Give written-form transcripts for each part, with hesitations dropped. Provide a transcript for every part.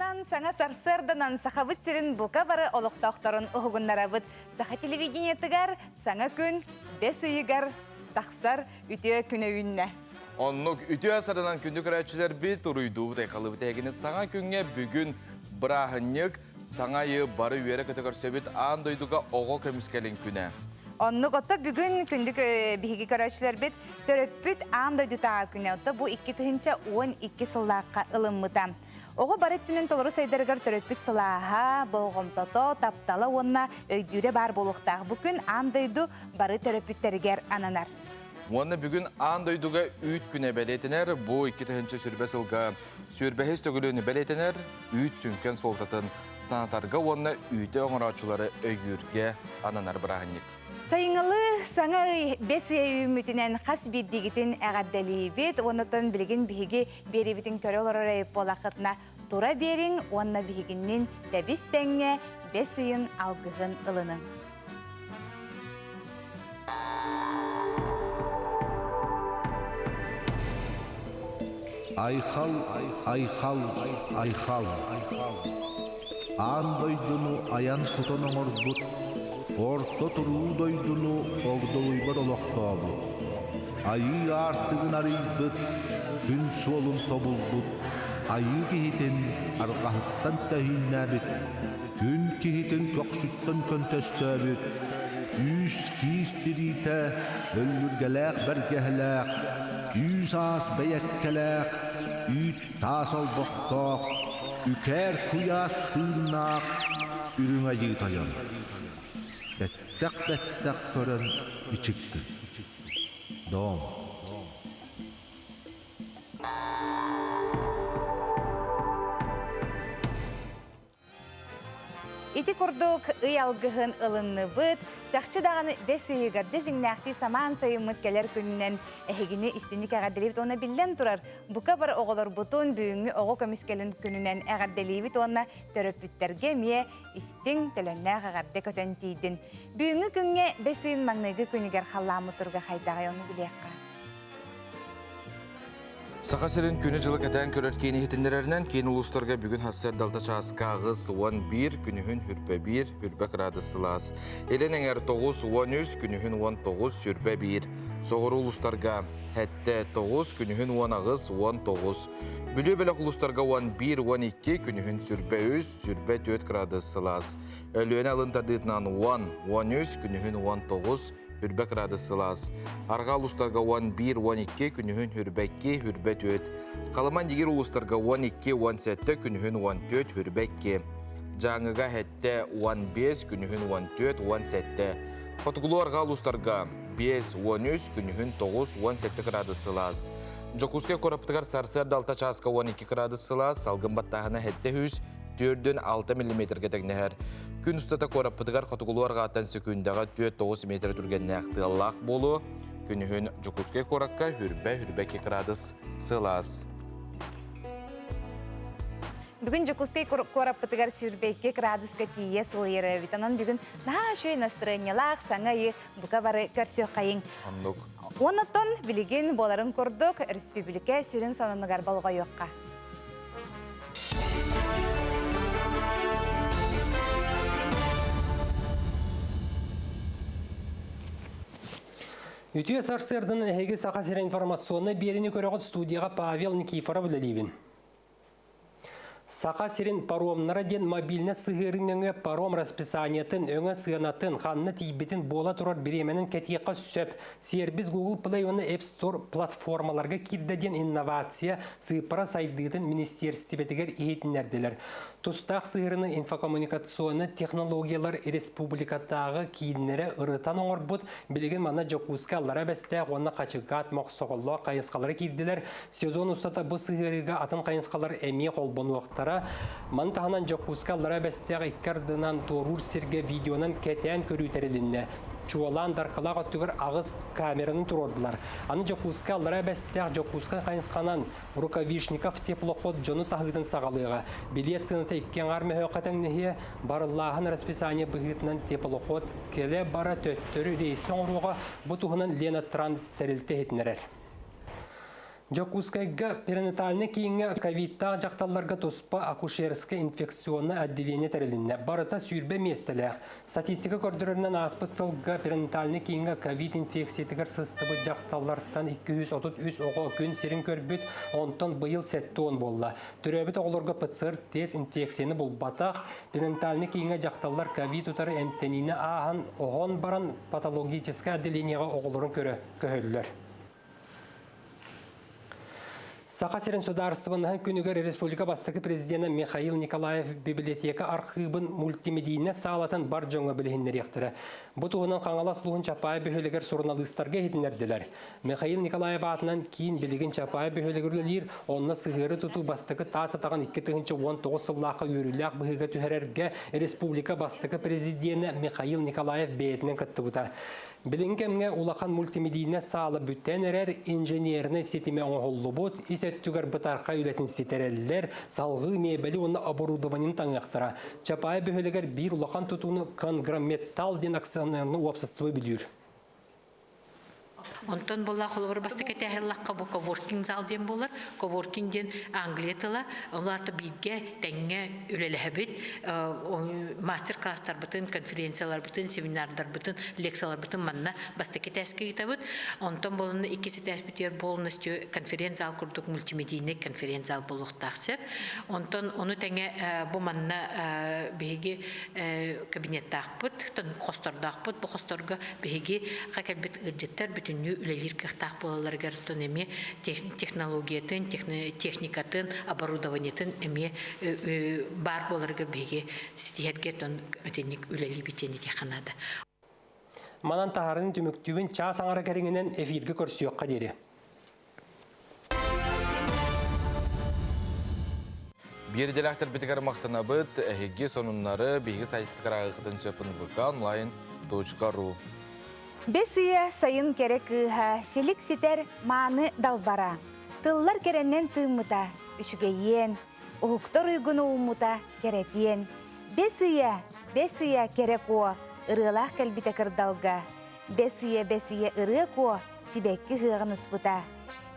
Уруйдан саҥа сарсыарданан Сахабыт сирин бука бары олохтоохторун уһугуннарабыт. Саха телевидениетыгар саҥа күн бэс ыйыгар тахсар үтүө күнэ үүннэ. Оннук үтүө сарынан күндү көрөөччүлэрбит, уруйдуубут, айхаллыбыт эһигини саҥа күҥҥэ бүгүн бырааһынньык, саҥа айы бары үөрэ-көтө көрсөбүт аан дойдуга оҕо көмүскэлин күнэ. Оннук ото бүгүн күндү биһиги көрөөччүлэрбит төрөппүт аан дойдутааҕы күнэ ото бу 2012 сыллаахха ылыммыта. Оҕо бары өттүнэн толору сайдарыгар төрөппүт сылааһа, болҕомтото, таптала уонна өйдүүрэ баар буолуохтаах. Бу күн аан дойду бары төрөппүттэригэр ананар. Уонна бүгүн аан дойдуга үүт күнэ бэлиэтэнэр. Бу 2020 сылга сүүрбэһис төгүлүн бэлиэтэнэр үүт сүҥкэн суолтатын санатарга уонна үүтү оҥорооччулары өйүүргэ ананар бырааһынньык. Сайыҥҥылыы саҥа ый бэс ыйа үүммүтүнэн хас биирдиигитин эҕэрдэлиибит. Уонна билигин биһиги биэриибитин көрө олорор эбит буоллаххытына тура биэриҥ уонна биһигиннин тэбис тэҥҥэ бэс ыйын алгыһын ылыныҥ. Айхал, айхал, айхал. Аан дойдуну айан тутан оҥорбут, орто туруу дойдуну огдолуйбат олохтообут, Айыы аартыгын арыйбыт, күн суолун тобулбут, айыы киһитин арҕаһыттан тэһииннээбит, күн киһитин көхсүттэн көнтөстөөбүт, үүс киис тириитэ өллүргэлээх бэргэһэлээх, үүс аас бэйэккэлээх, үүт таас олбохтоох, үкээр куйаас тыыннаах үрүҥ айыы тойон. Бэттэх-бэттэх көрөн ичиккин. Дом. Ити курдук ый алгыһын ылынныбыт, чахчы даҕаны бэс ыйыгар дьэ дьиҥнээхтии самаан сайыммыт кэлэр күнүнэн эһигини истиҥник эҕэрдэлиибит уонна биллэн турар, бука бары оҕолорбутун бүгүҥҥү оҕо көмүскэлин күнүнэн эҕэрдэлиибит уонна төрөппүттэргэ эмиэ истиҥ, төлөннөөх эҕэрдэ көтөн тиийдин. Бүгүҥҥү күҥҥэ бэс ыйын маҥнайгы күнүгэр халлааммыт туруга хайдаҕый ону билиэххэ. Саха сирин күнү-дьылы кэтээн көрөр киин иһитиннэрэринэн киин улуустарга бүгүн сарсыарда алта чааска 81, күнүһүн хүрбэ 1, хүрбэ кыраадыс сылаас. Илин эҥэр 9-13, күнүһүн 19, сүрбэ 1. Соҕуруу улуустарга сэттэ 9, күнүһүн 18, 19. Бүлүү бөлөх улуустарга 11, 12, күнүһүн сүрбэ 3, сүрбэ 4 кыраадыс сылаас. Өлүөнэ алын тардыытынан 10, 13, күнүһүн 19, хүрбэ кыраадыс сылаас. Арҕаа улуустарга 11, 12, күнүһүн хүрбэ 2, хүрбэ 4. Халыма Нигир улуустарга 12, 17, күнүһүн 14, хүрбэ 2. Дьааҥыга 7, 15, күнүһүн 14, 17. Хотугулуу арҕаа улуустарга 5, 13, күнүһүн 9, 17 кыраадыс сылаас. Дьокуускай куораппытыгар сарсыарда 6 чааска 12 кыраадыс сылаас, салгын баттааһына 700, 4 6 миллиметргэ тэҥнэһэр. Күн устата куораппытыгар хотугулуу арҕааттан сөкүүндэҕэ 4-9 метр түргэннээх тыаллаах буолуо. Күнүһүн Дьокуускай куоракка хүрбэ-хүрбэ 2 кыраадыс сылаас. Бүгүн Дьокуускай куораппытыгар 22 кыраадыска тиийэ сылыйар эбит. Онон бүгүн наһаа үчүгэй настроениелаах саҥа ыйы бука бары көрсүөххэйиҥ. Оннук. Оннуттан билигин буоларын курдук республика сүрүн сонунугар болҕойуохха. Үтүө сарсыарданан эһиги Саха сирэ информационнай биэриини көрөҕүт студияҕа Павел Никифоров үлэлиибин. Саха сирин паромнара диэн мобильнай сыһыарыы нөҥүө паром расписаниетын, өҥө сыанатын, ханна тиийбитин буола турар бириэмэнэн кэтиэххэ сөп. Сервис Google Play уонна App Store платформаларга киирдэ диэн инновация сыыппара сайдыытын министиэристибэтигэр иһитиннэрдилэр. Тустаах сыһыарыыны инфокоммуникационнай технологиялар республикатааҕы кииннэрэ ырытан оҥорбут. Билигин манна Дьокуускай Аллара Бэстээх уонна Хачыкаат Мохсоҕоллоох хайысхалара киирдилэр. Сезон устата бу сыһыарыыга атын хайысхалар эмиэ холбонуохтара. Маны таһынан Дьокуускай Аллараа Бэстээх икки ардынан туоруур сиргэ видеонан кэтээн көрүү тэрилиннэ. Чуолаан Даркалаах өттүгэр аҕыс камераны туруордулар. Аны Дьокуускай Аллараа Бэстээх Дьокуускай хайысханан Рукавишников теплоход дьону таһыытын саҕалыаҕа. Билиэт сыаната икки аҥаар мөһөөххө тэҥнэһиэ. Барыллааһын расписание быһыытынан теплоход кэлэ-бара төттөрү рейси оҥоруоҕа. Бу туһунан Лена Транс тэрилтэ иһитиннэрэр. Дьокуускайга перинатальнай кииҥҥэ ковидтаах дьахталларга туспа акушерскай инфекционнай отделение тэрилиннэ. Барыта 20 миэстэлээх. Статистика көрдөрөрүнэн ааспыт сылга перинатальнай кииҥҥэ ковид инфекциятыгар сыстыбыт дьахталлартан 233 оҕо күн сирин көрбүт, онтон быйыл 70 буолла. Төрөөбүт оҕолорго ПЦР-тест инфекцияны булбатах. Перинатальнай кииҥҥэ дьахталлар ковид утары эмтэниини ааһан, оһон баран патологическай отделениеҕа оҕолорун көрө көһөллөр. Саха сирин судаарыстыбаннаһын күнүгэр республика бастакы президенэ Михаил Николаев библиотека архыыбын мультимедийнэ саалатын бар дьоҥҥо билиһиннэриэхтэрэ. Бу туһунан Хаҥалас улууһун Чапаай бөһүөлэгэр суруналыыстарга иһитиннэрдилэр. Михаил Николаев аатынан киин билигин Чапаай бөһүөлэгэр үлэлиир, онно сыһыары тутуу бастакы таас атаҕын 2019 сыллаахха үөрүүлээх быһыыга түһэрэргэ республика бастакы президенэ Михаил Николаев бэйэтинэн кыттыбыта. Билиҥҥи кэмҥэ улахан мультимедийнэ саала бүтэн эрэр, инженернэй ситимэ оҥоһуллубут, ис өттүгэр бытархай үлэтин ситэрэллэр, салҕыы миэбэли уонна оборудованиены таҥыахтара. Чапаев бөһүөлэгэр биир улахан тутууну Конгрометалл диэн акционернай уопсастыба бүлүүр. Онтон буолла холобур бастакы этээһиллахха бу коворкинг зал диэн буолар. Коворкинг диэн англия тыла. Ол аата бииргэ тэҥҥэ үлэлэһэбит. Мастер-класстарбытын, конференцияларбытын, семинардарбытын, лекцияларбытын манна бастакы этээскэ ыытабыт. Онтон буолунна иккис этээспитигэр полностью конференц-зал курдук мультимедийный конференц-зал буолуохтаах сөп. Онтон ону тэҥэ бу манна биһиги кабинеттаахпыт, хостордоохпут. Бу хосторго биһиги кэлбит ыалдьыттар бүтүннүү үлэлиир кыахтаах буолалларыгар оттон эмиэ технологиятын, техникатын, оборудованиетын эмиэ баар буоларыгар биһиги ситиһэргэ оттон итинник үлэлиибит диэн этиэххэ наада. Манан таһарын түмүктүүбүн чаас аҥара кэриҥинэн эфиргэ көрсүөххэ диэри. Биир идэлээхтэрбитигэр махтанабыт. Эһиги сонуннары биһиги сайтпытыгар ааҕыаххытын сөп nvk-онлайн.ru. Бэс ыйа сайын кэрэ кыыһа, силик ситэр мааны далбара. Тыллар кэрэннэн тыыммыта, үчүгэйиэн, уһуктар уйгун ууммута кэрэтиэн. Бэс ыйа, бэс ыйа кэрэ куо, ырыалаах кэлбитэ кырдалга. Бэс ыйа, бэс ыйа ырыа куо, сибэкки ыһыаҕын ыспыта.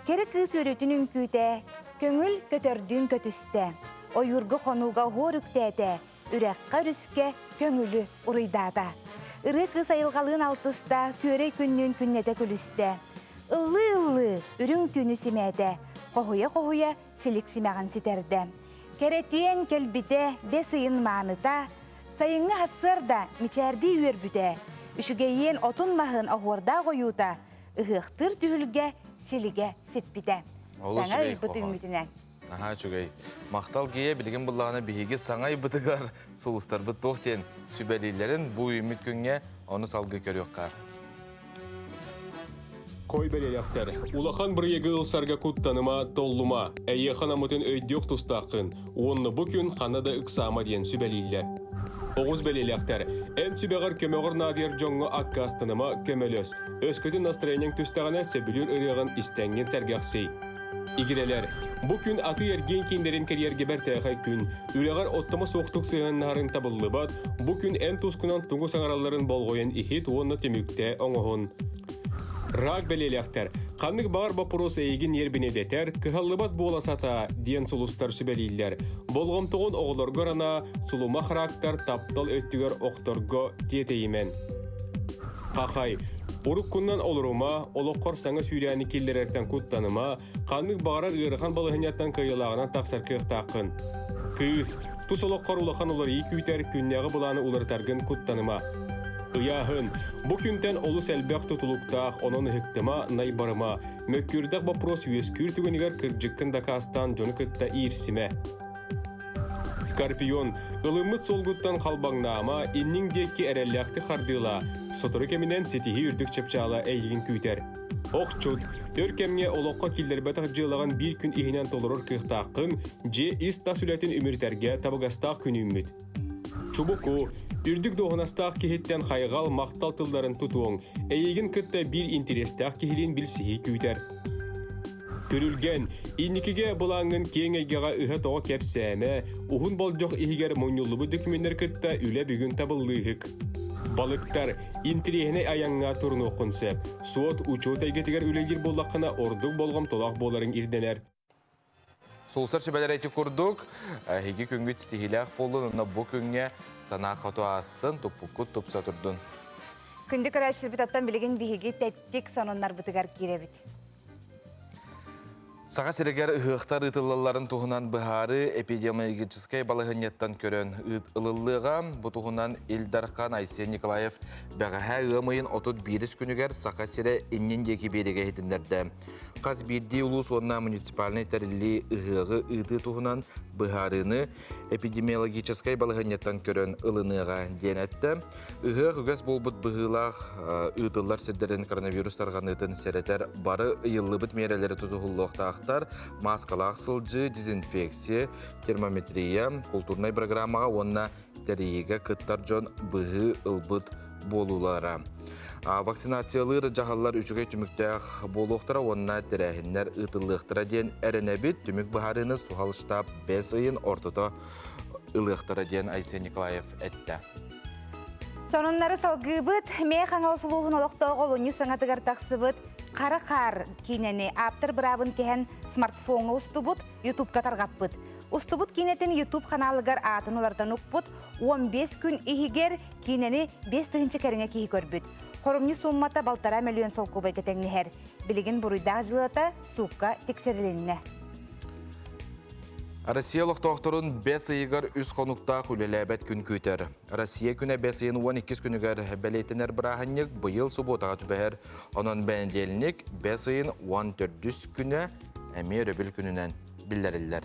Кэрэ кыыс үөрүүтүн үҥкүүтэ, көҥүл көтөрдүүн көтүстэ. Ойуурга хонууга оһуор үктээтэ, үрэххэ өрүскэ көҥүлү уруйдаата. Ырыа кыыс айылҕалыын алтыста, күөрэй күннүүн күннэтэ күлүстэ. Ыллыы-ыллыы үрүҥ түүнү симээтэ, хоһуйа-хоһуйа силик симэҕин ситэрдэ. Кэрэтиэн кэлбитэ бэс ыйын мааныта, сайыҥҥы сарсыарда мичээрдии үөрбүтэ, үчүгэйиэн отун-маһын оһуордаах ойуута, ыһыахтыыр түһүлгэ силигэ сиппитэ. Олус Саҥа үчүгэй ыйбыт хоһоон. үүммүтүнэн. Наһаа үчүгэй. Махтал Гия билигин буллаҕына биһиги саҥа ыйбытыгар сулустарбыт туох диэн сүбэлииллэрин бу үүммүт күҥҥэ ону салгыы көрүөххэ. Кой бэлиэлэхтэр, улахан бырайыагы ылсарга куттаныма, толлума, эйиэхэ анаммытын өйдүөх тустааххын уонна бу күн ханна да ыксаама диэн сүбэлииллэр. Оҕус бэлиэлээхтэр, эн сүбэҕэр көмөҕөр наадыйар дьоҥҥо аккаастаныма, көмөлөс. Өскөтүн настроениеҥ түстэҕинэ, сөбүлүүр ырыаҕын истэҥҥин сэргэхсий. Игирэлэр, бу күн атыы-эргиэн кииннэрин кэрийэргэ бэртээхэй күн. Үлэҕэр оттомо суохтук сыһыаннаһарыҥ табыллыбат, бу күн эн тускунан тугу саҥаралларын болҕойон иһит уонна түмүктэ оҥоһун. Рак бэлиэлээхтэр, ханнык баҕар боппуруос эйигин ньиэрбинэдэтэр, кыһаллыбат буола сатаа, диэн сулустар сүбэлииллэр. Болҕомтоҕун оҕолоргор анаа, сулумах рактар таптал өттүгэр охторго тиэтэйимэн. Хахай, уруккунан олорума, олоххор саҥа сүүрээни киллэрэртэн куттаныма, ханнык баҕарар ыарахан балаһыанньаттан кыайыылааҕынан тахсар кыахтааххын. Кыыс, тус олоххор улахан уларыйыы күүтэр күннээҕи былааны уларытаргын куттаныма. Ыйааһын, бу күнтэн олус элбэх тутулуктаах, онон ыһыктыма, найбарыма, мөккүөрдээх боппуруос үөскүүр түгэнигэр кырдьыккын дакаастаан дьону кытта иирсимэ. Скорпион, ылыммыт суолгуттан халбаҥнаама, инниҥ диэки эрэллээхтик хардыылаа, сотору кэминэн ситиһии үрдүк чыпчаала эйигин күүтэр. Охчут, өр кэмҥэ олоххо киллэрбэтэх дьыалаҕын биир күн иһинэн толорор кыахтааххын, дьиэ ис-тас үлэтин үмүрүтэргэ табыгастаах күн үүммүт. Чубуку, үрдүк дуоһунастаах киһиттэн хайҕал, махтал тылларын тутуоҥ, эйигин кытта биир интэриэстээх киһилиин билсиһии күүтэр. Күрүлгэн, инникигэ былааҥҥын киэҥ эйгэҕэ ыһа-тоҕо кэпсээмэ, уһун болдьох иһигэр мунньуллубут дөкүмүөннэр кытта үлэ бүгүн табыллыыһык. Балыктар, интириэһинэй айаҥҥа турунуоххун сөп. Суот, учуот эйгэтигэр үлэлиир буоллаххына ордук болҕомтолоох буоларыҥ ирдэнэр. Сулсар сүбэлэр эти курдук, эһиги күҥҥүт ситиһиилээх буоллун, онно бу күҥҥэ санаа хоту аастын, туппуккут тупса турдун. Күндү көрөөччүлэрбит оттон билигин биһиги тэттик сонуннарбытыгар киирэбит. Саха сиригэр ыһыахтар ыытыллалларын туһунан быһаарыы эпидемиологическай балаһыанньаттан көрөн ылыллыаҕа. Бу туһунан Ил Дархан Айсен Николаев бэҕэһээ ыам ыйын 31 күнүгэр Саха сирэ иннин диэки биэригэ иһитиннэрдэ. Хас биирдии улуус уонна муниципальнай тэриллии ыһыаҕы ыытыы туһунан быһаарыыны эпидемиологическай балаһыанньаттан көрөн ылыныаҕа диэн эттэ. Ыһыах үгэс буолбут быһыылаах ыытыллар сирдэрин коронавирус тарҕаныытын сэрэтэр бары ыйыллыбыт миэрэлэри тутуһуллуохтаахтар. Мааскалаах сылдьыы, дезинфекция, термометрия, култуурнай программаҕа уонна тэрийиигэ кыттар дьон быһыы ылбыт буолуулара. Вакцинациялыыр дьаһаллар үчүгэй түмүктээх буолуохтара уонна тэрээһиннэр ыытыллыахтара диэн эрэнэбит. Түмүк быһаарыыны суһал штаб бэс ыйын ортото ылыахтара диэн Айсен Николаев эттэ. Сонуннары салгыыбыт. Мээ Хаҥалас улууһун олохтооҕо олунньу саҥатыгар тахсыбыт Хара хаар киинэни ааптар быраабын кэһэн смартфоҥҥа устубут, Ютубка тарҕаппыт. Устубут киинэтин Ютуб ханаалыгар аатын уларытан укпут, 15 күн иһигэр киинэни 5000 кэриҥэ киһи көрбүт. Хоромньу сууммата балтараа мөлүйүөн солкуобайга тэҥнэһэр. Билигин буруйдаах дьылата суукка тиксэрилиннэ. Россия олохтоохторун бэс ыйыгар үс хонуктаах үлэлээбэт күн күүтэр. Россия күнэ бэс ыйын 12 күнүгэр бэлиэтэнэр бырааһынньык быйыл субуотаҕа түбэһэр. Онон бэнидиэлинньик бэс ыйын 14 күнэ эмиэ өрөбүл күнүнэн биллэриллэр.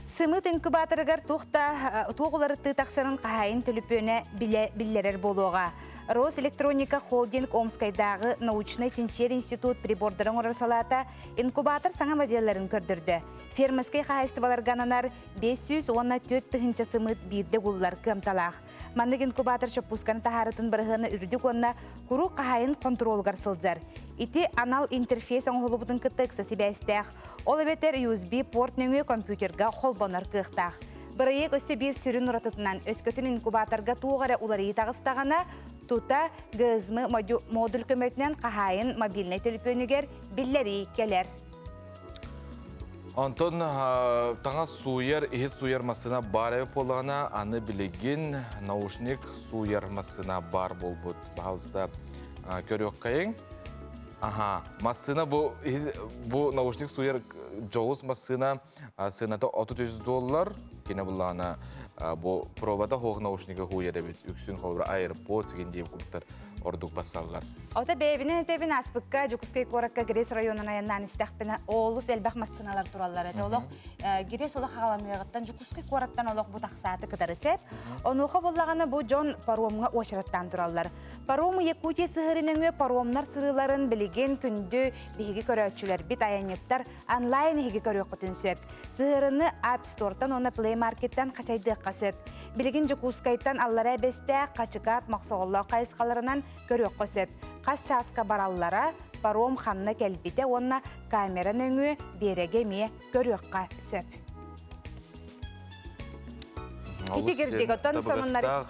Сымыыт инкубаторыгар туох да туох уларыттыы тахсарын хаһаайын төлөпүөнэ билэ биллэрэр буолуоҕа. Росэлектроника холдинг Омскайдааҕы научнай-чинчийэр институт прибордары оҥорор салаата инкубатор саҥа моделларын көрдөрдө. Фермерскэй хаһаайыстыбаларга ананар 500 уонна 4 тыһыынча сымыыт биирдэ угуллар кыамталаах. Маннык инкубатор чоппуусканы таһаарытын бырыһыана үрдүк уонна куруук хаһаайын хонтуруолугар сылдьар. Ити анал интерфейс оҥоһуллубутун кытта ыкса сибээстээх. Ол эбэтэр USB порт нөҥүө компьютерга холбонор кыахтаах. Бырайыак өссө биир сүрүн уратытынан өскөтүн инкубаторга туох эрэ уларыйыы таҕыстаҕына, тута ГСМ модуль көмөтүнэн хаһаайын мобильнай төлөпүөнүгэр биллэрии кэлэр. Онтон таҥас сууйар, иһит сууйар массыына баар эбит буоллаҕына, аны билигин наушник сууйар массыына баар буолбут. Баһаалыста көрүөххэйиҥ. Аха, массыына бу бу наушник сууйар дьоҕус массыына сыаната 33 доллар. Кини буллаҕына бу пробата хуох наушнига хууйар эбит. Үксүн холобура AirPods гин диэн куттар ордук бассаллар. Ото бэйэбинэн этэбин ааспыкка Дьокуускай куоракка Грес районун айаннаан истэхпинэ олус элбэх массыыналар тураллар этэ. Олох Грес олох хаҕаланыаҕыттан Дьокуускай куораттан олох бу тахсааты кытары сеп. Онуоха буллаҕына бу дьон паромҥа уочараттаан тураллар. Паром Якутия сыһыары нөҥүө паромнар сырыыларын билигин күндү биһиги көрөөччүлэрбит айанньыттар онлайн иһиги көрүөххүтүн сөп. Сыһыарыны App Store'тан уонна Play Market'тан хачайдыахха сөп. Билигин Дьокуускайтан Аллараа Бэстээх, Хачыкаат, Мохсоҕоллоох хайысхаларынан көрүөххэ сөп. Хас чааска бараллара, паром ханна кэлбитэ уонна камера нөҥүө биэрэги эмиэ көрүөххэ сөп. Ити кирдик, оттон сонуннары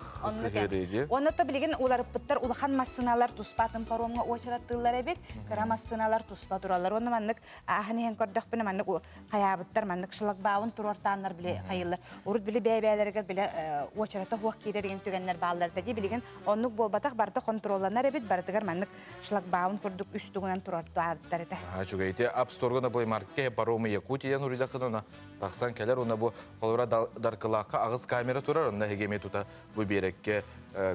Онно то билигин уларыппыттар улахан массыыналар туспа атын паромҥа уочараттыыллар эбит, кыра массыыналар туспа тураллар. Уонна маннык ааһан иһэн көрдөхпүнэ маннык хайаабыттар маннык шлагбаун туруортааннар били хайыллар. Урут били бэйэ-бэйэлэригэр били уочарата суох киирэр игин түгэннэр бааллар дии билигин оннук буолбатах барыта контролланар эбит барытыгар маннык шлагбаун курдук үс тугунан туруортаабыттар этэ. Үчүгэй ити App Store-га на Play Market паромы Якутия нуруйдаххына тахсан кэлэр уонна бу холобура Даркылаахха аҕыс камера турар онно эһиги эмиэ тута бу биэрэккэ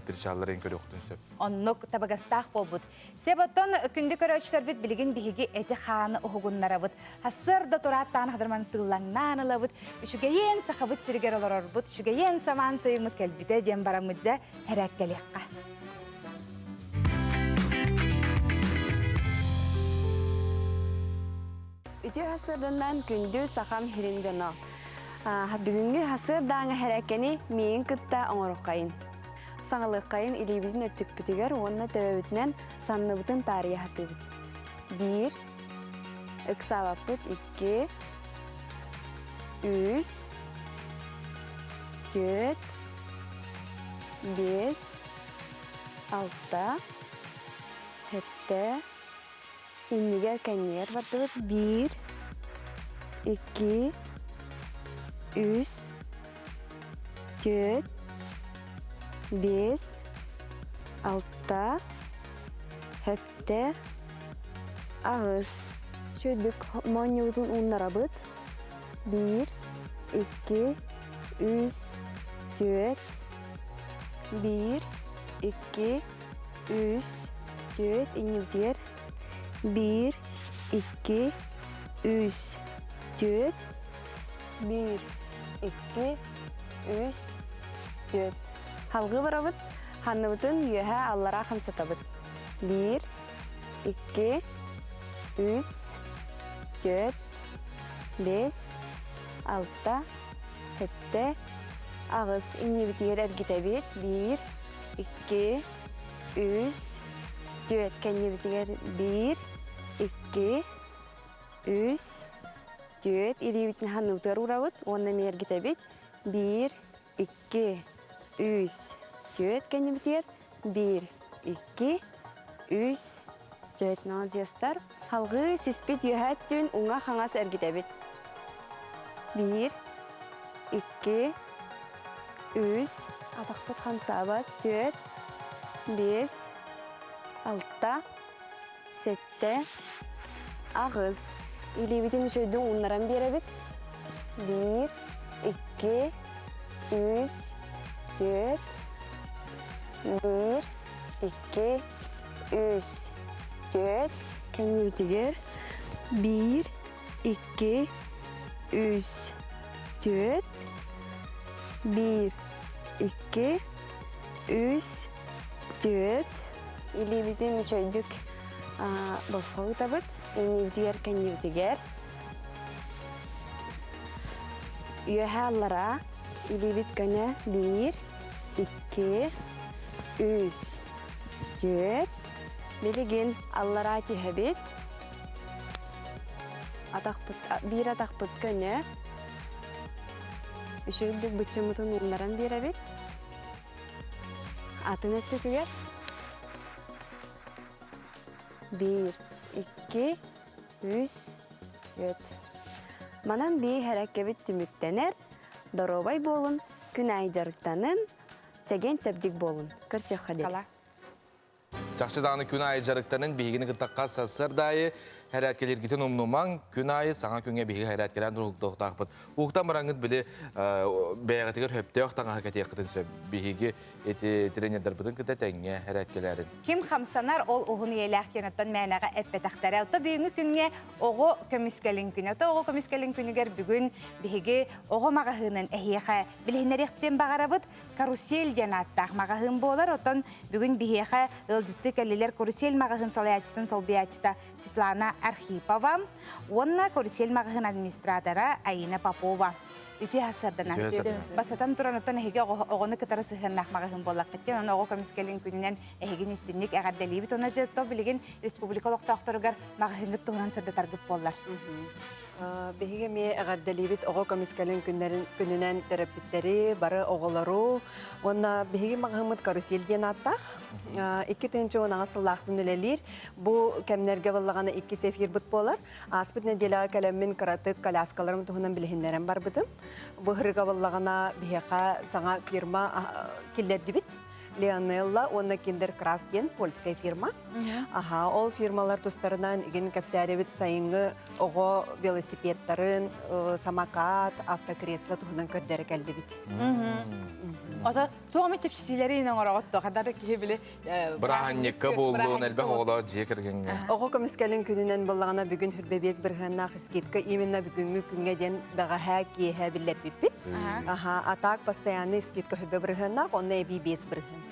причалларын көрүөхтүн сөп. Оннук табыгастаах буолбут. Сөп оттон күндү көрөөччүлэрбит билигин биһиги эти хааны уһугуннарабыт. Сарсыарда турааттаан хадырман тыллаҥнаан ылабыт. Үчүгэйиэн сахабыт сиригэр олорорбут, үчүгэйиэн самаан сайыммыт кэлбитэ диэн бараммыт дьэ һэрээккэлиэххэ. Үтүө сарсыарданан күндү сахам һирин дьоно. Бүгүҥҥү сарсыардааҥы һэрээккэни миигин кытта оҥоруоххайын. Саҥалыаххайын илиибитин өттүкпүтүгэр уонна төбөбүтүнэн санныбытын таарыйа сатыыбыт. Биир, ыксаабаппыт икки, үс, түөрт, биэс, Алта, сэттэ, иннигэр кэннигэр бардыбыт. Биир, икки, үс, түөрт, биэс, алта, сэттэ, аҕыс. Сүүрдүк моонньубутун ууннарабыт. Биир, икки, үс, түөрт, биир, икки, үс, түөрт, иннибитигэр биир, икки, үс, түөрт, биир, икки, үс, түөрт. Халгыы барабыт, ханныбытын үөһэ аллараа хамсатабыт. Биир, икки, үс, түөрт, биэс, алта, сэттэ, аҕыс. Иннибитигэр эргитэбит. Биир, икки, үс, түөрт. Кэннибитигэр биир, икки, үс, түөрт. Илиибитин ханныбытыгар уурабыт уонна эмиэ эргитэбит. Биир, икки, үс, түөрт кэннибитигэр биир, икки, үс, түөрт. Молодецтар. Салгыы сиспит үөһэ өттүн уҥа-хаҥас эргитэбит. Биир, икки, үс, атахпыт хамсаабат, түөрт, биэс, алта, сэттэ, аҕыс. Илиибитин үчүгэйдик ууннаран биэрэбит. Биир, икки, үс, түөрт, биир, икки, үс, түөрт. Кэннибитигэр биир, икки, үс, түөрт, биир, икки, үс, түөрт. Илиибитин үчүгэйдик босхо ыытабыт. Иннибитигэр, кэннибитигэр. Үөһэ аллара илиибит көнө биир, икки, үс, түөрт. Билигин аллараа түһэбит. Атахпыт, биир атахпыт көнө. Үчүгэйдик быччыммытын ууннаран биэрэбит. Атын өттүтүгэр биир, икки, үс, түөрт. Манан бии хэрэккэбит түмүктэнэр. Доруобай буолун, күн аайы дьарыктанын, чэгиэн-чэбдик буолун. Көрсүөххэ диэри. Чахчы даҕаны күн аайы дьарыктанын биһигини кытта хас сарсыарда аайы хэрээткэлииргитин умнумаҥ. Күн аайы саҥа күҥҥэ биһиги хэрээткэлээн уһуктуохтаахпыт. Уһуктан бараҥҥыт били бэйэҕитигэр сөптөөх таҥаһы кэтиэххитин сөп. Биһиги ити тренердарбытын кытта тэҥҥэ хэрээткэлээрин. Ким хамсанар, ол уһун үйэлээх диэн оттон мээнэҕэ эппэтэхтэрэ. Ото бүгүҥҥү күҥҥэ оҕо көмүскэлин күнэ. Ото оҕо көмүскэлин күнүгэр бүгүн биһиги оҕо маҕаһыынын эһиэхэ билиһиннэриэхпитин баҕарабыт. Карусель диэн ааттаах маҕаһыын буолар. Оттон бүгүн биһиэхэ ыалдьыттыы кэллилэр Карусель маҕаһыын салайааччытын солбуйааччыта Светлана Архипова уонна Карусель маҕаһыын администратора Аина Попова. Үтүө сарсыарданан. Бастатан туран, оттон эһиги оҕону кытары сыһыаннаах маҕаһыын буоллаххыт диэн, ону оҕо көмүскэлин күнүнэн эһигини истинник эҕэрдэлиибит. Онно дьэ билигин республика олохтоохторугар маҕаһыыҥҥыт туһунан сырдатаргыт буоллар. Биһиги эмиэ эҕэрдэлиибит оҕо көмүскэлин күннэрин күнүнэн төрөппүттэри, бары оҕолору уонна биһиги маҕаһыыммыт Карусель диэн ааттаах. 2018 сыллаахтан үлэлиир. Бу кэмнэргэ буоллаҕына иккис эфирбит буолар. Ааспыт нэдиэлэҕэ кэлэммин кыратык коляскаларым туһунан билиһиннэрэн барбытым. Бу ыһырыга буоллаҕына биһиэхэ саҥа фирма киллэрдибит. Леонелла уонна Киндеркрафт диэн польская фирма. Аха, ол фирмалар тустарынан игин кэпсээрибит сайыҥҥы оҕо велосипедтарын, самокат, автокресло туһунан көрдөрө кэллибит. Ото туох эмэ чэпчэтиилэри оҥороҕут хадары киһи били Бырааһынньыкка буоллун, элбэх оҕолоох дьиэ кэргэҥҥэ. Оҕо көмүскэлин күнүнэн буоллаҕына бүгүн хүрбэбиэс бырыһыаннаах скидка именно бүгүҥҥү күҥҥэ диэн бэҕэһээ киэһэ биллэрбиппит. Аха, а так постоянный скидка хүрбэ бырыһыаннаах, онно эбии биэс бырыһыан.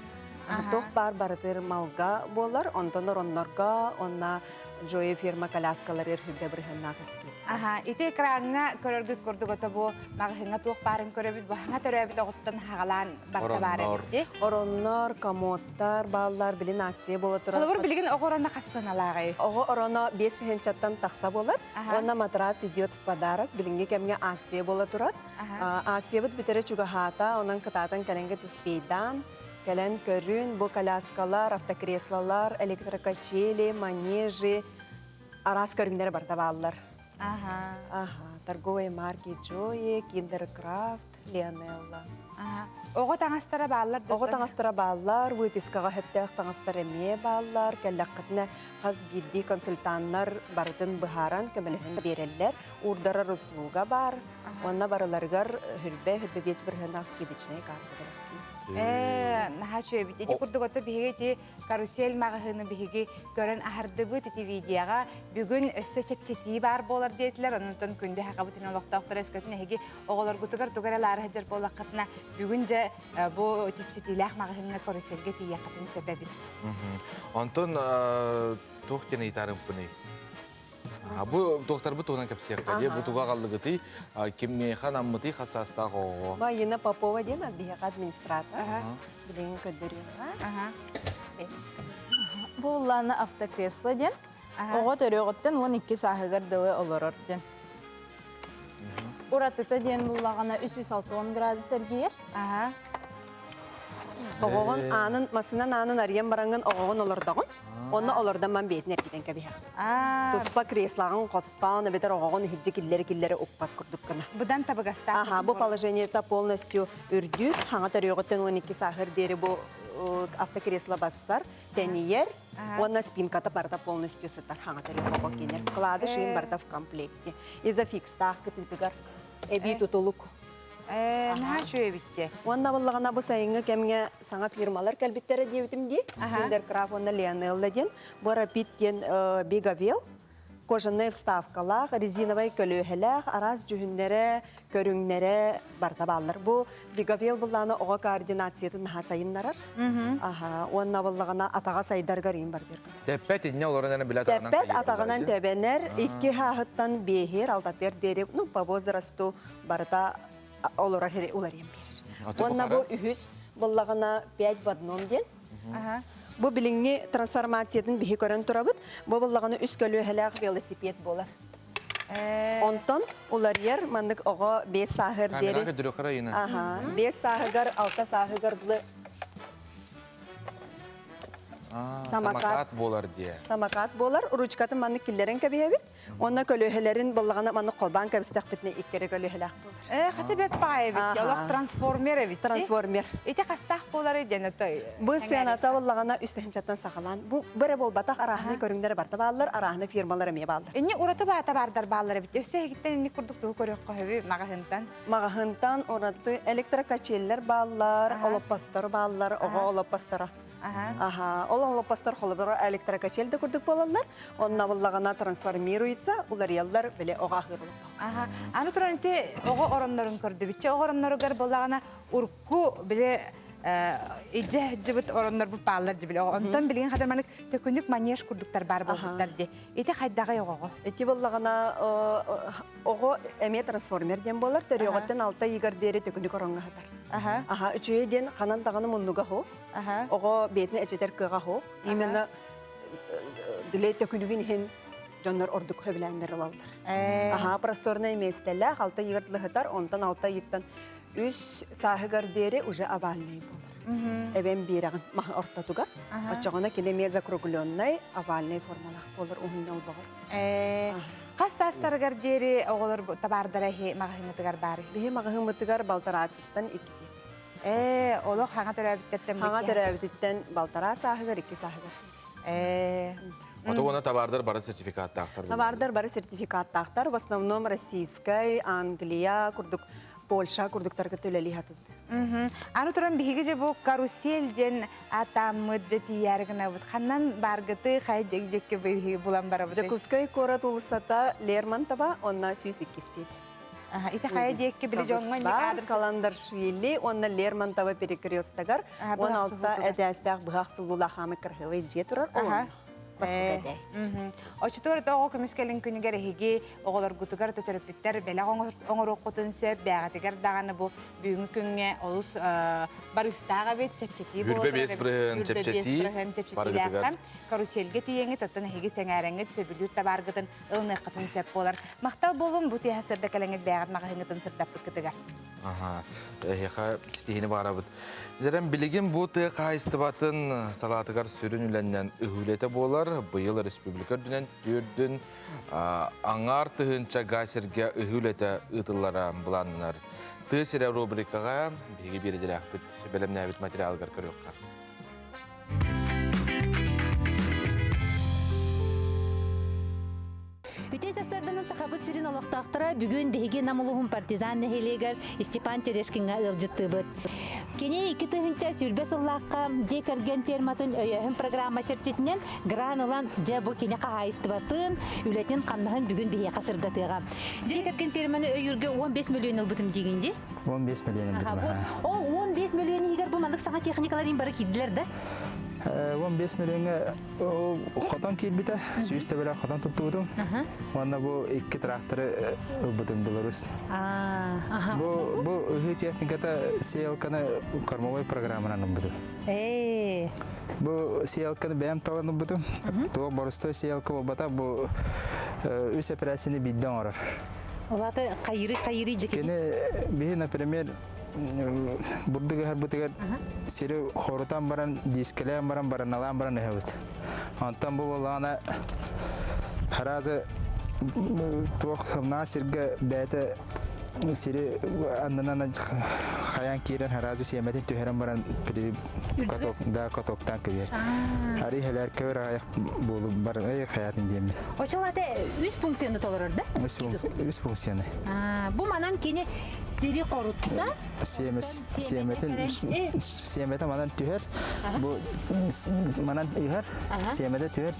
Туох баар барытыр малга буолар, онтон ороннорго, онно Джои фирма коляскаларыгар хүрбэ бырыһыаннаах скидка. Аха, ити экраҥҥа көрөргүт курдук ото бу маҕаһыыҥҥа туох баарын көрөбүт, бу хаҥа төрөөбүт оҕоттон хаҕалаан барыта баар Ороннор. эбит. Ороннор, комодтар бааллар, билин акция буола турар. Холобур, билигин оҕо ороно хас сыаналааҕый? Оҕо ороно 5 тыһыынчаттан тахса буолар. Аха. Уонна матрас идет в подарок. Билиҥҥи кэмҥэ акция буола турар. Аха. Акциябыт бүтэрэ чугаһаата, онон кытаатан кэлэнгэ успейдаан. Кэлэн көрүн, бу коляскалар, автокреслолар, электрокачели, манежи, араас көрүҥнэр барыта бааллар. Аха. Аха, торговые марки Joy, Kindercraft, Леонелла. Оҕо таҥастара бааллар Оҕо таҥастара бааллар, выпискаҕа сөптөөх таҥастар эмиэ бааллар. Кэллэххитинэ хас биирдии консультаннар барытын быһааран көмөлөһөн биэрэллэр. Уурдарар услуга баар. Уонна барыларыгар хүрбэ, хүрбэ биэс бырыһыаннаах скидочная карта бэлэхтиир. Ээ, наһаа үчүгэй Ити курдук ото биһиги ити карусель маҕаһыыны биһиги көрөн аһардыбыт ити видеоҕа бүгүн өссө чэпчэтии баар буолар диэтилэр. Онтон күндү хахабытын олохтоохтор өскөтүн эһиги оҕолоргутугар тугу эрэ лаары сылдьар буоллаххытына бүгүн дьэ бу чэпчэтиилээх маҕаһыыҥҥа карусельга тиийиэххитин сөп эбит. Онтон туох диэн ыйытарымпыный? Бу туохтарбыт туһунан кэпсиэххэ дии. Бу туга аҕаллыгытый? Кимиэхэ анаммытый хас саастаах оҕоҕо? Майина Попова диэн биһиэхэ администратор. Билигин көрдөрүөҕэ. Бу улаана автокресло диэн. Оҕо төрүөҕүттэн 12 сааһыгар дылы олорор диэн. Уратыта диэн буллаҕына 360 градус эргийэр. Оҕоҕун аанын масынан аанын арыйан бараҥҥын оҕоҕун олордоҕун. Онно олордон ман бэйэтин эргитэн кэбиһэҕин. Туспа креслаҕын хостоон эбэтэр оҕоҕун иһирдьэ киллэри-киллэри укпат курдук гына. Быдан табыгастаах. Аха, бу положениета полностью үрдүүр. Хаҥа төрүөҕүттэн 12 сааһыр диэри бу автокресло бассар, тэнийэр. Уонна спинката барыта полностью сытар хаҥа төрүөх оҕо кинер. Вкладыш им барыта в комплекте. Изофикстаах кытыытыгар эбии тутулук. Наһаа үчүгэй эбит Уонна буоллаҕына бу сайыҥҥы кэмҥэ саҥа фирмалар кэлбиттэрэ диэбитим дии. Киндеркрафт уонна Лионелла диэн. Бу Рапид диэн Бигавел кожаный вставкалаах, резиновай көлүөһэлээх, араас дьүһүннэрэ, көрүҥнэрэ барыта бааллар. Бу Бигавел былаана оҕо координациятын наһаа сайыннарар. Аха, уонна буоллаҕына атаҕа сайдаргар иин барбыр. Тэппэт инньэ олорон эрэ билэ атаҕынан Тэппэт атаҕынан тэбэнэр, икки хааһыттан биэһир, алтатыар диэри, ну, по возрасту барыта олорор уларыйан биэрэр. Уонна бу үһүс буоллаҕына пять в одном диэн. Бу билиҥҥи трансформациятын биһи көрөн турабыт. Бу буоллаҕына үс көлүөһэлээх велосипед буолар. Онтон уларыйар маннык оҕо биэс сааһыгар диэри. Аха, биэс сааһыгар, алта сааһыгар дылы Самокат буолар диэ. Самокат буолар. Ручкатын маннык киллэрэн кэбиһэбит. Уонна көлүөһэлэрин буллаҕына маннык холбоон кэбистэхпитинэ иккери көлүөһэлээх буолар. Э, хата бэт баай эбит. Олох трансформер эбит. Трансформер. Ити хастаах буолары диэн отой. Бу сыаната буллаҕына үс тыһыынчаттан саҕалаан. Бу бэрэ буолбатах арааһынай көрүҥнэрэ барыта бааллар, арааһынай фирмалар эмиэ бааллар. Инни ураты баата баардар бааллар эбит. Өссө эһигиттэн инник курдук тугу көрүөххэ сөбүй маҕаһыынтан? Маҕаһыынтан ураты электрокачеллэр бааллар, олоппостор бааллар, оҕо олоппосторо. Аха, ол олоппостор холобура электрокачель да курдук буолаллар. Онно буллаҕына трансформируется, уларыйаллар, били оҕо аһыыр Аха. Аны туран ити оҕо ороннорун көрдүбүтчэ оҕо оронноругар буоллаҕына урукку били идже дьыбыт ороннорбут бааллар дьибили. Онтон билигин хатыр маннык төкүнүк манеж курдуктар баар буолбуттар ди. Ити хайдаҕай оҕоҕо? Ити буоллаҕына оҕо эмиэ трансформер диэн буолар. Төрүөҕүттэн алта ыйыгар диэри төкүнүк ороҥҥо сытар. Аха, үчүгэй диэн ханан даҕаны муннуга суох. Оҕо бэйэтин эчэтэр кыаҕа суох. Именно били төкүнүгүн иһин дьоннор ордук сөбүлээннэр ылаллар. Аха, просторное миэстэлээх, алта ыйыгар дылы онтон алта ыйыттан үс сааһыгар диэри уже овальный буолар. Эбэм биэрэҕин маһы ортотугар. Оччоҕуна кини эмиэ закругленный овальный формалаах буолар уһун олбоҕор. Хас саастарыгар диэри оҕолор табаардара иһи маҕаһыыҥҥытыгар баар? Биһи маҕаһыыммытыгар балтараатыттан икки. Ээ, олох хаҥа төрөөбүттэртэн Хаҥа төрөөбүтүттэн балтараа сааһыгар, икки сааһыгар. Ээ. Ото уонна табаардар бары сертификаттаахтар. Табаардар бары сертификаттаахтар. В основном российскай, Англия курдук, Польша курдуктарга үлэлии хатыт. Аны туран биһиги же бу карусель диэн атааммыт дьэ тиийээри гынабыт. Ханнан бааргыты хай дьэкки биһиги булан барабыт. Дьокуускай куорат уулуссата Лермонтова, онна 102 дьиэтэ. Ити хайа диэкки били дьоҥҥо Бар Каландаршвили уонна Лермонтова перекрестогар 16 этээстээх быһах сулуулаах хаамы кырһылый дьиэ турар олонно. Оччотугар оҕо көмүскэлин күнүгэр эһиги оҕолоргутугар төрөппүттэр бэлэх оҥоруоххутун сөп бээҕитигэр даҕаны бу бүгүҥҥү күҥҥэ олус барыстаах эбит чэпчэтии буолар 25 чэпчэтии чэпчэтиилээххэ карусельга тиийэҥҥит оттон эһиги сэҥээрэҥҥит сөбүлүүр табааргытын ылыныаххытын сөп буолар. Махтал буолун бу тиэһэ сырда кэлэҥҥит бэйэҕит маҕаһыыҥҥытын сырдаппыккытыгар. Аха, эһиэхэ ситиһини баарабыт. Дьэрэн билигин бу тыа хаһаайыстыбатын салаатыгар сүрүн үлэннэн ыһүүлэтэ буолар. Быйыл республика үрдүнэн төрдүн аҥаар тыһыынча га сиргэ ыһыы үлэтэ ыытыллара былааннанар. Тыа сирэ рубрикаҕа биһиги биэрдилээхпит бэлэмнээбит материалыгар көрүөххэ. Үтүө сарсыарданан Сахабыт сирин олохтоохторо бүгүн биһиги Нам улууһун партизан нэһилиэгэр Степан Терешкиҥҥа ыалдьыттыыбыт. Кини 2020 сыллаахха дьиэ кэргэн ферматын өйөөһүн программа чэрчитинэн гран ылан дьэ бу кини хаһаайыстыбатын, үлэтин-хамнаһын бүгүн биһиэхэ сырдатыаҕа. Дьиэ кэргэн ферманы өйүүргэ 15 мөлүйүөн ылбытым диигин дии? 15 мөлүйүөн ылбытым. Ол 15 мөлүйүөн иһигэр бу маннык саҥа техникалар бары киирдилэр да? 15 мөлүйүөҥҥэ Ол хотон киирбитэ, сүүс төбөлөөх хотон туттубутум. Уонна бу икки тракторы ылбытым Беларусь. Бу бу ыһыы техниката сеялканы кормовой программанан ылбытым. Бу сеялканы бэйэм талан ылбытым. Туох боростой сеялка буолбата бу үс эпэрээссийэни биирдэ оҥорор. Улаата хайыры хайыры дьэки. Кини биһи, например, бурдук ыһарбытыгар сири хорутан баран, дискэлээн баран, бараналаан баран ыһабыт. Онтон бу буоллаҕына харазы туох сымнаа сиргэ бэйэтэ сири аннынан хайаан киирэн харазы сиэмэтин түһэрэн баран каток да катоктаан кэбиһэр. Ари хэлэр кэбэр аҕайах буолу бар эй хаятын диэммин. Очол ате үс функцияны толорор да? Үс функцияны. Бу манан кини Сири хорутта. Сиэмэтин сиэмэтэ манан түһэр. Бу манан түһэр. Сиэмэтэ түһэр.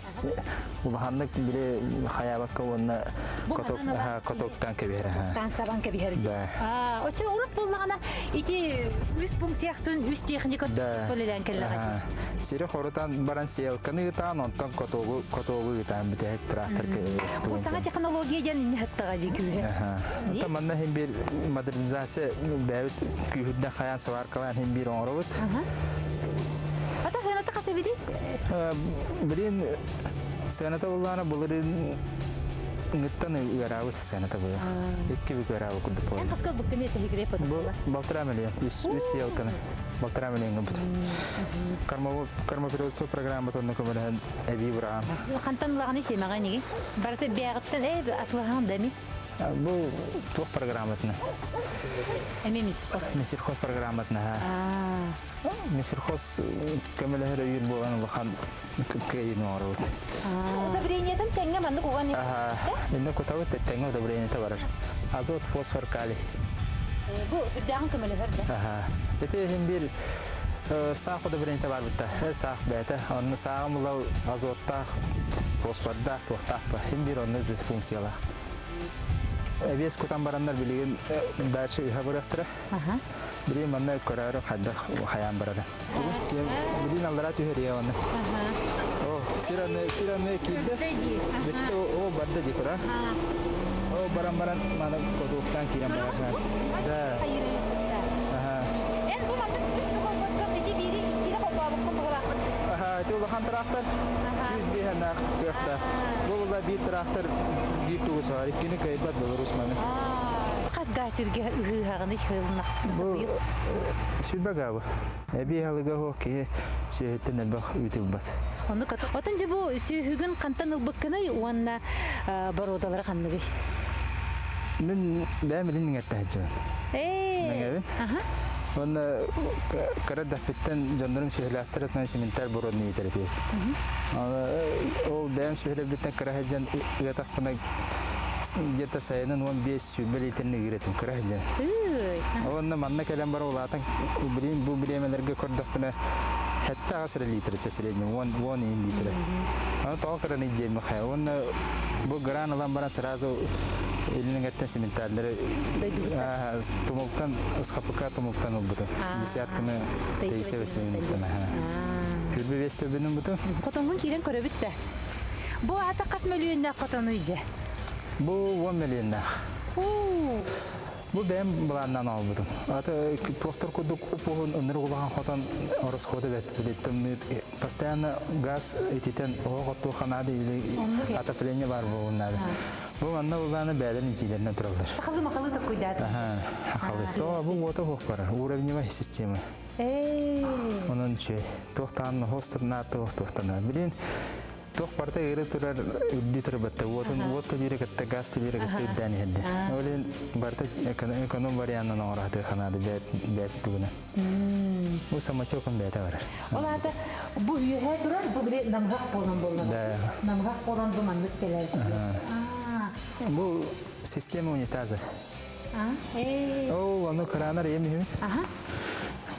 Улаханнык били хайаабакка уонна котоктан кэбиһэр. Тан сабан кэбиһэр. Да. Оччо урут буллаҕына ити үс функциясын үс техника төлөлөөн кэллэҕэ. Сири хорутан баран сеялканы ыытаан, онтон котогу котогу ыытаан бүтэһик трактор. Бу саҥа технология диэн инне хаттаҕа дии күүһэ. Оттон манна иһин биир модернизация бэйэбит күүһүрдэн хайаан сваркалаан иһин биир оҥоробут. Ата сыаната хас эбитий? Билин сыаната буллаана былырыын ыңыттан ыараабыт сыаната бу. Икки бүк ыараабыт курдук буолла. Эн хаска буккыны тэһигире Бу балтараа миллион, үс үс елканы. Балтараа миллион бут. Карма кармапиродство программатын онно көмөлөһөн эбии быраҕан. Хантан ылаҕыный сиэмэҕэ инигин? Барыта бэйэҕиттэн ээ атылаһаҕын да эми? Бу туох программатына? Эми Мисирхоз. Мисирхоз программатына. Мисирхоз көмөлөһөр өйүүр буолан улахан кыайыыны оҥоробут. Удобрениетын тэҥҥэ маннык уган Инне кутабыт тэҥҥэ удобрениета барар. Азот, фосфор, калий. Бу үрдээҕин көмөлөһөр да? Ити иһин биир саах удобрениета бар битта. Саах бэйэтэ. Онно сааҕым улал азоттаах, фосфордаах, туохтаах ба. Хин биир онно функциялаах. Эбиэс кутан бараннар билигин дальше ыһа барыахтара. Билигин манна көрөөрү хайдах хайаан барарын. Билигин аллара түһэриэ оны. О, сир аны, сир аны киирдэ. Бүттэ о барда ди кура. О баран баран маны кодуктан киирэн барар. Да. Аха. Эн бу маннык үс холботкон ити биири иккини холбообуккун быһылаахпын. Аха, ити улахан трактор 105 кыахта. Бу була биир трактор биир тугу саар, иккини кыайбат Беларусь маны. Хас гаа сиргэ ыһыыһаҕыный хылнахсыны Бу сүрбэ гаабы. Эбии аһылыга суох киһи сүөһүттэн элбэх үүт ылбат. Оннук отон дьэ бу сүөһүгүн хантан ылбыккыный уонна боруодалара ханныгый? Мин бэйэм илин иҥэртэһэччибин. Ээ. Уонна кыра дэхпиттэн дьоннорум сүөһүлээхтэр этинэн сементаль боруоданы иитэр этиэс. Ол бэйэм сүөһүлэрбиттэн кыра сылдьан ыатахпына где-то сайынын 15 сүүрбэ литрин ыыр этим кыра сылдьан. Уонна манна кэлэн бара улаатан билин бу бириэмэлэргэ көрдөхпүнэ хэтте аҕыс эрэ литр средний уон уон иин литрэ. Аны тоҕо кыраны диэмми хайа уонна бу гран ылан баран сразу илин сементаллары тумултан ысхапыка тумултан ылбытым. Десятканы тейсе бесимиттен. Хүрбе бес төбүнүн буту. Хотоҥҥун киирэн көрөбүт да. Бу ата хас мөлүйүннээх хотонуй дьэ? Бу 10 мөлүйүннээх. Бу бэйэм былааннаан оҥорбутум. Аты туохтар курдук уп-уһун ынырык улахан хотон ороскуота бэрт. Били тымныы постоянно газ ититэн оһох оттуохха наада или отопление баар буолуон наада. Бу манна былааны бэйэлэрин итиилэринэн тураллар. Сахалыы махалыы токкуйдаатым. Аха, сахалыы. То бу уота суох барар. Уровневая система. Онон үчүгэй. Туохтаан хостурнаат туохтана. Билин туох барыта ыыры турар үрдүү турбатта уотун уот төлүүрэ кытта газ төлүүрэ кытта үрдээн иһэрди. Ол иһин барыта эконом варианынан оҥороһутуга ханаады бэт бэт тугунан. Бу самотеком бэйэтэ барар. Ол аата бу үөһээ турар бу били намыһах буолан буолла. Намыһах буолан бу маннык кэлэр. Бу система унитаза. Ол ону кыраанар ийэм иһин.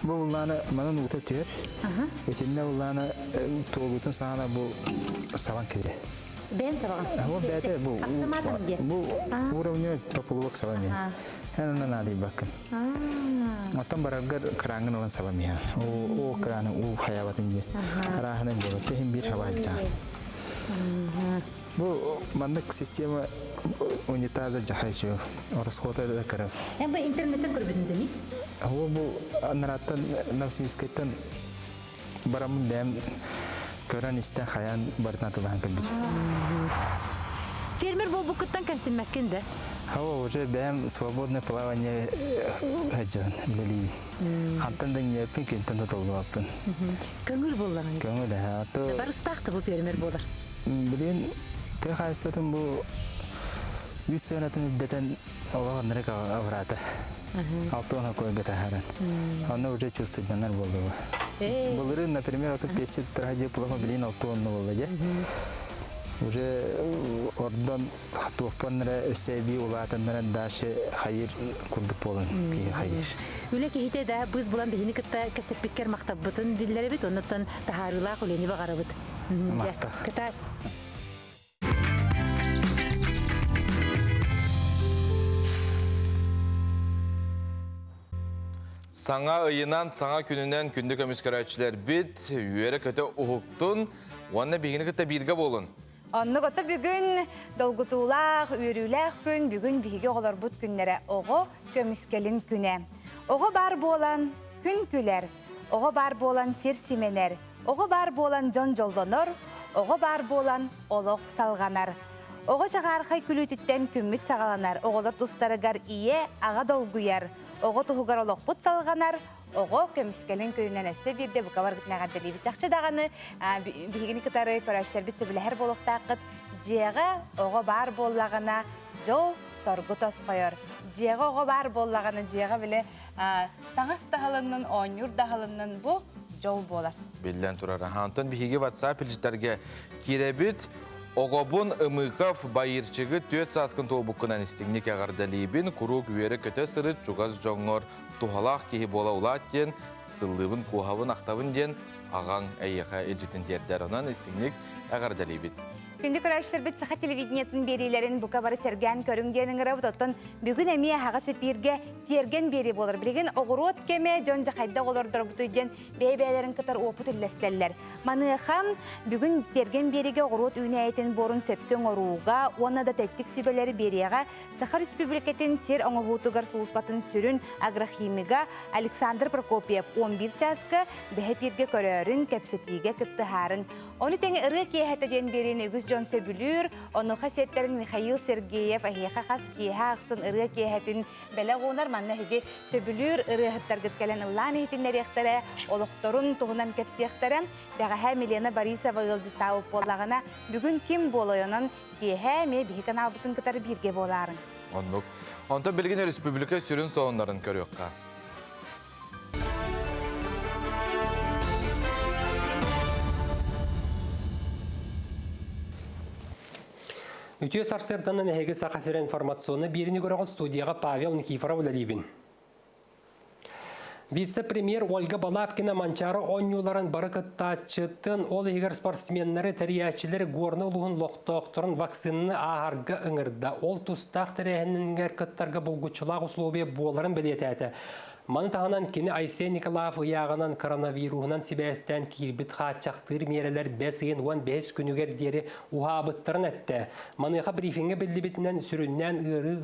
Бу уллааны манан уута түһэр. Итиннэ уллааны туолуутун саҕана бу сабан киирэ. Бэйэн сабаҕын. Бу бэйэтэ бу Автоматом диэн. Бу уровню тополуок сабан иһин. Эн онно наадыйбаккын. Оттон бараргар кырааҥҥын ылан сабан иһэн. Оо кырааны уу хайаабатын диэн. Арааһынан буолар. Тэһин биир хабаһыччаан. Бу маннык система унитаза дьахайчы ороскуота да кырас. Эн бу интернеттен көрбүтүн дemi? Ол бу анараттан Новосибирскайтан бараммын бэйэм көрөн истэн хайаан барытын атылаһан кэлбит. Фермер буолбуккуттан кэмсиммэккин да? Хава уже бэйэм свободное плавание сылдьабын үлэлиибин. Хантан да иҥнэппин, кимтэн да толлубаппын. Көҥүл буоллаҕын. Көҥүл эһэ. То Барыстаах да бу фермер буолар. Билигин тыа хаһаайыстыбатын бу үүт сыанатын үрдэтэн олох ынырык абыраата. Алтуон окойга таһааран. Онно уже чувствуйданар буолла бу. Былырыын, например, отут пести туттара дьиэ плохо билигин алтуонна буолла дьэ. Уже ордон туохпан эрэ өссө эбии улаатыннаран дальше хайыр курдук буолан киһи хайыр. Үлэ киһитэ да быыс булан биһини кытта кэсэппиккэр махтаббытын биллэрэбит, оннуттан таһаарыылаах үлэни баҕарабыт. Кытаат. Саҥа ыйынан, саҥа күнүнэн күндү көмүс көрөөччүлэрбит үөрэ-көтө уһуктун уонна биһигини кытта бииргэ буолун. Оннук ото бүгүн долгутуулаах, үөрүүлээх күн, бүгүн биһиги оҕолорбут күннэрэ оҕо көмүскэлин күнэ. Оҕо баар буолан күн күлэр, оҕо баар буолан сир симэнэр, Оҕо баар буолан дьон дьоллонор, оҕо баар буолан олох салҕанар. Оҕо чаҕаархай күлүүтүттэн күммүт саҕаланар, оҕолор тустарыгар ийэ, аҕа долгуйар, оҕо туһугар олохпут салҕанар, оҕо көмүскэлин күнүнэн өссө биирдэ бука баргытын эҕэрдэлиибит. Чахчы даҕаны биһигини кытары көрөөччүлэрбит сөбүлэһэр буолуохтааххыт. Дьиэҕэ оҕо баар буоллаҕына, дьол соргу тосхойор. Дьиэҕэ оҕо баар буоллаҕына, дьиэҕэ били таҥас таһылыннын, оонньуур даһылыннын бу дьол буолар. Биллэн турар. Онтон биһиги WhatsApp илдьитэргэ киирэбит. Оҕобун Ымыков Байырчыгы түөрт сааскын туолбуккунан истиҥник эҕэрдэлиибин, куруук үөрэ-көтө сырыт, чугас дьоҥҥор туһалаах киһи буола улаат диэн, сыллыыбын, куоһабын, ахтабын диэн аҕаҥ эйиэхэ илдьитин тиэрдэр. Онон истиҥник эҕэрдэлиибит. Күндү көрөөччүлэрбит саха телевидениетын биэриилэрин бука бары сэргээн көрүҥ диэн ыҥырабыт. Оттон бүгүн эмиэ аһаҕас эпииргэ тиэргэн биэрии буолар. Билигин оҕуруот кэмэ дьон дьэ хайдах олордорбутуй диэн бэйэ-бэйэлэрин кытар уопут үллэстэллэр. Маныаха бүгүн тиэргэн биэриигэ оҕуруот үүнээйитин буорун сөпкө оҥорууга уонна да тэттик сүбэлэри биэриэҕэ Саха Республикатын сир оҥоһуутугар сулууспатын сүрүн агрохимига Александр Прокопьев 11 чааска бэһэ эпииргэ көрөөрүн, кэпсэтиигэ кыттыһаарын. Ону тэҥэ ырыа киэһэтэ диэн биэриини үгүс дьон сөбүлүүр. Онуоха сиэттэрин Михаил Сергеев эһиэхэ хас киэһэ ахсын ырыа киэһэтин бэлэх уунар. Манна эһиги сөбүлүүр ырыаһыттаргыт кэлэн ыллаан иһитиннэриэхтэрэ, олохторун туһунан кэпсиэхтэрэ. Бэҕэһээ Милена Борисова ыалдьыттаабыт буоллаҕына, бүгүн ким буолуой? Онон киэһэ эмиэ биһи каналбытын кытары бииргэ буолаарыҥ. Оннук. Онтон билигин республика сүрүн сонуннарын көрүөххэ. Үтүө сарсыарданан эһиги Саха сирэ информационнай биэриини көрөҕүт студияҕа Павел Никифоров үлэлиибин. Вице-премьер Ольга Балабкина Манчаары оонньууларын бары кыттааччытын, ол иһигэр спортсменнары, тэрийээччилэри Горнай улууһун олохтоохторун вакцинаны ааһарга ыҥырда. Ол тустаах тэрээһинигэр кыттарга булгуччулаах условия буоларын бэлиэтээтэ. Маны таһынан кини Айсен Николаев ыйааҕынан коронавируһунан сибээстээн киирбит хааччахтыыр миэрэлэр бэс ыйын 15 күнүгэр диэри уһаабыттарын эттэ. Маныаха брифиҥҥэ биллибитинэн, сүрүннээн ыарыы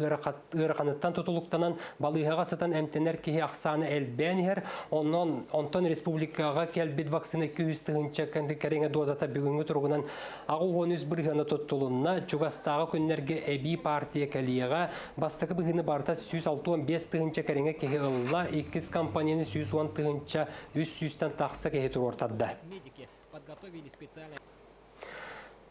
ыараханыттан тутулуктанан балыыһаҕа сытан эмтэнэр киһи ахсаана элбээн иһэр. Онон онтон республикаҕа кэлбит вакцина 200 тыһыынча кэриҥэ дозата бүгүҥҥү туругунан 83 бырыһыана туттулунна. Чугастааҕы күннэргэ эбии партия кэлиэҕэ. Бастакы быһыыны барыта 165 тыһыынча кэриҥэ киһи ылла, иккис компанияны 110 тыһыынча 300-тэн тахса киһи туруортарда.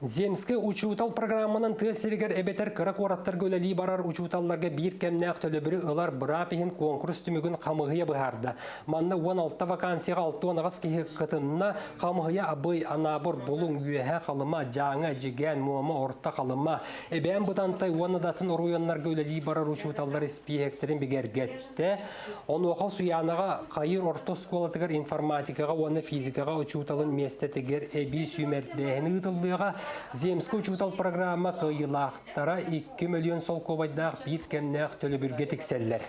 Земскэй учуутал программанан тыа сиригэр эбэтэр кыра куораттарга үлэлии барар учууталларга биир кэмнээх төлөбүрү ылар быраап иһин куонкурус түмүгүн хамыыһыйа быһаарда. Манна 16 вакансияҕа 68 киһи кытынна. Хамыыһыйа Абый, Анаабыр, Булуҥ, Үөһээ Халыма, Дьааҥы, Эдьигээн, Муома, Орто Халыма, Эбээн Бытантай уонна да атын оройуоннарга үлэлии барар учууталлар испииһэктэрин бигэргэттэ. Онуоха Усуйаанаҕа Хайыр орто оскуолатыгар информатикаҕа уонна физикаҕа учууталын миэстэтигэр эбии сүүмэрдээһин ыытыллыаҕа. Земскэй учуутал программа кыайыылаахтара 2 мөлүйүөн солкуобайдаах биир кэмнээх төлөбүргэ тиксэллэр.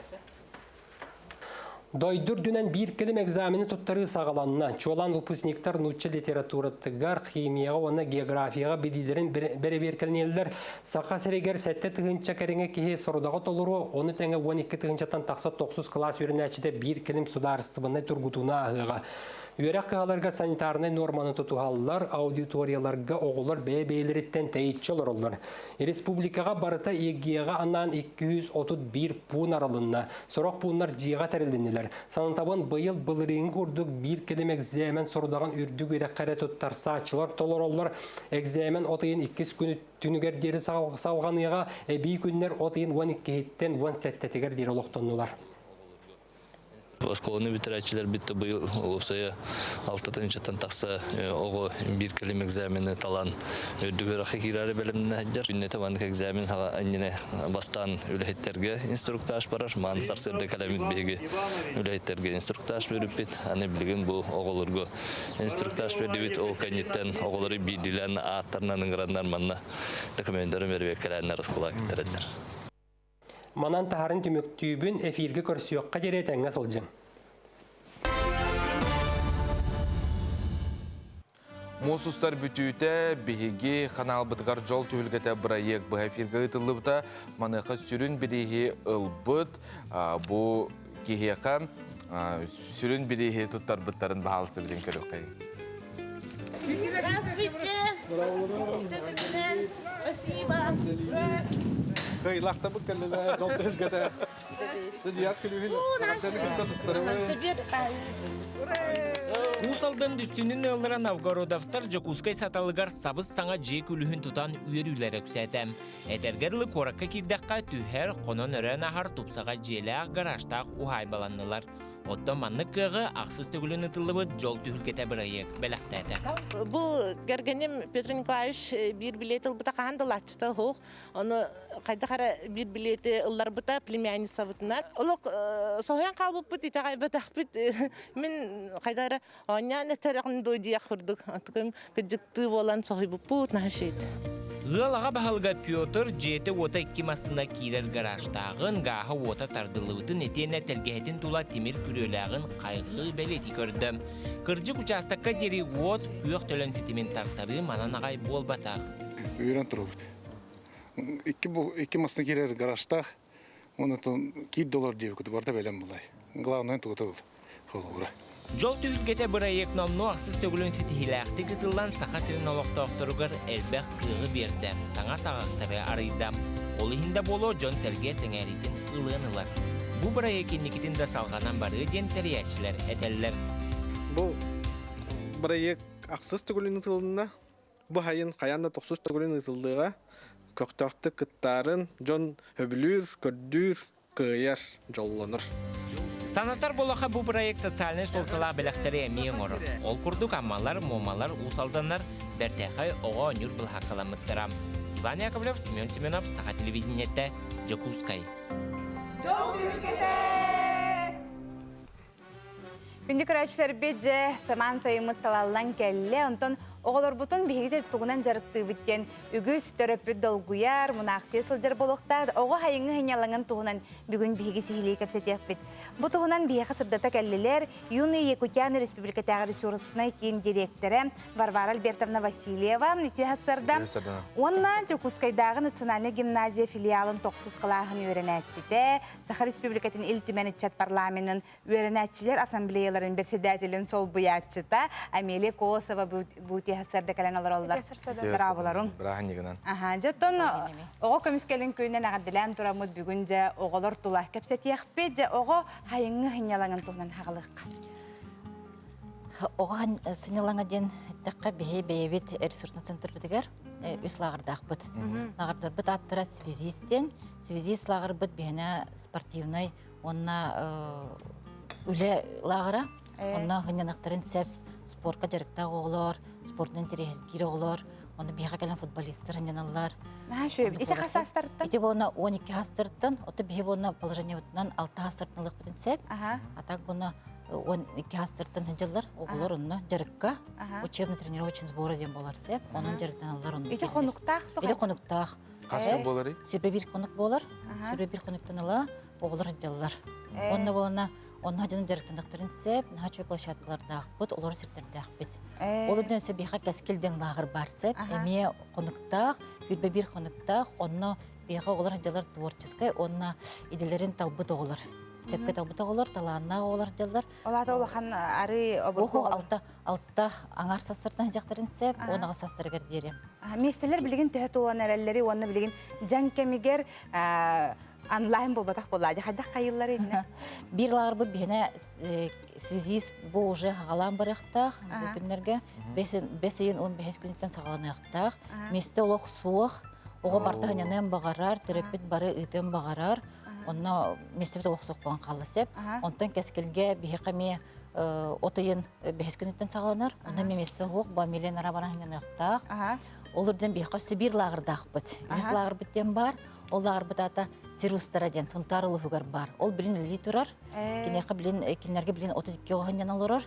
Дойду үрдүнэн биир кэлим экзамены туттарыы саҕаланна. Чуолаан выпускниктар нуучча литературатыгар, химияҕа уонна географияҕа билиилэрин бэрэбиэркэлэниэллэр. Саха сиригэр 7 тыһыынча кэриҥэ киһи сорудаҕы толоруо, ону тэҥэ 12 тыһыынчаттан тахса тохсус кылаас үөрэнээччитэ биир кэлим судаарыстыбаннай тургутууну ааһыаҕа. Үөрэх кыһаларыгар санитарнай нуорманы тутуһаллар, аудиторияларга оҕолор бэйэ-бэйэлэриттэн тэйиччи олороллор. Республикаҕа барыта ЕГЭ-ҕэ анаан 231 пуун арылынна. Сорох пууннар дьиэҕэ тэрилиннилэр. Санатабын быйыл былырыыҥҥы курдук биир кэлим экзамен сорудаҕын үрдүк үөрэххэ эрэ туттарсааччылар толороллор. Экзамен от ыйын иккис күнү түнүгэр диэри салҕаныаҕа, эбии күннэр от ыйын 12-иттэн 17-тигэр диэри олохтоннулар. Оскуоланы бүтэрээччилэрбит да быйыл уопсайа алта тыһыынчаттан тахса оҕо биир кэлим экзамены талан үрдүк үөрэххэ киирээри бэлэмнэнэ сылдьар. Күннэтэ маннык экзамен иннинэ бастаан үлэһиттэргэ инструктаж барар. Мааны сарсыарда кэлэммит биһиги үлэһиттэргэ инструктаж биэрбиппит. Аны билигин бу оҕолорго инструктаж бердибит. Ол кэнниттэн оҕолору биирдиилээн ааттарынан ыҥыраннар манна документарын бэрэбиэркэлээннэр оскуолаҕа киллэрэллэр. Манан таһарын түмүктүүбүн, эфиргэ көрсүөххэ диэри этэҥҥэ сылдьыҥ. Муус устар бүтүүтэ биһиги ханаалбытыгар дьол түһүлгэтэ бырайыак быһа эфиргэ ыытыллыбыта. Маныаха сүрүн бирииһи ылбыт бу киһиэхэ сүрүн бирииһи туттарбыттарын баһаалыста билин көрүөххэйиҥ. Здравствуйте! Спасибо! Кыйлахтабыт кэллилэр, дьол түһүлгэтэ. Судьяк күлүүһүн Уус Алдан Дүпсүнүн ыаллара Новгородовтар Дьокуускай Саталыгар сабыс-саҥа дьиэ күлүүһүн тутан үөрүүлэрэ үксээтэ. Этэргэ дылы куоракка киирдэххэ түһэр, хонон-өрөөн аһар тупсаҕай дьиэлээх, гаражтаах уһаайбаланнылар. Оттон маннык кыаҕы ахсыс төгүлүн ытыллыбыт дьол түһүлгэтэ бырайыак бэлэхтээтэ. Бу кэргэним Петр Николаевич биир билиэт ылбыта хаһан да ылааччыта суох. Ону хайдах эрэ биир билиэти ылларбыта племянницабытынан. Олох соһуйан хаалбыппыт, итэҕэйбэтэхпит. Мин хайдах эрэ Оонньоон этэрэҕин дуо диэх курдук, атыгым кыдьыктыы буолан соһуйбуппут наһаа шит. Ыал аҕа баһылыга Петр дьиэтэ-уота икки массыына киирэр гаражтааҕын, гааһа-уота тардыллыбытын итиэннэ тэлгэһэтин тула тимир күрүөлээҕин хайҕыы бэлиэтии көрдө. Кырдьык учаастакка диэри уот, күөх төлөн ситимин тартарыы манан аҕай буолбатах. Үөрэн турабыт. Икки, икки массыына киирэр гаражтаах, Онтон киир доллар диэбиккит барыта бэлэм булай. Главное тугута был холобура. Дьол түһүлгэтэ бырайыак номнуо ахсыс төгүлүн ситиһиилээхтик ыытыллан Саха сирин олохтоохторугар элбэх кыаҕы биэрдэ, саҥа саҕахтары арыйда. Ол иһин да буолуо дьон-сэргэ сэҥээриитин ылыан ылар. Бу бырайыак инникитин да салҕанан барыа диэн тэрийээччилэр этэллэр. Бу бырайыак ахсыс төгүлүн ыытылынна. Бу сайын хайаан да тохсус төгүлүн ыытыллыаҕа. Көхтөөхтүк кыттаарын дьон сөбүлүүр, көрдүүр, кыайар, дьоллонор. Санатар буоллахха, бу проект социальнай суолталаах бэлэхтэри эмиэ оҥорор. Ол курдук Аммалар, Муомалар, Уус Алданнар бэртээхэй оҕо оонньуур былаһааккаламмыттара. Иван Яковлев, Семен Семенов, Саха телевидениетэ, Дьокуускай. Дьол түһүлгэтэ! Күндү көрөөччүлэрбит дьэ самаан сайыммыт салаллан кэллэ. Онтон Оҕолорбутун биһиги тугунан дьарыктыыбыт диэн үгүс төрөппүт долгуйар, мунаахсыйа сылдьар буолуохтаах. Оҕо хайыҥҥы сынньалаҥын туһунан бүгүн биһиги сиһилии кэпсэтиэхпит. Бу туһунан биһиэхэ сырдата кэллилэр Юные Якутяне республикатааҕы ресурснай киин дириэктэрэ Варвара Альбертовна Васильева үтүө сарсыарда уонна Дьокуускайдааҕы национальнай гимназия филиалын тохсус кылааһын үөрэнээччитэ, Саха Республикатын Ил Түмэн ыччат парламенын үөрэнээччилэр ассамблеяларын бэрэссэдээтэлин солбуйааччыта Амелия Колосова бу үтүө сарсыарда кэлэн олороллор. Брааволорун. Бырааһынньыгынан. Аха, дьэ оттон оҕо көмүскэлин күнүнэн эҕэрдэлээн тураммыт бүгүн дьэ оҕолор тула кэпсэтиэхпит. Дьэ оҕо хайыҥҥы сынньалаҥын туһунан хаҕалыахха. Оҕо сынньалаҥа диэн эттэххэ биһи бэйэбит ресурсный центрбытыгар үс лааҕырдаахпыт. Лааҕырдарбыт ааттара связист диэн. Связист лааҕырбыт биһиэнэ спортивнай уонна үлэ лааҕыра. Онно сынньаныахтарын сөп спортка дьарыктаах оҕолор, спортунан интэриэһиргиир оҕолор, Оны биһиэхэ кэлэн футболисттар сынньаналлар. Наһаа үчүгэй. Ити хас саастарыттан? Ити буолна 12 саастарыттан, ото биһи буолна положениебытынан 6 саастарыттан ылыахпытын сөп. А так буна 12 саастарыттан сылдьаллар. Оҕолор онно дьарыкка учебно-тренировочный сборы диэн буолар сөп. Онон дьарыктаналлар онно. Ити хонуктаах Ити хонуктаах. Хас күн буоларый? Сүрбэ бир хонук буолар. Сүрбэ бир хонуктан ыла оҕолор сылдьаллар. Онно буолана Онно дьон дьарыктаныахтарын сөп, наһаа үчүгэй площадкалардаахпыт, олорор сирдэрдээхпит. Ол үрдүнэн өссө биһиэхэ Кэскил диэн лааҕыр баар сөп. Эмиэ хонуктаах, хүрбэ биир хонуктаах, онно биһиэхэ оҕолор сылдьаллар творческай уонна идэлэрин талбыт оҕолор. Сөпкө талбыт оҕолор, талааннаах оҕолор сылдьаллар. Ол аата улахан арыы обургу Оһо алта алта аҥаар састартан сылдьахтарын сөп, 10 састарыгар диэри. Миэстэлэр билигин төһө туолан эрэллэри уонна билигин дьаҥ кэмигэр онлайн буолбатах буолла хайдах хайыллар иннэ Биир лааҕырбыт биһинэ связист бу уже хаҕалаан барыахтаах бу күннэргэ бэс ыйын 15 күнүттэн саҕаланыахтаах миэстэ олох суох оҕо барта сынньаныан баҕарар төрөппүт бары ыытыан баҕарар онно миэстэбит олох суох буолан хаалла сеп онтон кэскилгэ биһиэхэ эмиэ от ыйын бэһис күнүттэн саҕаланар онно эмиэ миэстэ суох бу миллионера баран сынньаныахтаах ол үрдэн биһиэхэ өссө биир лааҕырдаахпыт үһүс лааҕырбыт диэн баар Ол лааҕырбыт аата Сир устара диэн Сунтаар улууһугар баар. Ол билин үлэлии турар. Киниэхэ билин кинилэргэ билин 32 оҕо сынньана олорор.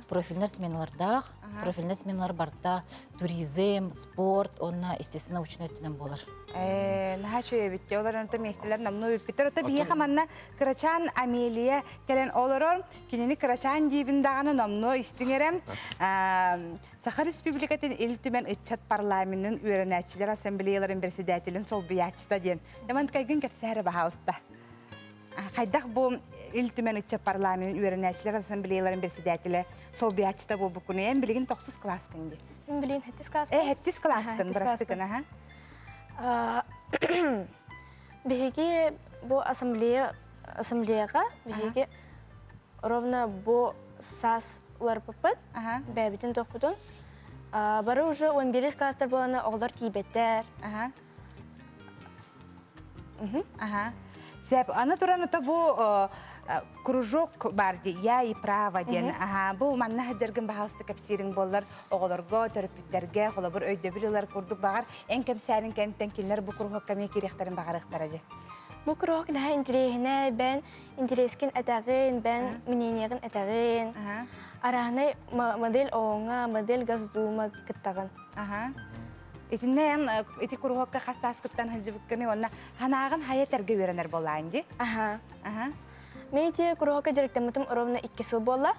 Профильнай сменалардаах. Профильнай сменалар барыта туризм, спорт уонна естественно научнай өттүнэн буолар. Наһаа үчүгэй эбит. Олор онто миэстэлэр номнуо бүппүттэр. Ото биһиэхэ манна кырачаан Амелия кэлэн олорор. Кинини кырачаан диибин даҕаны номнуо истиҥ эрэ. Саха Республикатын Ил Түмэн ыччат парламенын үөрэнээччилэр ассамблеяларын председателин солбуйааччыта диэн. Яман кайгын кэпсээрэ баһаалыста. Хайдах бу Ил Түмэн ыччат парламенын үөрэнээччилэр ассамблеяларын председателэ солбуйааччыта буолбуккун эн билигин тохсус кылааскын дии. Мин билигин хэттис класс. Э, хэттис класскын, бырастыкын, аха. Биһиги бу ассамблея ассамблеяга биһиги ровно бу саас уларыппыппыт, бэйэбитин тохпутун. Бары уже 11 класстар буолана оҕолор тиийбэттэр. Аха. Сеп, аны туран ото бу кружок бар ди, я и право диэн. Аха, бу манна сылдьаргын баһаалыста кэпсиириҥ буоллар оҕолорго, төрөппүттэргэ холобур өйдөбүл ылар курдук баҕар эн кэпсээниҥ кэнниттэн кинилэр бу кругокка эмиэ киириэхтэрин баҕарыахтара дии. Бу кругок наһаа интэриэһинэй, бэн Интэриэскин этэҕин, бэн мнениеҕин этэҕин. Араһынай модель ООН-ҥа, модель Госдума кыттаҕын. Итиннэ эн ити куруһуокка хас сааскыттан сылдьыбыккыный уонна санааҕын хайа этэргэ үөрэнэр буоллаҕын дии? Аха. Мин ити куруһуокка дьарыктаммытым ровно икки сыл буолла.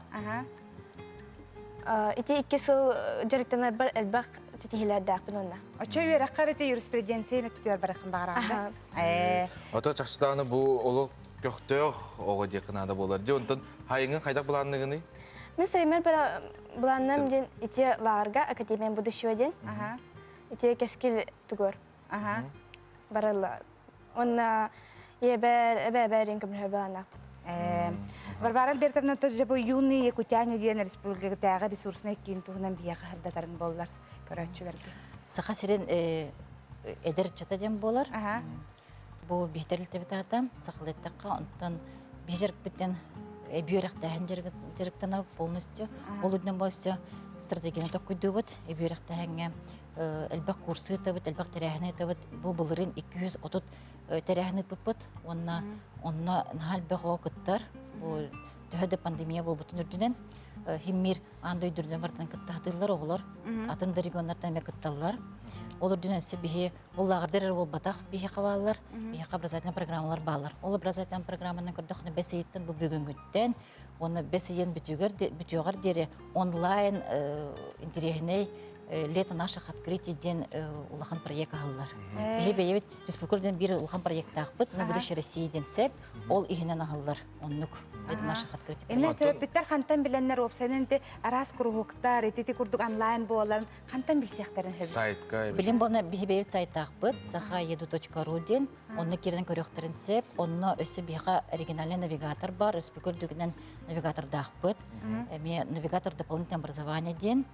Ити икки сыл дьарыктанарбар элбэх ситиһиилэрдээхпин уонна. Оччо үөрэххэр ити юриспруденция өттүгэр барыаххын баҕараҕын да? Ээ. Ото чахчытааны бу олох көхтөөх оҕо диэххэ наада буолар дии. Онтон хайыҥын хайдах былаанныгыный? Мин сайыммар былаанным диэн ити лааҕырга Академия будущего диэн. Ити кэскил тугур. Баралла. Уонна ийэбэр, эбээбэр көмөлөһөр былааннаахпыт. Варвара Альбертовна тоже бу юные якутяне диэн республикатааҕы ресурснай киин туһунан биһиэхэ сырдатарын буоллар көрөөччүлэргэ. Саха сирин эдэр ыччата диэн буолар. Бу биһи тэрилтэбит аата сахалыттахха онтон биһи дьарыкпыттан эбии үөрэхтээһин дьарыктана полностью. Ол үрдүнэн бу өссө стратегияны токкуйдуубут. Эбии үөрэхтээһиҥҥэ элбэх курсы ыытабыт, элбэх тэрээһини ыытабыт. Бу былырыын 230 тэрээһин ыыппыппыт уонна онно наһаа элбэх оҕо кыттар. Бу Төһө да пандемия буолбутун үрдүнэн химмир аан дойду үрдүнэн барытынан кытта сатыыллар оҕолор. Атын да регионнартан эмэ кытталлар. Ол үрдүнэн өссө биһи ол лааҕырдар эрэ буолбатах биһиэхэ бааллар. Биһиэхэ образовательнай программалар бааллар. Ол образовательнай программанан көрдөххүнэ бэс ыйыттан бу бүгүҥҥүттэн уонна бэс ыйын бүтүгэр бүтүөҕэр диэри онлайн интэриэһинэй «Лето наших открытий» диэн улахан проект аһыллар. Биһи бэйэбит республика диэн биир улахан проекттаахпыт «Мы будущее России» диэн сеп, ол иһинэн аһыллар оннук «Лето наших открытий». Инне төрөппүттэр хантан билэннэр уопсайынан ити араас куруһуктар, ити курдук онлайн буолан хантан билсиэхтэрин сөбүй? Сайтка Билим буолна биһи бэйэбит сайтаахпыт sahaedu.ru диэн онно киирэн көрүөхтэрин сөп. Онно өссө биһиэхэ оригинальный навигатор бар, республика үрдүгүнэн навигатордаахпыт. Эмиэ навигатор дополнительное образование диэн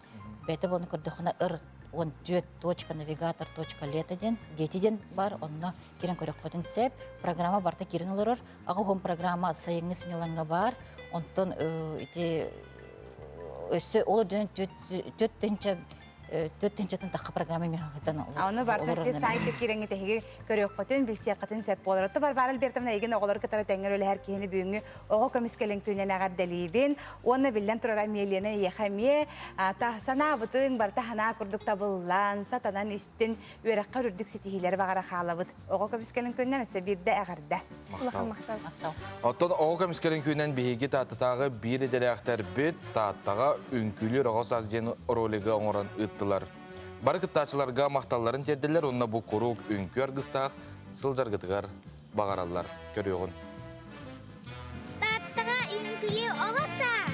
Бэйэтэ буолан көрдөххүнэ ыр 14 точка навигатор точка лето диэн дети диэн бар онно киирэн көрөххүтүн сөп. Программа барыта киирэн олорор. Аҕа уһун программа сайыҥҥы сынньалаҥҥа баар. Онтон ити өссө ол үрдүнэн 4 тыһыынча 4 тыһыынчаттан тахха программа мехахытан. Аны барыта сайтка киирэҥҥит эһиги көрүөххүтүн, билсиэххитин сөп буолар. Отто Варвара Альбертовна эйигин оҕолор кытары тэҥҥэр үлэһэр киһини бүгүҥҥү оҕо көмүскэлин күнүнэн эҕэрдэлиибин. Уонна биллэн турар Амелияны эйиэхэ эмиэ санаабытыҥ барыта санаа курдук табыллан, сатанан истин, үөрэххэ үрдүк ситиһиилэри баҕара хаалабыт. Оҕо көмүскэлин күнүнэн өссө биирдэ эҕэрдэ. Махтал. Оттон оҕо көмүскэлин күнүнэн биһиги Тааттатааҕы биир идэлээхтэрбит Тааттаҕа үҥкүүлүүр оҕо саас диэн ролигы оҥорон ыыттылар. Бары кыттааччыларга махталларын тиэрдэллэр уонна бу куруук үҥкүү аргыстаах сылдьаргытыгар баҕараллар. Көрүөҕүн. Тааттаҕа үҥкүүлүүр оҕо саас.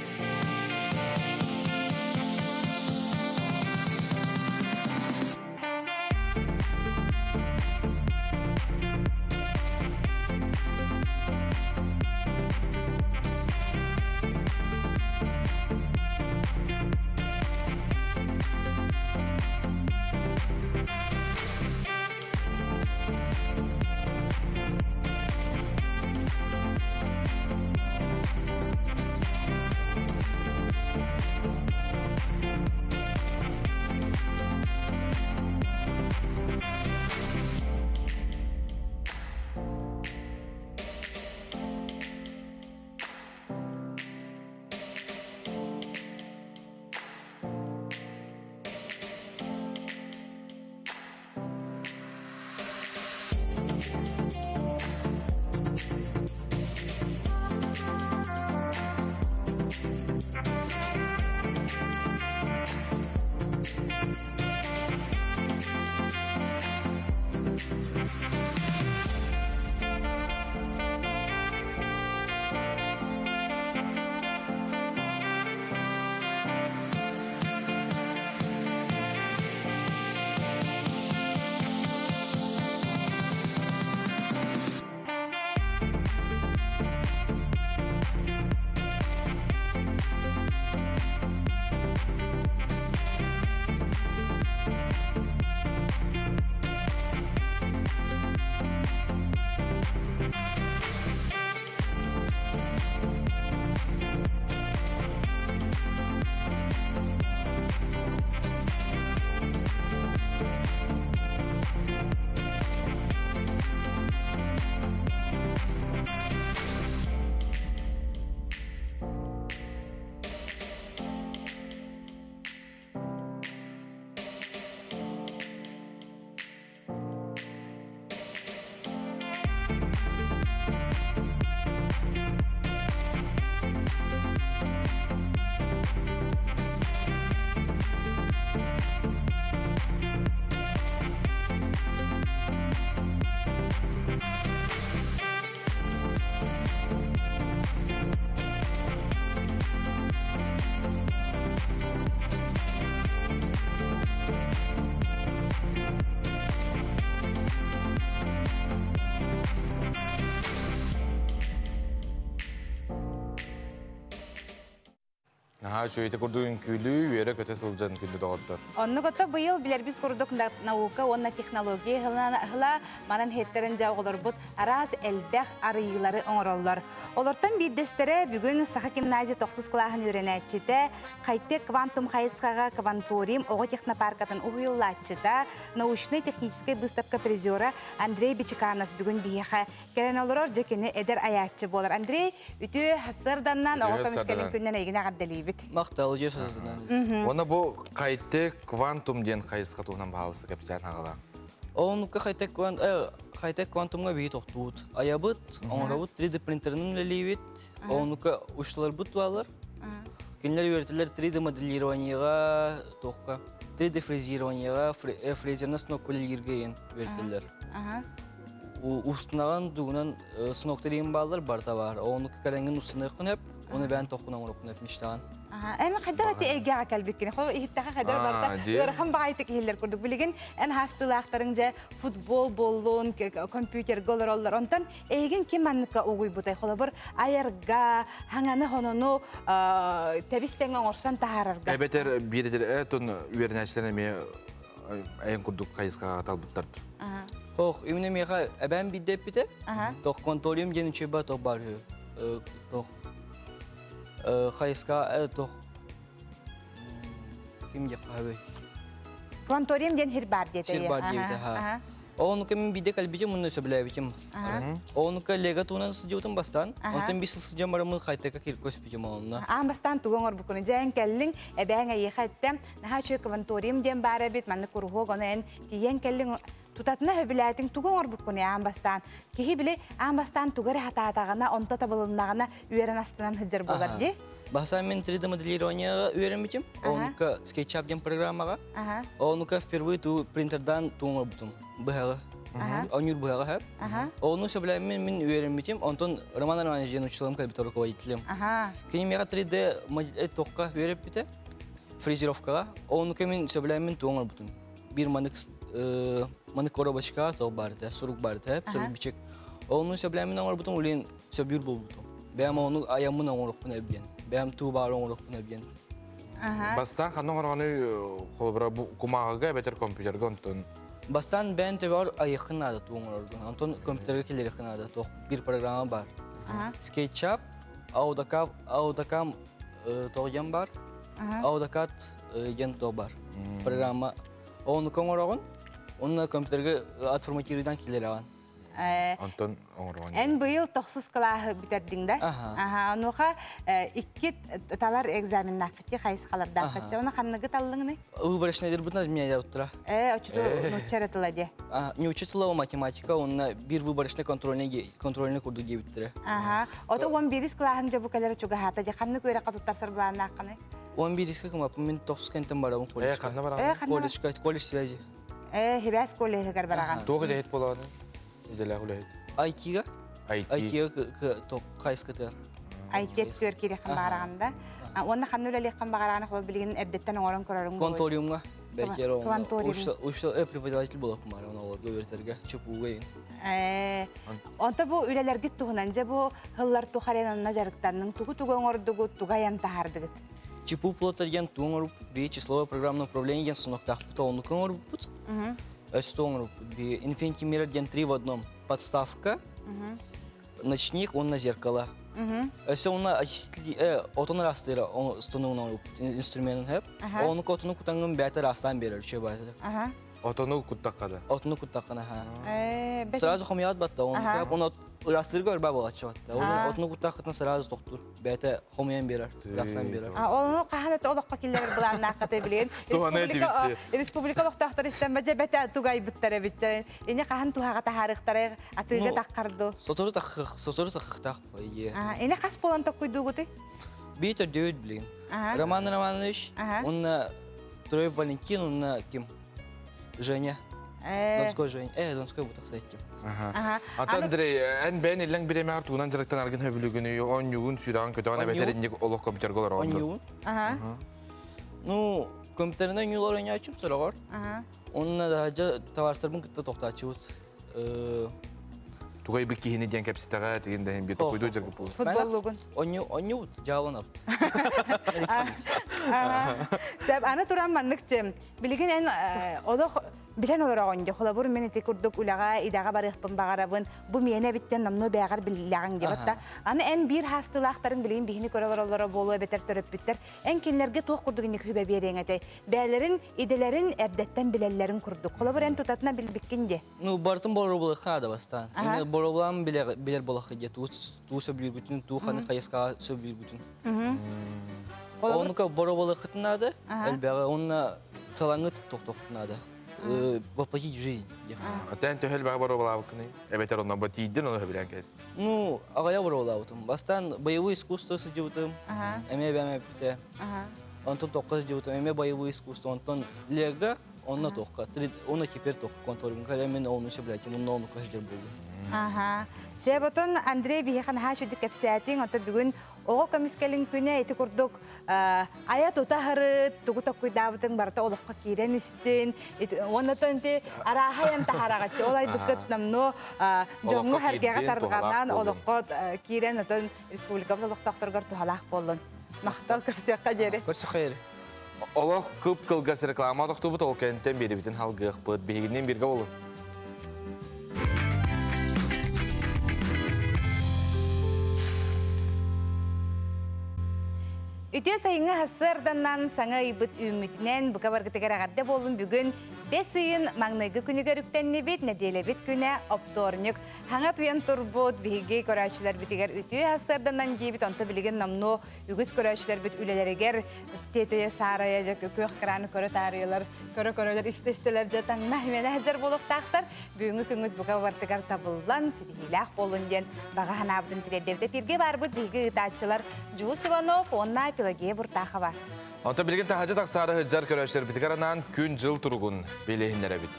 Наһаа үчүгэйдик курдук үҥкүүлүү, үөрэ-көтө сылдьан күндү доҕордор. Оннук ото быйыл билэрбит курдук наука уонна технология ыһыла манан иһиттэрин дьэ оҕолорбут араас элбэх арыйыылары оҥороллор. Олортон биирдэстэрэ бүгүн Саха гимназия тохсус кылааһын үөрэнээччитэ, Хайтек квантум хайысхаҕа Кванториум оҕо технопаркатын уһуйуллааччыта, научнай-техническэй быыстапка призера Андрей Бичиканов бүгүн биһиэхэ кэлэн олорор, дьэ кини эдэр айааччы буолар. Андрей, үтүө сарданнан оҕо көмүскэлин күннэн эйигин эҕэрдэлиибит. Махтал, үтүө сарданнан. Уонна бу Хайтек квантум диэн хайысха туһунан баһаалыста кэпсээн аҕала. Оннукка Хайтек Хайтек квантумга биһи тохтуут. Айабыт, оҥоробут 3D принтеринэн үлэлиибит. Оннукка учларбыт баалар. Кинилэр үөрэтэллэр 3D моделированиеға, тоққа 3D фрезерованиеға, фрезерна станок үлэлииргэ үөрэтэллэр. Устунаган дугунан сноктарыйын баалар барта бар. Оны кэлэҥин устуныаххын өп, оны бээн тоххун оҥороххун өп мечтаан. Эн хайдах ити эйгэҕэ кэлбиккин? Хо иһиттэхэ хайдах барта ыарахан баҕайытык иһиллэр курдук. Билигин эн хаастыылаахтарыҥ дьэ футбол буоллун, компьютерга олороллор. Онтон эйигин ким манныкка угуйбутай? Холобур, айарга, хаҥаны хонону тэбис тэҥ оҥорсон таһаарарга. Эбэтэр биир этон үөрэнээччилэр эмиэ айан курдук хайысхаҕа талбыттар. Ох, именно миэхэ эбээм биирдэ эппитэ. Тох конториум диэн үчүгэй тох бар үһү. Тох хайыска тох ким диэххэ сөбүй? Кванториум диэн хир бар диэтэ. Сир бар диэбитэ, ха. Ону кэмин биирдэ кэлбитим, уонна сөбүлээбитим. Ону коллега туһунан сылдьыбытым бастаан. Онтон биир сыл сылдьан бараммын хайтека кииркө өспүтүм онно. Аан бастаан тугу оҥорбуккуну дьээн кэллиҥ, эбээҥ эйиэхэ эттэ, наһаа үчүгэй кванториум диэн баар эбит, маннык куруһуок, ону эн тиийэн кэллиҥ, тутатына сөбүлээтиҥ, тугу оҥорбуккунуй аан бастаан? Киһи били аан бастаан тугу эрэ хатаатаҕына, онто табылыннаҕына үөрэн астынан сылдьар буолар дии. Бастаан мен 3D моделированияҕа үөрэммитим. Онука SketchUp диэн программаҕа. Онука впервые ту принтердан туу оҥорбутум. Быһаҕы. Оонньуур быһаҕы хэп. Ону сөбүлээммин мин үөрэммитим. Онтон Роман Романович диэн учителым кэлбит руководителем. Кини миэхэ 3D тоққа үөрэппитэ. Фрезеровкаҕа. Онука мин сөбүлээммин туу оҥорбутум. Биир манык манык коробочка тоқ бар этэ, сурук бар этэ, сурук бичик. Ону сөбүлээммин оҥорбутум, улин сөбүлүүр буолбутум. Бэйэм ону айаммын оҥоруохпун эбиэн. Бэйэм туу баар оҥоруохпун эбиэн. Бастаан ханна оҥороҕунуй холобура бу кумааҕыга эбэтэр компьютерга онтон Бастаан бэйэн төбөҕөр айыаххын наада туу оҥороргун. Онтон компьютерга киллэриэххин наада. Туох биир программа бар. SketchUp, AutoCAD, AutoCAD тоҕо диэн бар. AutoCAD диэн туох бар. Программа. Ону оҥороҕун. Онно компьютерга отформатируйдан киллэрэҕин. Онтон оҥороҕун. Эн быйыл тохсус кылааһы бүтэрдиҥ да? Аха. Онуоха икки талар экзаменнааххыт хайысхалардааххыт. Оны ханныгы таллыҥный? Выборочный меня уттара. Э, оччото нуучча эрэ тыла дии. Нуучча тыла математика, онно биир выборочный контрольный контрольный курдук диэбиттэрэ. Аха. Ото 11 кылааһыҥ дьэ бу кэлэрэ чугаһаата дии. Ханнык үөрэххэ туттарсар былааннааххыный? 11 кымаппын мин тохсус кэнтэн барабын колледжка. Э, ханна бараҕын? Э, ханна Колледжка, колледж связи. Э, Хибээс колледжыгар бараҕын. Туох идэһит буолаҕын? Идэлээх үлэһит. IT-га? IT. IT-га хайыскытыгар. IT өттүгэр киириэххин баҕараҕын да? Уонна ханна үлэлиэххин баҕараҕын холобур билигин эрдэттэн оҥорон көрөрүҥ буолуо. Кванториумҥа. Бэкер Кванториум. Учта преподаватель буолуохпун баара ону үөрэтэргэ ЧПУга иин. Э, онто бу үлэлэргит туһунан дьэ бу сыллар тухары онно дьарыктанныҥ тугу-тугу оҥордугут, тугу айан таһаардыгыт? ЧПУ плотер диэн тугу оҥорбуппут, бии числовое программное управление диэн станоктаахпыт, оннук оҥорбуппут. Өстө оҥорбуппут. Бии Infinity Mirror диэн три в одном. Подставка, ночник уонна зеркало. Өссө уонна очиститель отон ыраастыыра станогун оҥорбуппут инструментын хэп. Ону отону кутаҥҥын бэйэтэ ыраастаан биэрэр үчүгэй баайта. Отону куттахха да. Отону куттаххына ха. Сразу хомуйаат батта, оны ыраастыырга өрбө буолаччы батта. Отону куттаххытына сразу тохтуур. Бэйэтэ хомуйан биэрэр, ыраастаан биэрэр. Ону хаһан это олоххо киллэрэр былааннааххыты билигин. Республика олохтоохтор истэн бадьа бэтэ тугайбыттар эбит. Ини хаһан туһаҕа таһаарыахтара атыыга таххарду. Сотору таххых, сотору таххыхтаах Ини хас буолан токкуйдуугутуй? Бии төрдүбүт билигин. Роман Романович, уонна Троев Валентин, уонна ким? Женя. Донской Женя. Э, Донской бу тахса ким. Ата Андрей, эн бэйэн иллэҥ бириэмэҕэр тугунан дьарыктан аргын хөбүлүгүнүй, оонньуугун, сүрэҕин көтөҕөн эбэтэр инник олох компьютерга олороҕун Оонньуубун. Ну, компьютеринэн оонньуулар оонньооччум сороҕор. Онно да дьэ табаарыстарбын кытта тохтооччубут. Тугай бы киһини диэн кэпситэҕэ тигин да бир токуйду дьаргы пул. Футболлугун. Онню онню жааланап. Сөп аны туран маннык тем. Билигин эн олох билэн олороҕун дьэ холобур мин ити курдук үлэҕэ идэҕэ барыахпын баҕарабын бу миэнэ эбиттэн номнуо бэйэҕэр биллэҕиҥ диэбит да аны эн биир хаастыылаахтарыҥ билигин биһини көрө олороллоро буолуо эбэтэр төрөппүттэр эн кинилэргэ туох курдук инник сүбэ биэриэҥ этэй бэйэлэрин идэлэрин эрдэттэн билэллэрин курдук холобур эн тутатына билбиккин дии Ну, барытын боруобулахха наада бастаан. Именно боруобулаан билэр билэр буолахха дии туу туу сөбүлүүргүтүн, туу ханы хайысхаҕа сөбүлүүргүтүн. Онука боруобалыаххытын наада, элбэҕи уонна талаҥҥыт тохтуоххутун наада. Воплотить в жизнь. Тэн төһө элбэҕи боруобалаабыккыный? Эбэтэр онно бу тиийдин, ону сөбүлээн кэбистин. Ну, аҕыйах боруобалаабытым. Бастаан боевые искусства сылдьыбытым. Эмиэ эбээм эппитэ. Онтон тоххо сылдьыбытым, эмиэ боевые искусства. Онтон Лего Онно туохха, онно теперь туохха конторим, когда мен ону сөбүлээтим, онно ону көһүдэр буоллум. Аха. Себотон Андрей биһиэхэ наһаа үчүгдүк кэпсээтиҥ, ото бүгүн оҕо көмүскэлин күнэ ити курдук айа тута харыт, тугу токкуйдаабытыҥ барыта олоххо киирэн истин, уонна ити арааһайан таһараҕаччы, ол айбыккыт намно дьоҥҥо сэргэҕэ тарҕанан олоххо киирэн отон республикабыт олохтоохторугар туһалаах буоллун. Махтал көрсүөххэ диэри. Көрсүөххэ диэри. Олох кып-кылгас реклама тохтубут, ол кэнниттэн биэрибитин халгыахпыт. Биһигинниин бииргэ болун. Үтүө сайыҥҥы сарсыарданан саҥа ыйбыт үүммүтүнэн бука баргытыгар эҕэрдэ буоллун бүгүн бэс ыйын маҥнайгы күнүгэр үктэннибит, нэдиэлэбит күнэ оптуорньук. Хаҥа туйан турбут биһиги көрөөччүлэрбитигэр үтүө сарсыарданан диибит, онто билигин номнуо үгүс көрөөччүлэрбит үлэлэригэр тиэтэйэ саарайа дьэ күөх экраны көрө таарыйалар, көрө-көрөлөр истэ-истэлэр дьэ таҥна имэнэ сылдьар буолуохтаахтар. Бүгүҥҥү күҥҥүт бука бартыгар табыллан, ситиһиилээх буоллун диэн баҕа санаабытын тириэрдэбит. Эпииргэ баарбыт биһиги ыытааччылар Дьулус Иванов уонна Пелагея Буртахова. Онтон билигин таһырдьа тахсаары сылдьар көрөөччүлэрбитигэр анаан күн-дьыл туругун билиһиннэрэбит.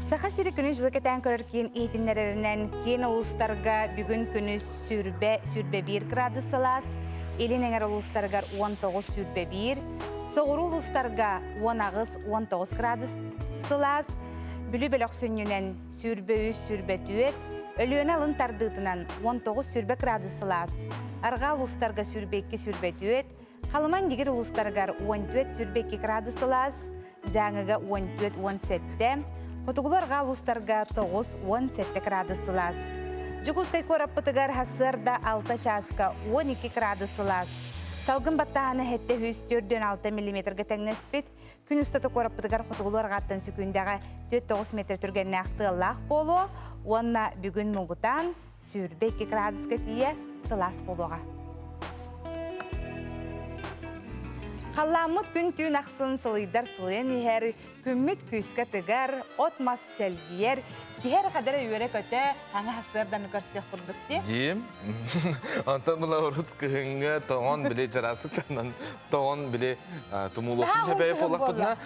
Саха сири күнү дьылы кэтээн көрөр киин иһитиннэрэринэн киин улуустарга бүгүн күнүс сүүрбэ сүүрбэ биир градус сылаас, илин эҥэр улуустарыгар 19 сүүрбэ биир, соҕуруу улуустарга 18 19 градус сылаас, Бүлүү бөлөх сүнньүнэн сүүрбэ үс сүүрбэ түөрт, Өлүөнэ алын тардыытынан 19 сүүрбэ градус сылаас, арҕаа улуустарга сүүрбэ икки сүүрбэ түөрт, Халыма Индигир улуустарыгар 14-22 градус сылаас, Дьааҥыга 14-17, Хотугулуу-Арҕаа улуустарга 9-17 градус сылаас. Дьокуускай куораппытыгар сарсыарда 6 чааска 12 градус сылаас. Салгын баттааһына 746 миллиметрга тэҥнэспит. Күн устата куораппытыгар хотугулуу-арҕааттан сөкүүндэҕэ 4-9 метр түргэннээх тыаллаах буолуо уонна бүгүн муҥутаан 22 градуска тиийэ сылаас буолуоҕа. Халлааммыт күн-түүн ахсын сылыйдар сылыйан иһэр, күммүт күүскэ тыгар, от-мас чэлгийэр, киһи эрэ хадара үөрэ-көтө, хаҥа сарсыарданы көрсүөх курдук дии. Диим. Онтон була урут кыһыҥҥы тоҥон били чараастык таһынан тоҥон били тумуулуохпун сөбөйө буоллахпытына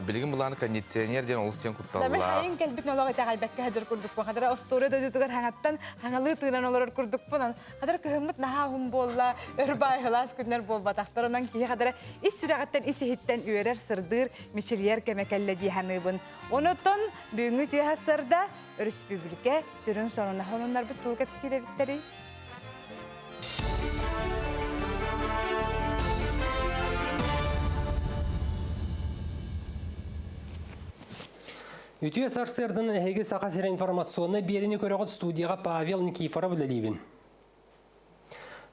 билигин былааны кондиционер диэн олус диэн кутталлаах. Хайын кэлбит олох итэҕэйбэккэ сылдьар курдукпун. Хадара остуоруйа дойдутугар хаҥаттан хаҥалыы тыынан олорор курдукпун. Хадара кыһыммыт наһаа уһун буолла, өр баайылаас күннэр буолбатахтар. Онон киһи хадара ис сүрэҕиттэн, ис иһиттэн үөрэр, сырдыыр, мичилийэр кэмэ кэллэ дии саныыбын. Онотон бүгүҥҥү түөһэ сарда өрөспүүбүлүкэ сүрүн сонуна сонуннарбыт тугу кэпсиир эбиттэрий? Үтүө сарсыарданан эһиги Саха сирэ информационнай биэриини көрөҕүт студияҕа Павел Никифоров үлэлиибин.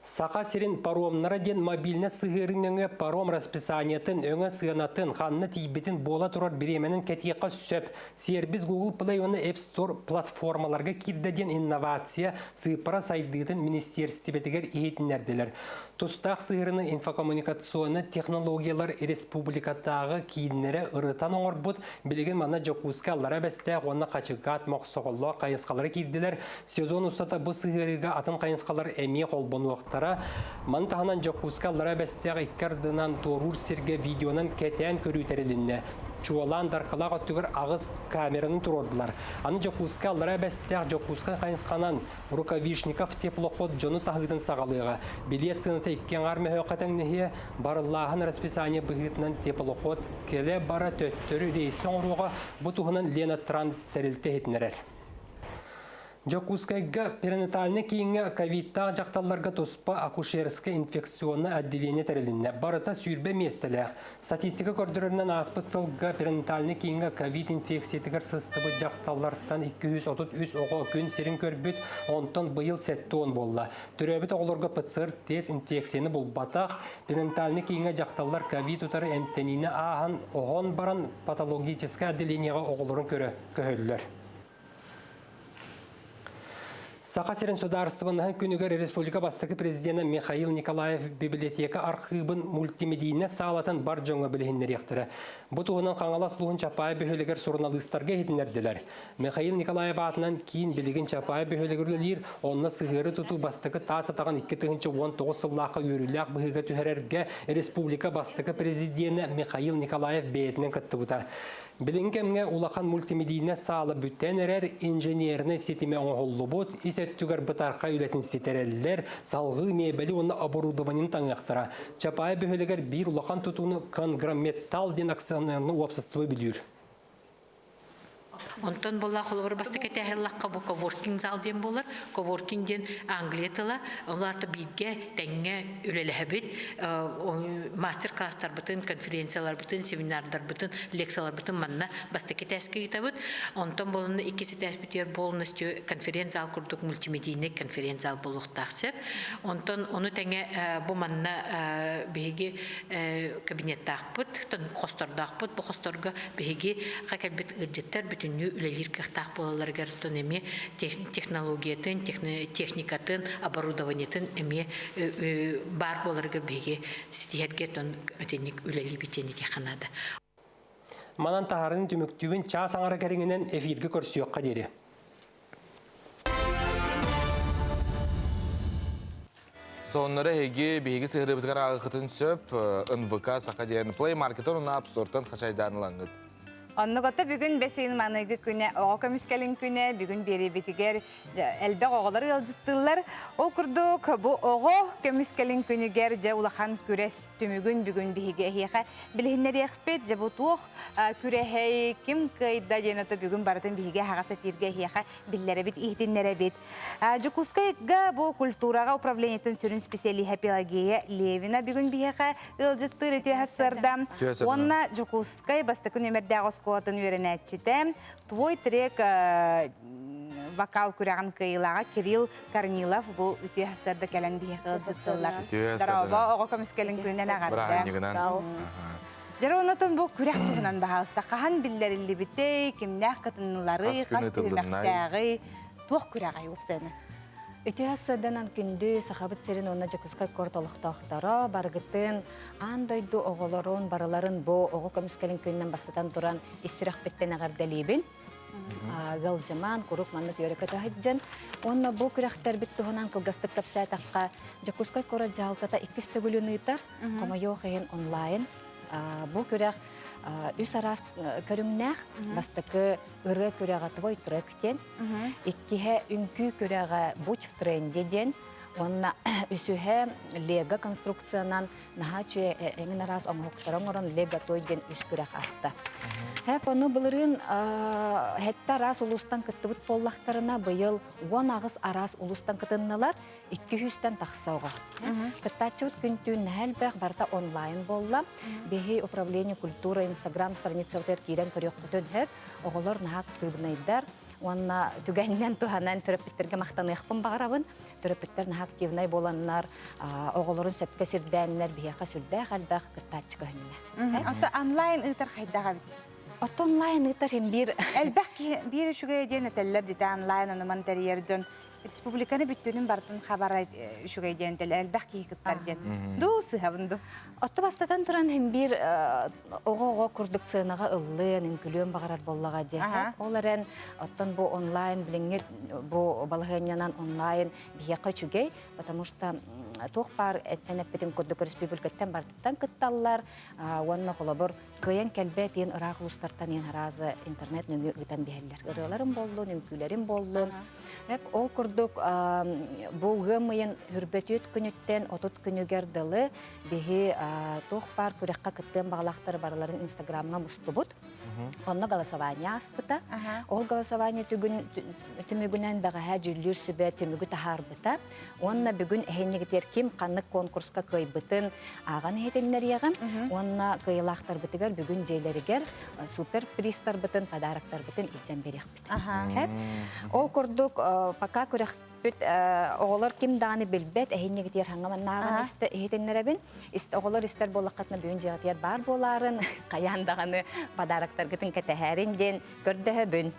Саха сирин паромнара диэн мобильнай сыһыарыы нөҥүө паром расписаниетын, өҥө сыанатын, ханна тиийбитин буола турар бириэмэнэн кэтиэххэ сөп. Сервис Google Play уонна App Store платформаларга киирдэ диэн инновация сыыппара сайдыытын министиэристибэтигэр иһитиннэрдилэр. Тустаах сыһыарыыны инфокоммуникационнай технологиялар республикатааҕы кииннэрэ ырытан оҥорбут. Билигин манна Дьокуускай Аллара Бэстээх уонна Хачыкаат Мохсоҕоллоох хайысхалара киирдилэр. Сезон устата бу сыһыарыыга атын хайысхалар эмиэ холбонуохтара. туруоруохтара. Маны таһынан Дьокуускай Аллараа Бэстээх икки ардынан туоруур сиргэ видеонан кэтээн көрүү тэрилиннэ. Чуолаан Даркалаах өттүгэр аҕыс камераны туруордулар. Аны Дьокуускай Аллараа Бэстээх Дьокуускай хайысханан Рукавишников теплоход дьону таһыытын саҕалыаҕа. Билиэт сыаната икки аҥаар мөһөөххө тэҥнэһиэ. Барыллааһын расписание быһыытынан теплоход кэлэ-бара төттөрү рейсэ оҥоруоҕа. Бу туһунан Лена Транс тэрилтэ иһитиннэрэр. Дьокуускайга перинатальнай кииҥҥэ ковидтаах дьахталларга туспа акушерскай инфекционнай отделение тэрилиннэ. Барыта 20 миэстэлээх. Статистика көрдөрөрүнэн ааспыт сылга перинатальнай кииҥҥэ ковид инфекциятыгар сыстыбыт дьахталлартан 233 оҕо күн сирин көрбүт, онтон быйыл 70 буолла. Төрөөбүт оҕолорго ПЦР-тест инфекцияны булбатах. Перинатальнай кииҥҥэ дьахталлар ковид утары эмтэниини ааһан, оһон баран патологическай отделениеҕа оҕолорун көрө көһөллөр. Саха сирин судаарыстыбаннаһын күнүгэр республика бастакы президенэ Михаил Николаев библиотека архыыбын мультимедийнэ саалатын бар дьоҥҥо билиһиннэриэхтэрэ. Бу туһунан Хаҥалас улууһун Чапаай бөһүөлэгэр суруналыыстарга иһитиннэрдилэр. Михаил Николаев аатынан киин билигин Чапаай бөһүөлэгэр үлэлиир, онно сыһыары тутуу бастакы таас атаҕын 2019 сыллаахха үөрүүлээх быһыыга түһэрэргэ республика бастакы президенэ Михаил Николаев бэйэтинэн кыттыбыта. Билиҥҥи кэмҥэ улахан мультимедийнэ саала бүтэн эрэр, инженернэй ситимэ оҥоһуллубут, ис өттүгэр бытархай үлэтин ситэрэллэр, салҕыы миэбэли уонна оборудованиены таҥыахтара. Чапаев бөһүөлэгэр биир улахан тутууну Конгрометалл диэн акционернай уопсастыба бүлүүр. Онтон буолла холобур бастакы этээһиллахха бу коворкинг зал диэн буолар. Коворкинг диэн англия тыла. Ол аата бииргэ тэҥҥэ үлэлэһэбит. Мастер-класстарбытын, конференцияларбытын, семинардарбытын, лекцияларбытын манна бастакы этээскэ ыытабыт. Онтон буолунна иккис этээспитигэр полностью конференц-зал курдук мультимедийнай конференц-зал буолуохтаах сөп. Онтон ону тэҥэ бу манна биһиги кабинеттаахпыт, хостордоохпут. Бу хосторго биһиги кэлбит ыалдьыттар бүтүннүү үлэлиир кыахтаах буолалларыгар оттон эмиэ технологиятын, техникатын, оборудованиетын эмиэ баар буоларыгар биһиги ситиһэргэ оттон итинник үлэлиибит диэн этиэххэ наада. Манан таһарын түмүктүүбүн чаас аҥара кэриҥинэн эфиргэ көрсүөххэ диэри. Соннары эһиги биһиги сыһырыбытыгар ааҕыххытын сөп НВК Саха диэн Play Market-тан уонна App Store-тан хачайдаан ылаҥҥыт. Оннугата бүгүн бэс ыйын маныгы күнэ, оҕо көмүскэлин күнэ, бүгүн биэриибитигэр элбэх оҕолор ыалдьыттыыллар. Ол курдук, бу оҕо көмүскэлин күнүгэр дьэ улахан күрэс түмүгүн бүгүн биһиги эһиэхэ билиһиннэриэхпит. Дьэ бу туох күрэһэй, ким кыайда диэн ото бүгүн барытын биһиги аһаҕас эфиргэ эһиэхэ биллэрэбит, иһитиннэрэбит. Дьокуускайга бу культураҕа управлениетын сүрүн специалиһа Пелагея Левина бүгүн биһиэхэ ыалдьыттыыр үтүө сарсыарда. Уонна Дьокуускай бастакы нүөмэрдээх оскуолатын үөрэнээччитэ Твой трек вокал күрэҕин кыайыылааҕа Кирилл Корнилов бу үтүө сарсыарда кэлэн биһиэхэ ыалдьыттыллар. Дорообо, оҕо көмүскэлин күнүнэн эҕэрдэ. Дьэ, онотон бу күрэх туһунан баһаалыста хаһан биллэриллибитэй, кимнээх кытынныларый, хас түһүмэхтээҕий, туох күрэҕэй уопсайынан? Үтүө сырданан күндү Сахабыт сирин уонна Дьокуускай куорат олохтоохторо барыгытын аан дойду оҕолорун барыларын бу оҕо көмүскэлин күнүнэн бастатан туран ис сүрэхпиттэн эҕэрдэлиибин. Ыалдьымаан, куруук маннык үөрэ-көтө сылдьан. Уонна бу күрэхтэрбит туһунан кылгастык кэпсээтэххэ, Дьокуускай куорат дьаһалтата иккис төгүлүн ыытар. Хомойуох иһин онлайн. Бу күрэх үс араас көрүҥнээх. Бастакы ырыа күрэҕэ «Твой трек» диэн. Иккиһэ үҥкүү күрэҕэ «Будь в тренде» диэн. Уонна үсүһэ лего конструкциянан наһаа үчүгэй эҥин араас оҥоһуктары оҥорон лего той диэн үс күрэх аста. Хэп ону былырыын хэтте араас улуустан кыттыбыт буоллахтарына быйыл 18 араас улуустан кытыннылар. 200-тэн тахса оҕо. Кыттааччыбыт күн-түүн наһаа элбэх, барыта онлайн буолла. Биһи управление культура инстаграм страницабытыгар киирэн көрүөххүтүн сөп. Оҕолор наһаа актыыбынайдар уонна түгэнинэн туһанан төрөппүттэргэ махтаныахпын баҕарабын. Төрөппүттэр наһаа активнай буоланнар, оҕолорун сөпкө сирдээннэр биһиэхэ сүрдээх элбэх кыттааччы көһүннэ. Оттон онлайн ыытар хайдах эбит? Оттон онлайн ыытар хим биир элбэх киһи биир үчүгэй диэн этэллэр дите онлайн аныман тэрийэр дьон. республиканы бүттүүнүн бартын хабара үчүгэй диэн элбэх киһи кыттар диэн. Ду сыһабын ду. Отто бастатан туран хим биир оҕо-оҕо курдук сыанаҕа ыллыан, үҥкүлүөн баҕарар буоллаҕа диэ. Ол эрэн оттон бу онлайн билиҥҥи бу балаһыанньанан онлайн биһиэхэ үчүгэй, потому что туох баар эн эппитин курдук республикаттан бардыттан кытталлар уонна холобур кыайан кэлбэт диэн ыраах улуустартан иэн араазы интернет нөҥүө ыытан биһэллэр. Ырыаларым боллун, үҥкүүлэрим боллун. Эп ол курдук бу ыам ыйын хүрбөтүөт күнүттэн 30 күнүгэр дылы биһи туох баар күрэххэ кыттыан баҕалаахтары барыларын инстаграмҥа мустубут. Онно голосование ааспыта. Ол голосование түмүгүнэн бэҕэһээ дьүүллүүр сүбэ түмүгү таһаарбыта. Уонна бүгүн эһиннигитигэр ким ханнык конкурска кыайбытын ааҕан иһитиннэриэҕим. Уонна кыайыылаахтарбытыгар бүгүн дьиэлэригэр супер призтарбытын, подароктарбытын илдьэн биэриэхпит. Ол курдук, пока күрэхпит оҕолор ким даҕаны билбэт, эһиннигитигэр хаҥа маннааҕын иһитиннэрэбин. Оҕолор истэр буоллаххытына бүгүн дьиэҕитигэр баар буолаарын, хайаан даҕаны подароктаргытын кэтэһээрин диэн көрдөһөбүн.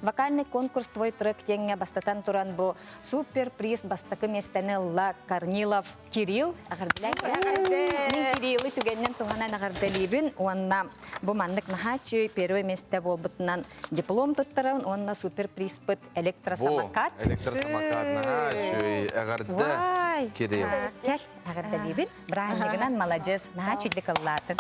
Вокальный конкурс «Твой трек» диэҥҥэ бастатан туран бу супер приз бастакы миэстэни ылла Корнилов Кирилл. Мин Кириллы түгэнинэн туһанан эҕэрдэлиибин уонна бу маннык наһаа үчүгэй первое место буолбутунан диплом туттарабын уонна супер призпыт электросамокат. Электросамокат наһаа үчүгэй эҕэрдэ Кирилл. Кэл эҕэрдэлиибин. Браанньыгынан маладьыас, наһаа үчүгдик ыллаатын.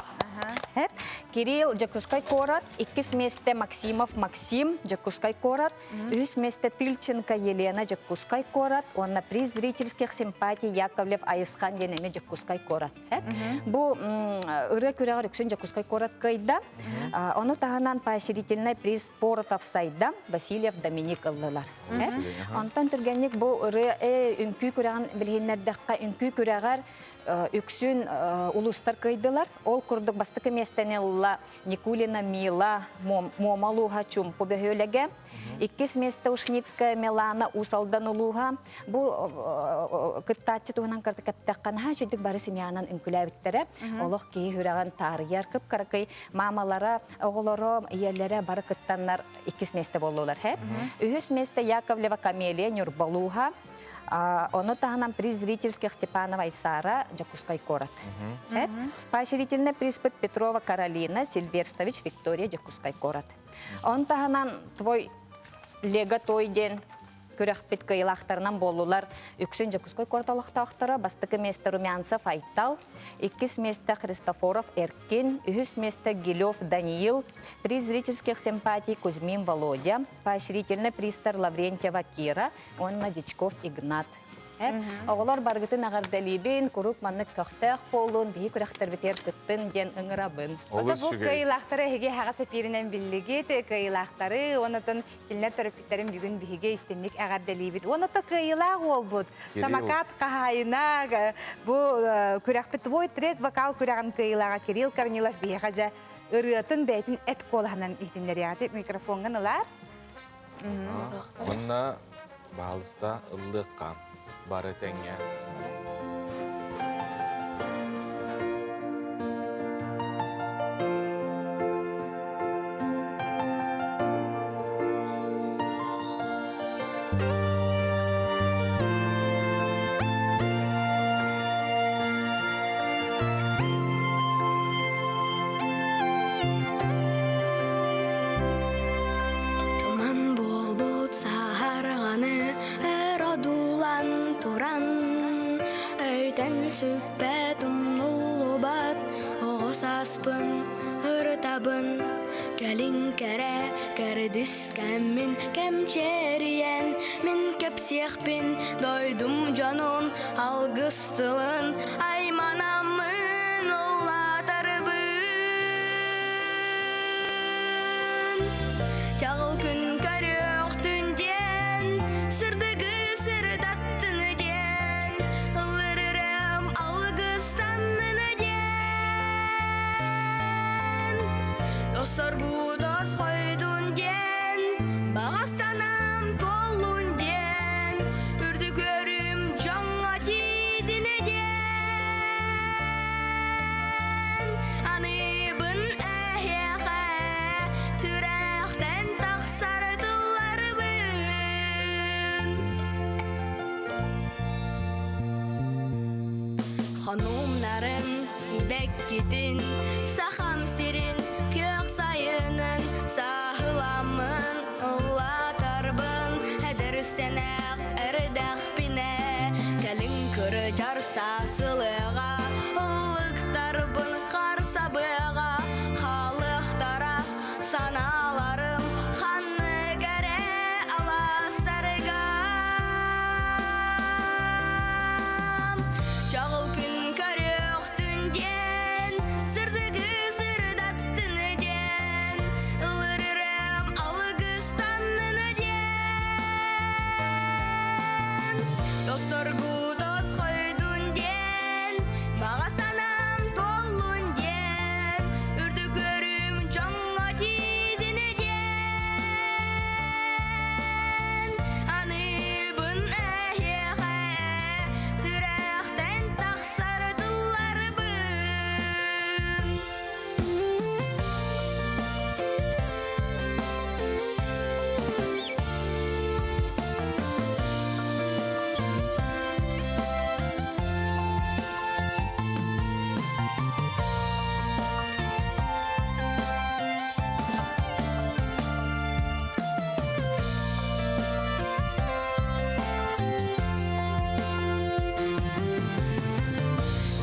Кирилл Дьокуускай куорат, иккис миэстэ Максимов Максим Дьокуускай куорат, үһүс миэстэ Тыльченко Елена Дьокуускай куорат уонна приз зрительских симпатий Яковлев Айысхан диэн эмиэ Дьокуускай куорат. Бу ырыа күрэҕэр үксүн Дьокуускай куорат кыайда. Ону таһынан поощрительный приз Поротов Сайда, Васильев Доминик ыллылар. Онтон түргэнник бу ырыа үҥкүү күрэҕин билиһиннэрдэххэ, үҥкүү күрэҕэр үксүн улуустар кыайдылар. Ол курдук бастакы миэстэни ылла Никулина Мила, Муома улууһа Чумпу бөһүөлэгэ. Иккис миэстэ Ушницкая Милана Уус Алдан улууһа. Бу кыттааччы туһунан кырты кэптэххэ наһаа үчүгдүк бары семьянан үҥкүлээбиттэрэ. Олох киһи сүрэҕин таарыйар кып-кыракый мамалара, оҕолоро, ийэлэрэ бары кыттаннар иккис миэстэ буоллулар. Үһүс миэстэ Яковлева Камелия Ньурба улууһа. Ону таһынан приз зрительских Степанова Айсара, Дьокуускай куорат. Поощрительный призпыт Петрова Каролина, Сильверстович Виктория, Дьокуускай куорат. Он таһынан твой Лего той диэн күрэхпит кыайыылаахтарынан буоллулар үксүн Дьокуускай куорат олохтоохторо бастакы миэстэ Румянцев Айтал, иккис миэстэ Христофоров Эркин, үһүс миэстэ Гилев Даниил, приз зрительских симпатий Кузьмин Володя, поощрительный пристар Лаврентьева Кира уонна Дичков Игнат. Оҕолор барыгытын эҕэрдэлиибин, куруук маннык көхтөөх буолун, биһи күрэхтэрбитигэр кыттын диэн ыҥырабын. Ото бу кыайыылаахтары эһиги эһэҕэ сэпииринэн биллигит, кыайыылаахтары, уонна кинилэр төрөппүттэрин бүгүн биһиги истинник эҕэрдэлиибит. Уонна то кыайыылаах уолбут, самокат хаһаайына, бу күрэхпит Твой трек вокал күрэҕин кыайыылааҕа Кирилл Корнилов биһиэхэ дьэ ырыатын бэйэтин эт куолаһынан иһитиннэриэҕэ. Микрофоҥҥын ылаар. Уонна баһалыста ыллыахха бары тэҥҥэ. Туман буолбут саһарҕаны өр одуулан туран Өйтөн сүппэт умнуллубат оҕо сааспын ырытабын Кэлин кэрэ кэрдис кэммин кэмчиэрийэн мин кэпсиэхпин дойдум дьонун алгыс тылын айманаммын ыллатарбын Чаҕыл күн көрүөхтүн диэн сырдыгы сырдаттын диэн ыллырырым алгыстаннын диэн Досторбут хойдун диэн баҕа санаам туоллун диэн үрдүк өрүм дьоҥҥо тиийдинэ диэн аныыбын эһиэхэ сүрэхтэн тахсар тылларбын. Хонуумнарын сибэккитин, Сахам сирин күөх сайынын Саһыламмын, ыллатарбын Эдэр сэнэх эрдэхпинэ Кэлин кырдьар саасылыаҕа Ыллыктарбын харсабыаҕа Халыктара санааларым Ханнык эрэ алаастарга Чаҕыл күн көрүөхтүн диэн, сырдыгы сырдаттын диэн, ылырырым алгыстаннын диэн. Тосторгу тосхойдун диэн, баҕа санаам туоллун диэн, үрдүк өрүм дьоҥҥо тиийдин диэн. Аныбын эһиэхэ сүрэхтэн тахсар тылларбын.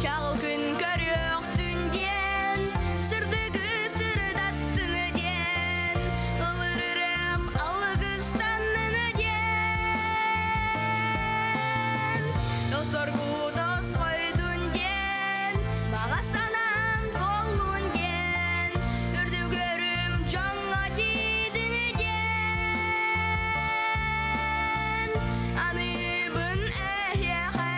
Чаҕыл күн көрүөхтүн диэн, сырдыгы сырдаттын диэн, ылырырым алгыстаннын диэн. Тосоргу тосхойдун диэн, баҕа санаам туоллун диэн, үрдүгөрүм дьоҥҥо тиийдин диэн. Аныбын эһиэхэ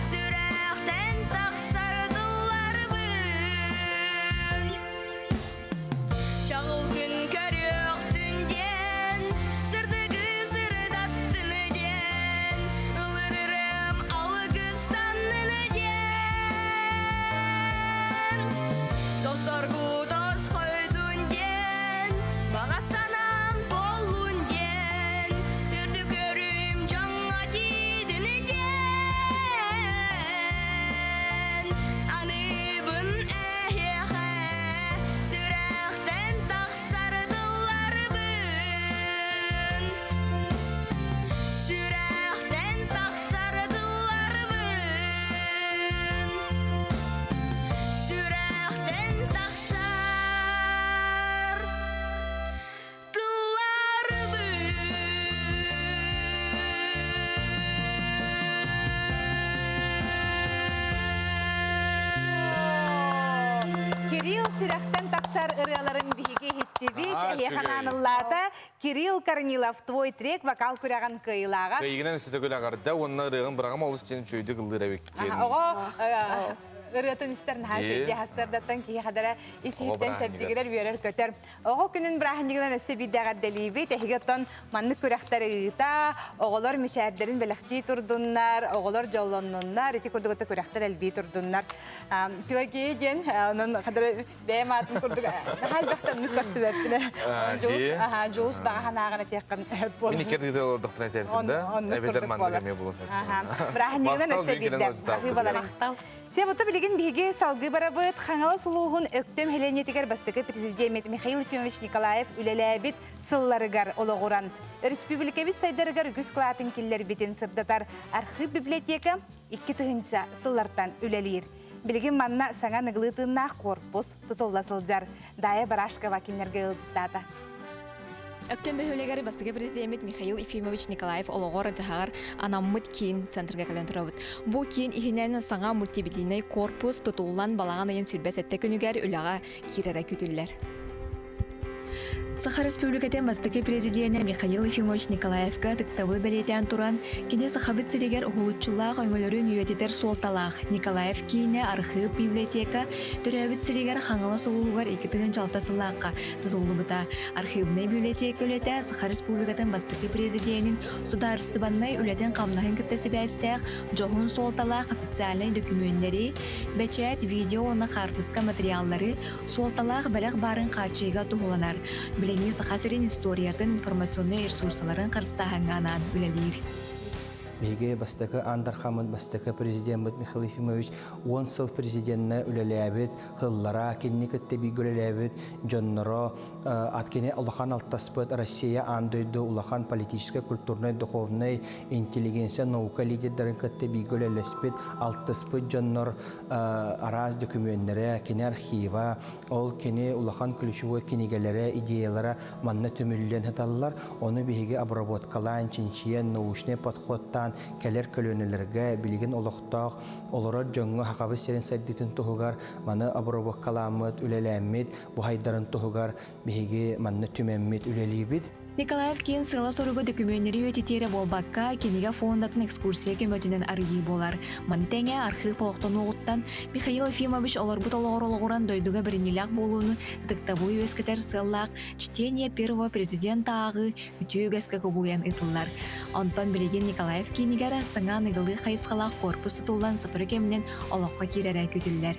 сүрэхтэн тахсар тылларбын. Чаҕыл күн көрүөхтүн диэн, сырдыгы сырдаттын диэн, ылырырым алгыстаннын диэн. Тосоргу тосхойдун диэн, баҕа санаам туоллун диэн, үрдүк өрүм дьоҥҥо тиийдин диэн. Аныбын эһиэхэ сүрэхтэн тахсар тылларбын. Сүрэхтэн тахсар тылларбын. Сүрэхтэн тахсар Кирилл сүрэхтэн тахсар ырыаларын биһиги иһиттибит. Эһиэхэ анааныллаата Кирилл Корнилов «Твой трек» вокал күрэҕин кыайыылааҕа. Кыайыгынан өссө төгүл аҕарда уонна ырыаҕын быраҕым олус диэн үчүгэйдик ыллыыр эбиккин. Оҕо ырыатын истэр наһаа үчүгэй хассардаттан киһи хадара ис иһиттэн чэбдигирэр үөрэр-көтөр. Оҕо күнүн бырааһынньыгынан өссө биирдэ эҕэрдэлиибит. Эһиги оттон маннык күрэхтэри ыыта, оҕолор мичээрдэрин бэлэхтии турдуннар, оҕолор дьоллоннуннар, ити курдук күрэхтэр элбии турдуннар. Пелагея диэн, онон хадара бэйэм аатым курдук наһаа элбэхтэ оннук көрсүбэппинэ. Дьулус, Дьулус баҕа санааҕын этиэххин буолар. Мин икки ардыгар олордохпуна этэрдим да. Эбэтэр маннык эмиэ булун. Бырааһынньыгынан өссө биирдэ. Себото билигин биһиги салгыы барабыт. Хаҥалас улууһун Өктөм һэлиэнньэтигэр бастакы президент Михаил Ефимович Николаев үлэлээбит сылларыгар олоҕуран, өрөспүүбүлүкэбит сайдарыгар үгүс кылаатын киллэрбитин сырдатар архыып библиотека 2000 сыллартан үлэлиир. Билигин манна саҥа ныгылыы тыыннаах корпус тутулла сылдьар. Дая Барашкова кинилэргэ ыалдьыттаата. Өктөм бөһүөлэгэр бастакы президеммит Михаил Ефимович Николаев олоҕор-дьаһаҕар анаммыт киин центрга кэлэн турабыт. Бу киин иһинэн саҥа мультимедийнай корпус тутуллан балаҕан ыйын 27 күнүгэр үлэҕэ киирэрэ күүтүллэр. Саха Республикатын бастакы президенэ Михаил Ефимович Николаевка ытыктабыл бэлиэтээн туран, кини Сахабыт сиригэр уһулуччулаах өҥөлөрүн үйэтитэр суолталаах Николаев киинэ архыып библиотека төрөөбүт сиригэр Хаҥалас улууһугар 2006 сыллаахха тутуллубута. Архивнай библиотека үлэтэ Саха Республикатын бастакы президенин судаарыстыбаннай үлэтин-хамнаһын кытта сибээстээх дьоһун суолталаах официальнай дөкүмүөннэри, бэчээт, видео уонна хаартыска материаллары суолталаах бэлэх баарын хааччыйыыга туһуланар. Билиҥҥи Саха сирин историятын информационнай ресурсаларын харыстааһыҥҥа анаан үлэлиир. Биһиги бастакы Аан Дархаммыт, бастакы президеммит Михаил Ефимович 10 сыл президеннэ үлэлээбит, һыллара, кинини кытта бииргэ үлэлээбит дьонноро, ат кини улахан алтаспыт Россия аан дойду улахан политическай, культурнай, духовнай интеллигенция, наука лидердарын кытта бииргэ үлэлэспит, алтыспыт дьоннор араас дөкүмүөннэрэ, кини архива, ол кини улахан ключевой кинигэлэрэ, идеялара манна түмүллэн сыталлар. Ону биһиги обработкалаан, чинчийэн, научнай подходтаан кэлэр көлүөнэлэргэ билигин олохтоох олорор дьоҥҥо Сахабыт сирин сайдыытын туһугар маны обработкалааммыт, үлэлээммит, бу хайдарын туһугар биһиги манна түмэммит үлэлиибит. Николаев киин сыала-соруга дөкүмүөннэри үйэтитиэрэ буолбакка, кинигэ фондатын экскурсия көмөтүнэн арыйыы буолар. Маны тэҥэ архыып олохтонуоҕуттан Михаил Ефимович олорбут олоҕор олоҕуран дойдуга бэриниилээх буолууну ытыктабылы үөскэтэр сыаллаах «Чтение первого президента» ааҕыы үтүө үгэскэ кубулуйан ыытыллар. Онтон билигин Николаев киинигэр саҥа аныгылыы хайысхалаах корпус тутуллан сотору кэминэн олоххо киирэрэ күүтүллэр.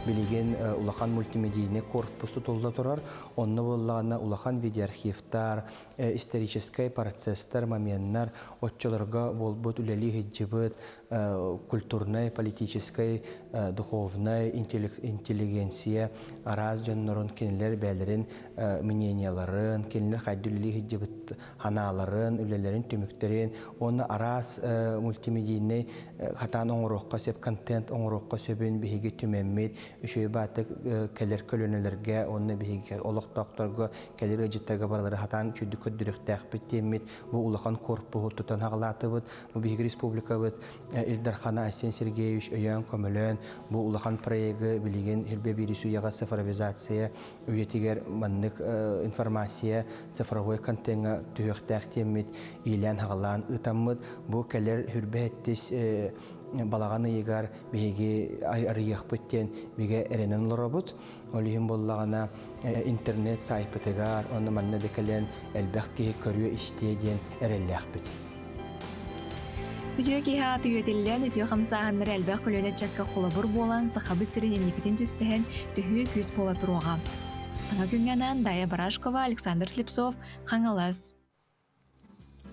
Билигин улахан мультимедийнай корпус тутулла турар. Онно буоллаҕына улахан видеоархивтар, историческай процесстар, моменнар, оччолорго буолбут үлэлии сылдьыбыт культурнай, политическай, духовнай интеллигенция араас дьоннорун кинилэр бэйэлэрин мненияларын, кинилэр хайда үлэлии сылдьыбыт ханааларын, үлэлэрин түмүктэрин уонна араас мультимедийнай хатаан оҥоруохха сөп контент оҥоруохха сөбүн биһиги түмэммит үчүгэй баатык кэлэр көлүөнэлэргэ уонна биһиги олохтоохторго кэлэр ыалдьыттарга барылары хатаан үчүгдүк көрдөрүөхтээхпит диэммит бу улахан корпуһу тутан хаҕалаатыбыт. Бу биһиги республикабыт Ил Дархана Айсен Сергеевич өйөөн көмөлөөн бу улахан проегы билигин Хирбе биирис үйэҕэ цифровизация үйэтигэр маннык информация цифровой контеҥҥа түһүөхтээх диэммит иилээн-хаҕалаан ыытаммыт бу кэлэр хүрбэ-сэттис балаҕан ыйыгар биһиги арыйыахпыт диэн бигэ эрэнэн олоробут. Ол иһин буоллаҕына интернет саайпытыгар уонна манна да кэлэн элбэх киһи көрүө-истиэ диэн эрэллээхпит. Үтүө киһи ааты үөтүллэн, үтүө хамсааһыннары элбэх көлүөнэ ыччакка холобур буолан, Сахабыт сирин инникитин түстэһэн, төһүү күүс буола туруоҕа. Саҥа күҥҥэ анаан Дая Барашкова, Александр Слепцов, Хаҥалас.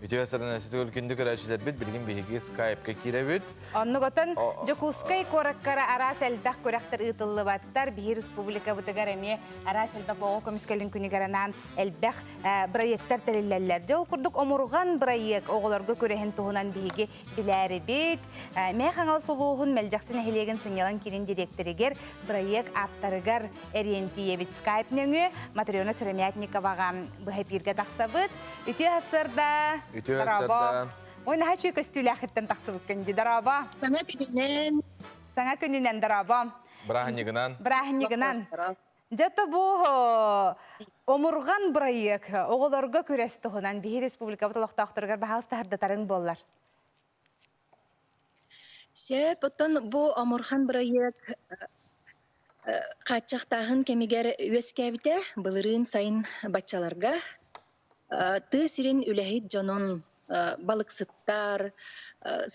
Үтүө сарына күндү көрөөччүлэрбит билигин биһиги скайпка киирэбит. Оннук отон Дьокуускай куораккара араас элбэх күрэхтэр ыытыллыбаттар. Биһи республикабытыгар эмиэ араас элбэх оҕо көмүскэлин күнүгэр анаан элбэх бырайыактар тэриллэллэр. Дьэ ол курдук омурҕан бырайыак оҕолорго күрэһин туһунан биһиги билээрибит. Мэҥэ Хаҥалас улууһун Мэлдьэхси нэһилиэгин сынньалаҥ киинин дириэктэригэр бырайыак ааптарыгар эриэн тиийэбит. Скайп нөҥүө Матрена Сыромятниковаҕа быһа эпииргэ тахсабыт. Үтүө сарсыарда! Үтүө сарсыарда! Ой, наһаа үчүгэй көстүүлээхиттэн тахсыбыккын дии, дорообо! Саҥа күнүнэн! Саҥа күнүнэн, дорообо! Бырааһынньыгынан! Бырааһынньыгынан! Дьэ бу омурҕан бырайыак оҕолорго күрэс туһунан биһи республикабыт олохтоохторугар баһаалыста сырдатарыҥ буоллар. Сөп, оттон бу омурхан бырайыак хааччахтааһын кэмигэр үөскээбитэ былырыын сайын баччаларга Тыа сирин үлэһит дьонун балыксыттар,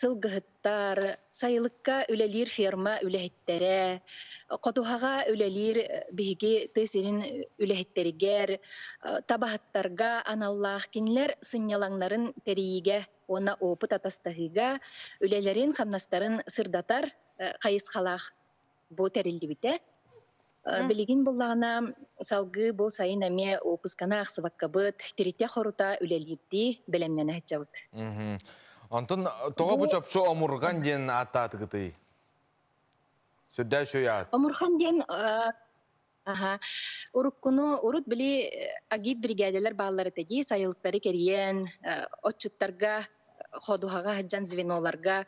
сылгыһыттар, сайылыкка үлэлиир ферма үлэһиттэрэ, ходуһаҕа үлэлиир биһиги тыа сирин үлэһиттэригэр, табаһыттарга аналлаах кинилэр сынньалаҥнарын тэрийиигэ уонна опыт атастаһыыга үлэлэрин-хамнастарын сырдатар хайысхалаах бу тэриллибитэ. Билигин буллаҕына салгыы бу сайын эмиэ уоппусканы аахсыбаккабыт, тиритэ-хорута үлэлиирдии бэлэмнэнэ сылдьабыт. Онтон тоҕо бу чопчу Омурҕан диэн ааттаатыгытый? Сүрдээх үчүгэй аат. Омурхан диэн аха уруккуну урут били агит биригээдэлэр бааллар этэ дии сайылыктары кэрийэн отчуттарга ходуһаҕа сылдьан звеноларга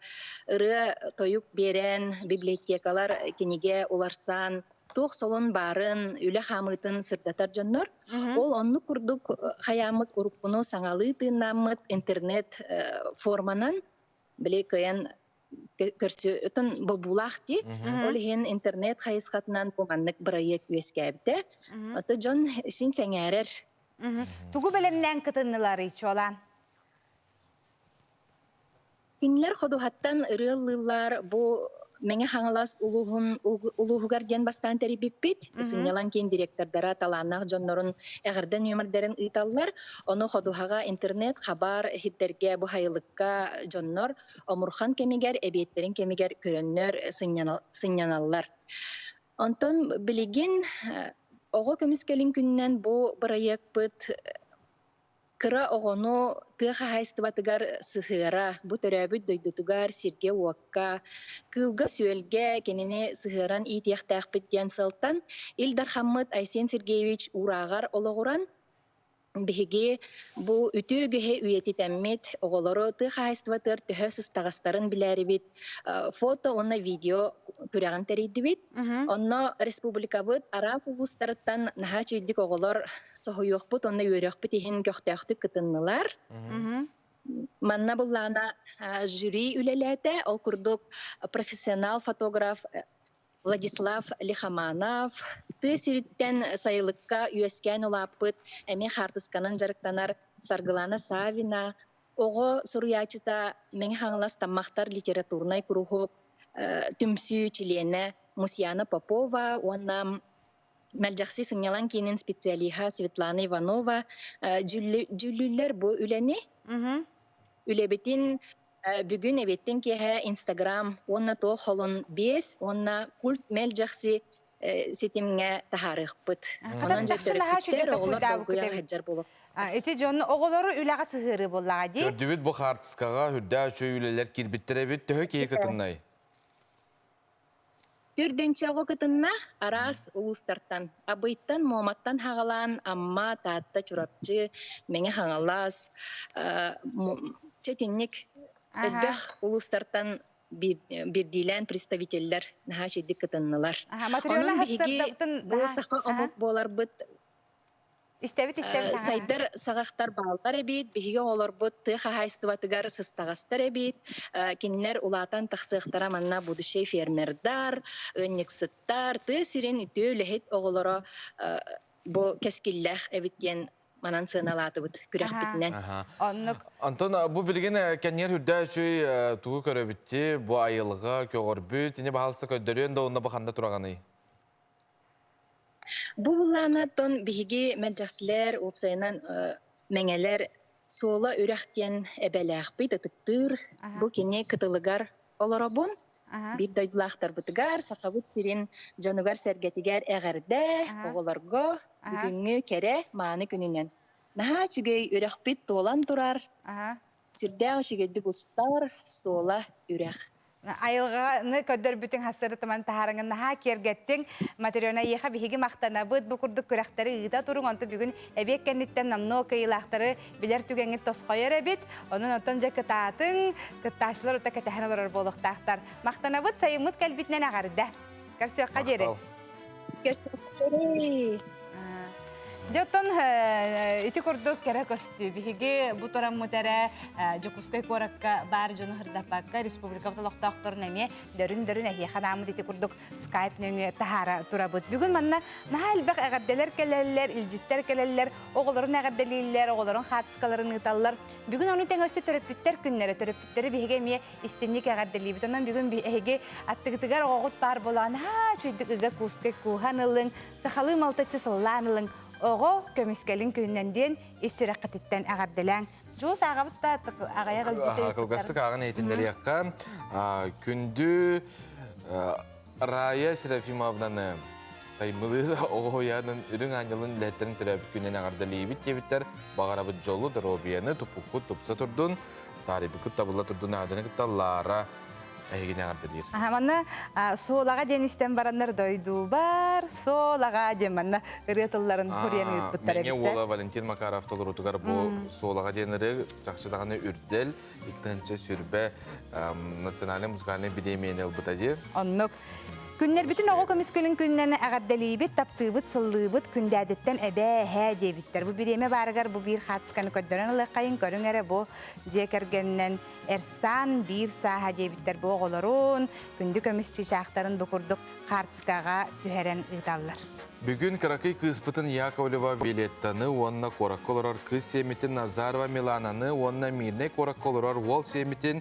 ырыа тойук биэрэн библиотекалар кинигэ уларсан туох солун баарын үлэ хаамыытын сырдатар дьоннор ол оннук курдук хайааммыт уруккуну саҥалыы тыыннааммыт интернет форманан били кыайан көрсүтүн бобуулаах дии ол иһин интернет хайысхатынан бу маннык бырайыак үөскээбитэ ото дьон син сэҥээрэр. Тугу бэлэмнээн кытынныларый чуолаан? Кинилэр ходуһаттан ырыа ыллыыллар, бу Мэҥэ Хаҥалас улууһун улууһугар диэн бастаан тэрийбиппит. Сынньалаҥ киин директордара талааннаах дьоннорун эҕэрдэ нүөмэрдэрин ыыталлар. Ону ходуһаҕа интернет, хабар иһиттэргэ бу сайылыкка дьоннор омурхан кэмигэр, эбиэттэрин кэмигэр көрөннөр сынньаналлар. Онтон билигин оҕо көмүскэлин күнүнэн бу бырайыакпыт Кыра оҕону тыа хаһаайыстыбатыгар сыһыара, бу төрөөбүт дойдутугар, сиргэ-уокка, кыылга-сүөлгэ кинини сыһыаран иитиэхтээхпит диэн сыалтан Ил Дархаммыт Айсен Сергеевич уурааҕар олоҕуран, биһиги бу үтүө үгэһи үйэтитэммит, оҕолору тыа хаһаайыстыбатыгар төһө сыстаҕастарын билээрибит фото уонна видео күрэҕин тэрийдибит. Онно республикабыт араас улуустарыттан наһаа үчүгүйдүк оҕолор соһуйуохпут уонна үөрүөхпүт иһин көхтөөхтүк кытыннылар. Манна буллаана жюри үлэлээтэ. Ол курдук профессионал фотограф Владислав Лихоманов, тыа сириттэн сайылыкка үөскээн улааппыт эмиэ хаартысканан дьарыктанар Саргылана Савина, оҕо суруйааччыта Мэҥэ Хаҥалас Таммахтар литературнай куруһуок түмсүү чилиэнэ Мусьяна Попова уонна Мэлдьэхси сынньалаҥ киинин специалиһа Светлана Иванова дьүүллүүллэр бу үлэни. Үлэбитин бүгүн эбиэттэн киэһэ Инстаграм уонна туох холун 5 уонна культ Мэлдьэхси ситимҥэ таһаарыахпыт. Онон дьэ төрөппүттэр оҕолор долгуйа сылдьар буолуох. Ити дьон оҕолору үлэҕэ сыһыарыы буоллаҕа дии. Көрдүбүт бу хаартыскаҕа үрдээх үчүгэй үлэлэр киирбиттэр эбит. Төһө киһи кытыннай? Төрдүнчэ оҕо кытынна араас улуустартан. Абыйтан, Муоматтан хаҕалаан Амма, Таатта, Чурапчы, Мэҥэ Хаҥалас, чэтинник элбэх улуустартан биирдиилээн представителлэр наһаа үчүгдүк кытыннылар. Онон биһиги бу саха омук буоларбыт Истэбит, истэбит. Сайдар саҕахтар бааллар эбит, биһиги оҕолорбут тыа хаһаайыстыбатыгар сыстаҕастар эбит. Кинилэр улаатан тахсыахтара манна будущий фермердар, ыанньыксыттар, тыа сирин үтүө үлэһит оҕолоро бу кэскиллээх эбит диэн манан сыаналаатыбыт күрэхпитинэн. Оннук. Антон бу билигин кэннигэр үрдээ үчүй тугу көрөбүтти, бу айылҕа көҕөрбүт, ини баһалыста көрдөрүөн да онно бу ханна тураҕаный? Бу былаанаттан биһиги мэлдьэхсилэр, уопсайынан мэҥэлэр Суола үрэх диэн эбэлээхпит, ытыктыыр. Бу кини кытылыгар олоробун. Биир дойдулаахтарбытыгар, Сахабыт сирин дьонугар-сэргэтигэр эҕэрдэ, оҕолорго бүгүҥҥү кэрэ мааны күнүнэн. Наһаа үчүгэй үрэхпит туолан турар. Сүрдээх үчүгэйдик устар Суола үрэх. Айылҕаны көрдөрбүтүҥ хастарытыман таһаарыҥын наһаа киэргэттиҥ. Матрена эйиэхэ биһиги махтанабыт. Бу курдук күрэхтэри ыыта туруҥ. Онто бүгүн эбиэт кэнниттэн номнуо кыайыылаахтары билэр түгэҥҥит тосхойор эбит. Онон оттон дьэ кытаатыҥ, кыттааччылар ута кэтэһэн олорор буолуохтаахтар. Махтанабыт, сайыммыт кэлбитинэн эҕэрдэ. Көрсүөххэ диэри. Көрсүөххэ диэри. Дьэ оттон ити курдук кэрэ көстүү. Биһиги бу тураммыт эрэ Дьокуускай куоракка баар дьону сырдаппакка республикабыт олохтоохторун эмиэ дөрүн-дөрүн эһиэхэ анааммыт ити курдук скайп нөҥүө таһаара турабыт. Бүгүн манна наһаа элбэх эҕэрдэлэр кэлэллэр, илдьиттэр кэлэллэр, оҕолорун эҕэрдэлииллэр, оҕолорун хаартыскаларын ыыталлар. Бүгүн ону тэҥэ өссө төрөппүттэр күннэрэ, төрөппүттэри биһиги эмиэ истинник эҕэрдэлиибит. Онон бүгүн эһиги аттыгытыгар оҕоҕут баар буолан, наһаа үчүгэйдик ыга куускай кууһан ылыҥ, Сахалыы малтаччы сыллаан ылыҥ, оҕо көмүскэлин күнүнэн диэн ис сүрэххититтэн эҕэрдэлээҥ. Дьулус ааҕабыт да аҕыйах илдьити Кылгастык ааҕан иһитиннэриэххэ. Күндү Рая Серафимовнаны Таймылыыр оҕо уһуйаанын үрүҥ аанньалын үлэһиттэрин төрөөбүт күнүнэн эҕэрдэлиибит диэбиттэр. Баҕарабыт дьолу, доруобуйаны, туппуккут тупса турдун, таарыйбыккыт табылла турдун ааданы кытта Лара эһигини эҕэрдэлиир. Манна суолаҕа диэн истэн бараннар дойдубар суолаҕа диэн манна ырыа тылларын хуруйан ыыппыттар Мэҥэ эбит. уола Валентин Макаров толоруутугар бу суолаҕа диэн ырыа чахчы даҕаны үрдэл, 2 сүрбэ национальнай музыкальнай бириэмийэни ылбыта дии. Оннук. Күннэрбитин оҕо көмүскэлин күнүнэн эҕэрдэлиибит, таптыыбыт, сыллыыбыт, күндээдиттэн эбээ, эһээ диэбиттэр. Бу бириэмэ баарыгар бу биир хаартысканы көрдөрөн ылыаххайын, көрүҥ эрэ бу дьиэ кэргэнинэн Эрсан биир сааһа диэбиттэр бу оҕолорун, күндү көмүс чыычаахтарын бу курдук хаартыскаҕа түһэрэн ыыталлар. Бүгүн кыракый кыыспытын Яковлева Виолеттаны уонна куоракка олорор кыыс сиэммитин Назарова Милананы уонна Мирнэй куоракка олорор уол сиэммитин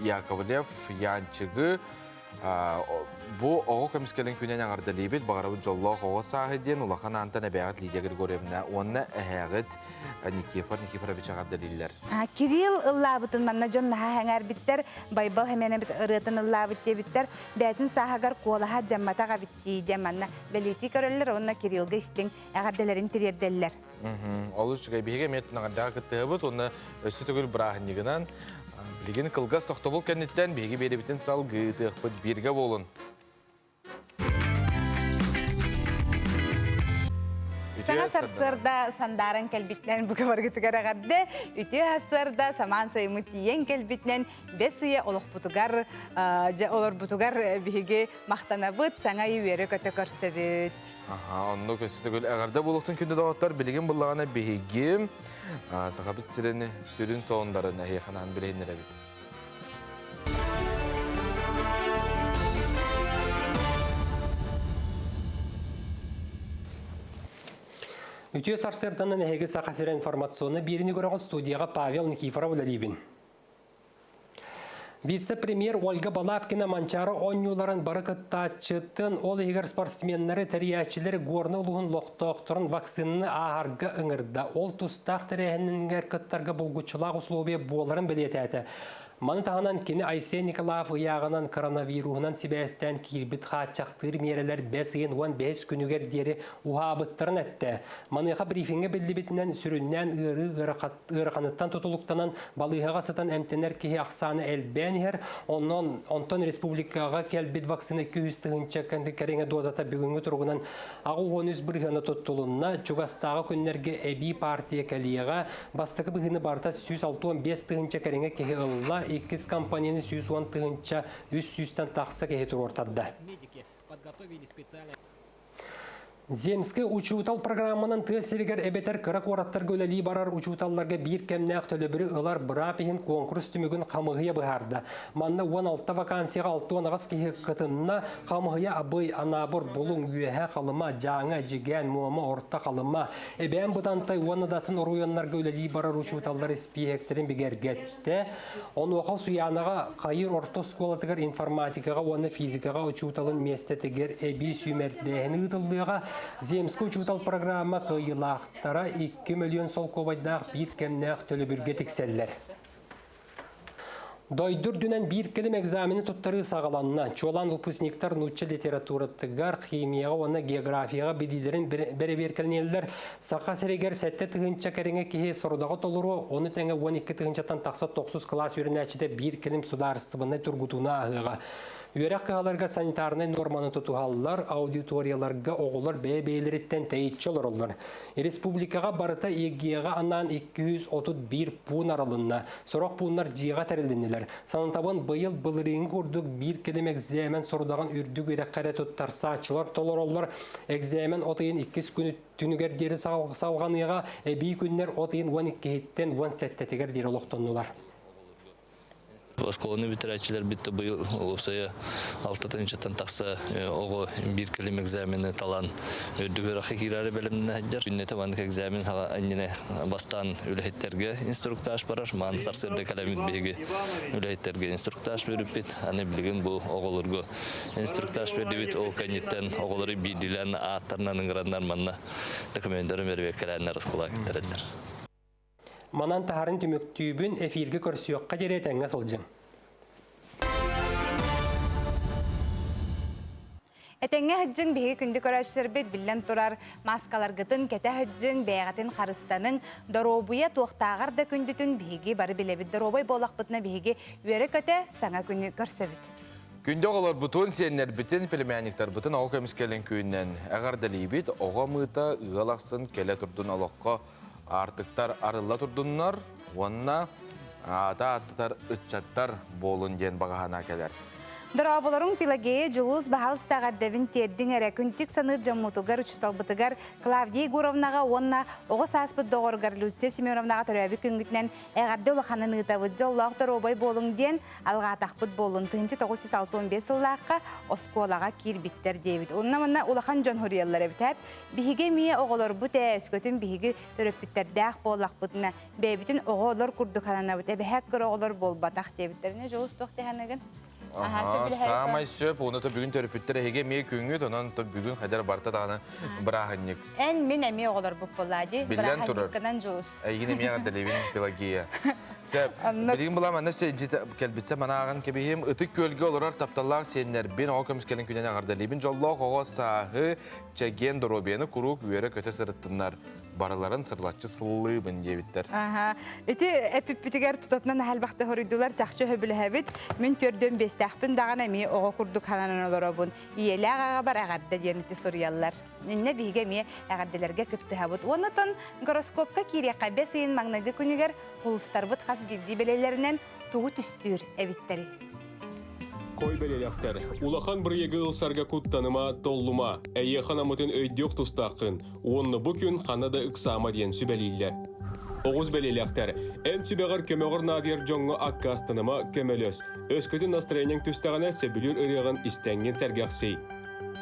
Яковлев Янчыгы Бу оҕо көмүскэлин күнэн эҕэрдэлиибит, баҕарабыт дьоллоох оҕо сааһы диэн улахан аантан эбээҕит Лидия Григорьевна уонна эһээҕит Никифор Никифорович эҕэрдэлииллэр. Кирилл ыллаабытын манна дьон наһаа сэҥээрбиттэр, Байбал Хэмиэнэбит ырыатын ыллаабыт диэбиттэр, бэйэтин сааһыгар куолаһа дьамматах эбит дии диэн манна бэлиэтии көрөллөр уонна Кириллга истиҥ эҕэрдэлэрин тириэрдэллэр. Олус үчүгэй. Биһиги эмиэ эҕэрдэҕэ кыттыһабыт уонна өссө төгүл бырааһынньыгынан билигин кылгас тохтобул кэнниттэн биһиги биэрэбитин салгыы ыытыахпыт. Бииргэ буолун! Саҥа сарсыарда сандааран кэлбитинэн бука баргытыгар эҕэрдэ, үтүө сарсыарда самаан сайыммыт тиийэн кэлбитинэн бэс ыйа олохпутугар, дьэ олорбутугар биһиги махтанабыт, саҥа ый үөрэ-көтө көрсөбүт. Аха, оннук өссө төгүл эҕэрдэ буолуохтун күндү доҕоттор, билигин буллаҕына биһиги Сахабыт сирин сүрүн сонуннарын эһиэхэ анаан билиһиннэрэбит. Үтүө сарсыарданан эһиги Саха сирэ информационнай биэриини көрөҕүт студияҕа Павел Никифоров үлэлиибин. Вице-премьер Ольга Балабкина Манчаары оонньууларын бары кыттааччытын, ол иһигэр спортсменнары, тэрийээччилэри Горнай улууһун олохтоохторун вакцинаны ааһарга ыҥырда. Ол тустаах тэрээһинигэр кыттарга булгуччулаах условия буоларын бэлиэтээтэ. Маны таһынан кини Айсен Николаев ыйааҕынан коронавируһунан сибээстээн киирбит хааччахтыыр миэрэлэр бэс ыйын 15 күнүгэр диэри уһаабыттарын эттэ. Маныаха брифиҥҥэ биллибитинэн, сүрүннээн ыарыы ыараханыттан тутулуктанан балыыһаҕа сытан эмтэнэр киһи ахсаана элбээн иһэр. Онон онтон республикаҕа кэлбит вакцина 200 тыһыынча кэриҥэ дозата бүгүҥҥү туругунан 83 бырыһыана туттулунна. Чугастааҕы күннэргэ эбии партия кэлиэҕэ. Бастакы быһыыны барыта 165 тыһыынча кэриҥэ киһи ылла, иккис компанияны 110 тыһыынча 300-тэн тахса киһи туруортарда. Земскэй учуутал программанан тыа сиригэр эбэтэр кыра куораттарга үлэлии барар учууталларга биир кэмнээх төлөбүрү ылар быраап иһин куонкурус түмүгүн хамыыһыйа быһаарда. Манна 16 вакансияҕа 68 киһи кытынна. Хамыыһыйа Абый, Анаабыр, Булуҥ, Үөһээ Халыма, Дьааҥы, Эдьигээн, Муома, Орто Халыма, Эбээн Бытантай уонна да атын оройуоннарга үлэлии барар учууталлар испииһэктэрин бигэргэттэ. Онуоха Усуйаанаҕа Хайыр орто оскуолатыгар информатикаҕа уонна физикаҕа учууталын миэстэтигэр эбии сүүмэрдээһин ыытыллыаҕа. Земскэй учуутал программа кыайыылаахтара 2 мөлүйүөн солкуобайдаах биир кэмнээх төлөбүргэ тиксэллэр. Дойду үрдүнэн биир кэлим экзамены туттарыы саҕаланна. Чуолаан выпускниктар нуучча литературатыгар, химияҕа уонна географияҕа билиилэрин бэрэбиэркэлэниэллэр. Саха сиригэр 7 тыһыынча кэриҥэ киһи сорудаҕы толоруо, ону тэҥэ 12 тыһыынчаттан тахса тохсус кылаас үөрэнээччитэ биир кэлим судаарыстыбаннай тургутууну ааһыаҕа. Үөрэх кыһаларыгар санитарнай нуорманы тутуһаллар, аудиторияларга оҕолор бэйэ-бэйэлэриттэн тэйиччи олороллор. Республикаҕа барыта ЕГЭ-ҕэ анаан 231 пуун арылынна. Сорох пууннар дьиэҕэ тэрилиннилэр. Санатабын быйыл былырыыҥҥы курдук биир кэлим экзамен сорудаҕын үрдүк үөрэххэ эрэ туттарсааччылар толороллор. Экзамен от ыйын иккис күнү түнүгэр диэри салҕаныаҕа, эбии күннэр от ыйын 12-иттэн 17-тигэр диэри олохтоннулар. Оскуоланы бүтэрээччилэрбит да быйыл уопсайа алта тыһыынчаттан тахса оҕо биир кэлим экзамены талан үрдүк үөрэххэ киирээри бэлэмнэнэ сылдьар. Күннэтэ маннык экзамен иннинэ бастаан үлэһиттэргэ инструктаж барар. Маан сарсыарда кэлэммит биһиги үлэһиттэргэ инструктаж биэрбиппит. Аны билигин бу оҕолорго инструктаж бердибит. Ол кэнниттэн оҕолору биирдиилээн ааттарынан ыҥыраннар манна документарын бэрэбиэркэлээннэр оскуолаҕа киллэрэллэр. Манан таһарын түмүктүүбүн эфиргэ көрсүөххэ диэри этэҥҥэ сылдьыҥ. Этэҥҥэ сылдьыҥ биһиги күндү көрөөччүлэрбит биллэн турар мааскаларгытын кэтэ сылдьыҥ, бэйэҕитин харыстаныҥ, доруобуйа туохтааҕар да күндүтүн биһиги бары билэбит. Доруобай буоллахпытына биһиги үөрэ-көтө саҥа күнү көрсөбүт. Күндү оҕолорбутун, сиэннэрбитин, племянниктарбытын оҕо көмүскэлин күнүнэн эҕэрдэлиибит. Оҕо ымыыта ыал ахсын кэлэ турдун олоххо аартыктар арылла турдуннар уонна аата ааттатар ыччаттар буолун диэн баҕаһана кэлэр. Дорооболоруҥ Пелагея Дьулус баһаалыста эҕэрдэбин тиэрдиҥ эрэ күнтүк саныыр дьоммутугар, учууталбытыгар Клавдия Егоровнаҕа уонна оҕо сааспыт доҕоругар Люция Семеновнаҕа төрөөбүт күҥҥүтүнэн эҕэрдэ улаханын ыытабыт. Дьоллоох доруобай буолуҥ диэн алҕаатахпыт буоллун. 1965 сыллаахха оскуолаҕа киирбиттэр диэбит. Онно манна улахан дьон суруйаллар эбит. Биһиги эмиэ оҕолорбут ээ, өскөтүн биһиги төрөппүттэрдээх буоллахпытына, бэйэбитин оҕолор курдук сананабыт, эбэһээк кыра оҕолор буолбатах диэбиттэринэ, дьолус туох дьаһаныгын? Саамай сөп, оны то бүгүн төрөппүттэр эһиги эмиэ күҥҥүт, онон то бүгүн хайдар барта даҕаны бырааһынньык. Эн мин эмиэ оҕолорбут буоллаа дии. Биллэн турар. Бырааһынньыккынан дьулус. Эйигин эмиэ эҕэрдэлиибин, Пелагея. Сөп. Билигин булам анна кэлбитсэ манааҕын кэбиһим. Ытык күөлгэ олорор тапталлаах сиэннэрбин оҕо көмүскэлин күнүнэн эҕэрдэлиибин. Дьоллоох оҕо сааһы, чэгиэн доруобуйаны куруук үөрэ-көтө сырыттыннар. Барыларын сырылаччы сыллыыбын диэбиттэр. Аха. Ити эпиппитигэр тутатынан аһалбахта хоруйдулар чахчы сөбүлэһэбит. Мин төрдүөн биэстээхпин даҕаны эмиэ оҕо курдук хананан олоробун. Ийэлээх аҕабар эҕэрдэ диэн ити суруйаллар. Иннэ биһиги эмиэ эҕэрдэлэргэ кыттыһабыт. Уонна гороскопка киириэххэ бэс ыйын маҥнайгы күнүгэр улуустарбыт хас биирдии бэлэлэринэн тугу түстүүр эбиттэрий? Кой бэлэлэхтэр, улахан бырайыагы ылсарга куттаныма, толлума, эйиэхэ намытын өйдүөх тустааххын уонна бу күн ханна да ыксаама диэн сүбэлииллэр. Оҕус бэлиэлээхтэр, эн сүбэҕэр көмөҕөр наадыйар дьоҥҥо аккаастаныма, көмөлөс. Өскөтүн настроениеҥ түстэҕинэ, сөбүлүүр ырыаҕын истэҥҥин сэргэхсий.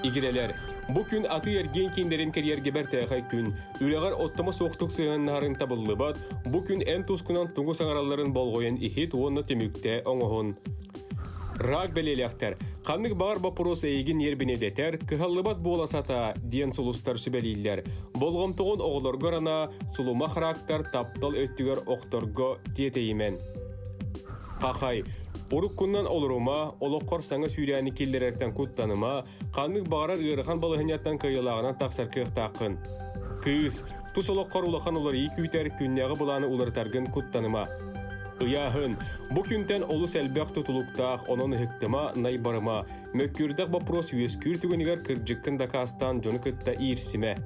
Игирэлэр, бу күн атыы-эргиэн кииннэрин кэрийэргэ бэртээхэй күн. Үлэҕэр оттомо суохтук сыһыаннаһарыҥ табыллыбат, бу күн эн тускунан тугу саҥаралларын болҕойон иһит уонна түмүктэ оҥоһун. Рак бэлиэлээхтэр, ханнык баҕар боппуруос эйигин ньиэрбинэдэтэр, кыһаллыбат буола сатаа, диэн сулустар сүбэлииллэр. Болҕомтоҕун оҕолоргор анаа, сулумах рактар таптал өттүгэр охторго тиэтэйимэн. Хахай, уруккунан олорума, олоххор саҥа сүүрээни киллэрэртэн куттаныма, ханнык баҕарар ыарахан балаһыанньаттан кыайыылааҕынан тахсар кыахтааххын. Кыыс, тус олоххор улахан уларыйыы күүтэр күннээҕи былааны уларытаргын куттаныма. Ыйааһын, бу күнтэн олус элбэх тутулуктаах, онон ыһыктыма, найбарыма, мөккүөрдээх боппуруос үөскүүр түгэнигэр кырдьыккын дакаастаан дьону кытта иирсимэ.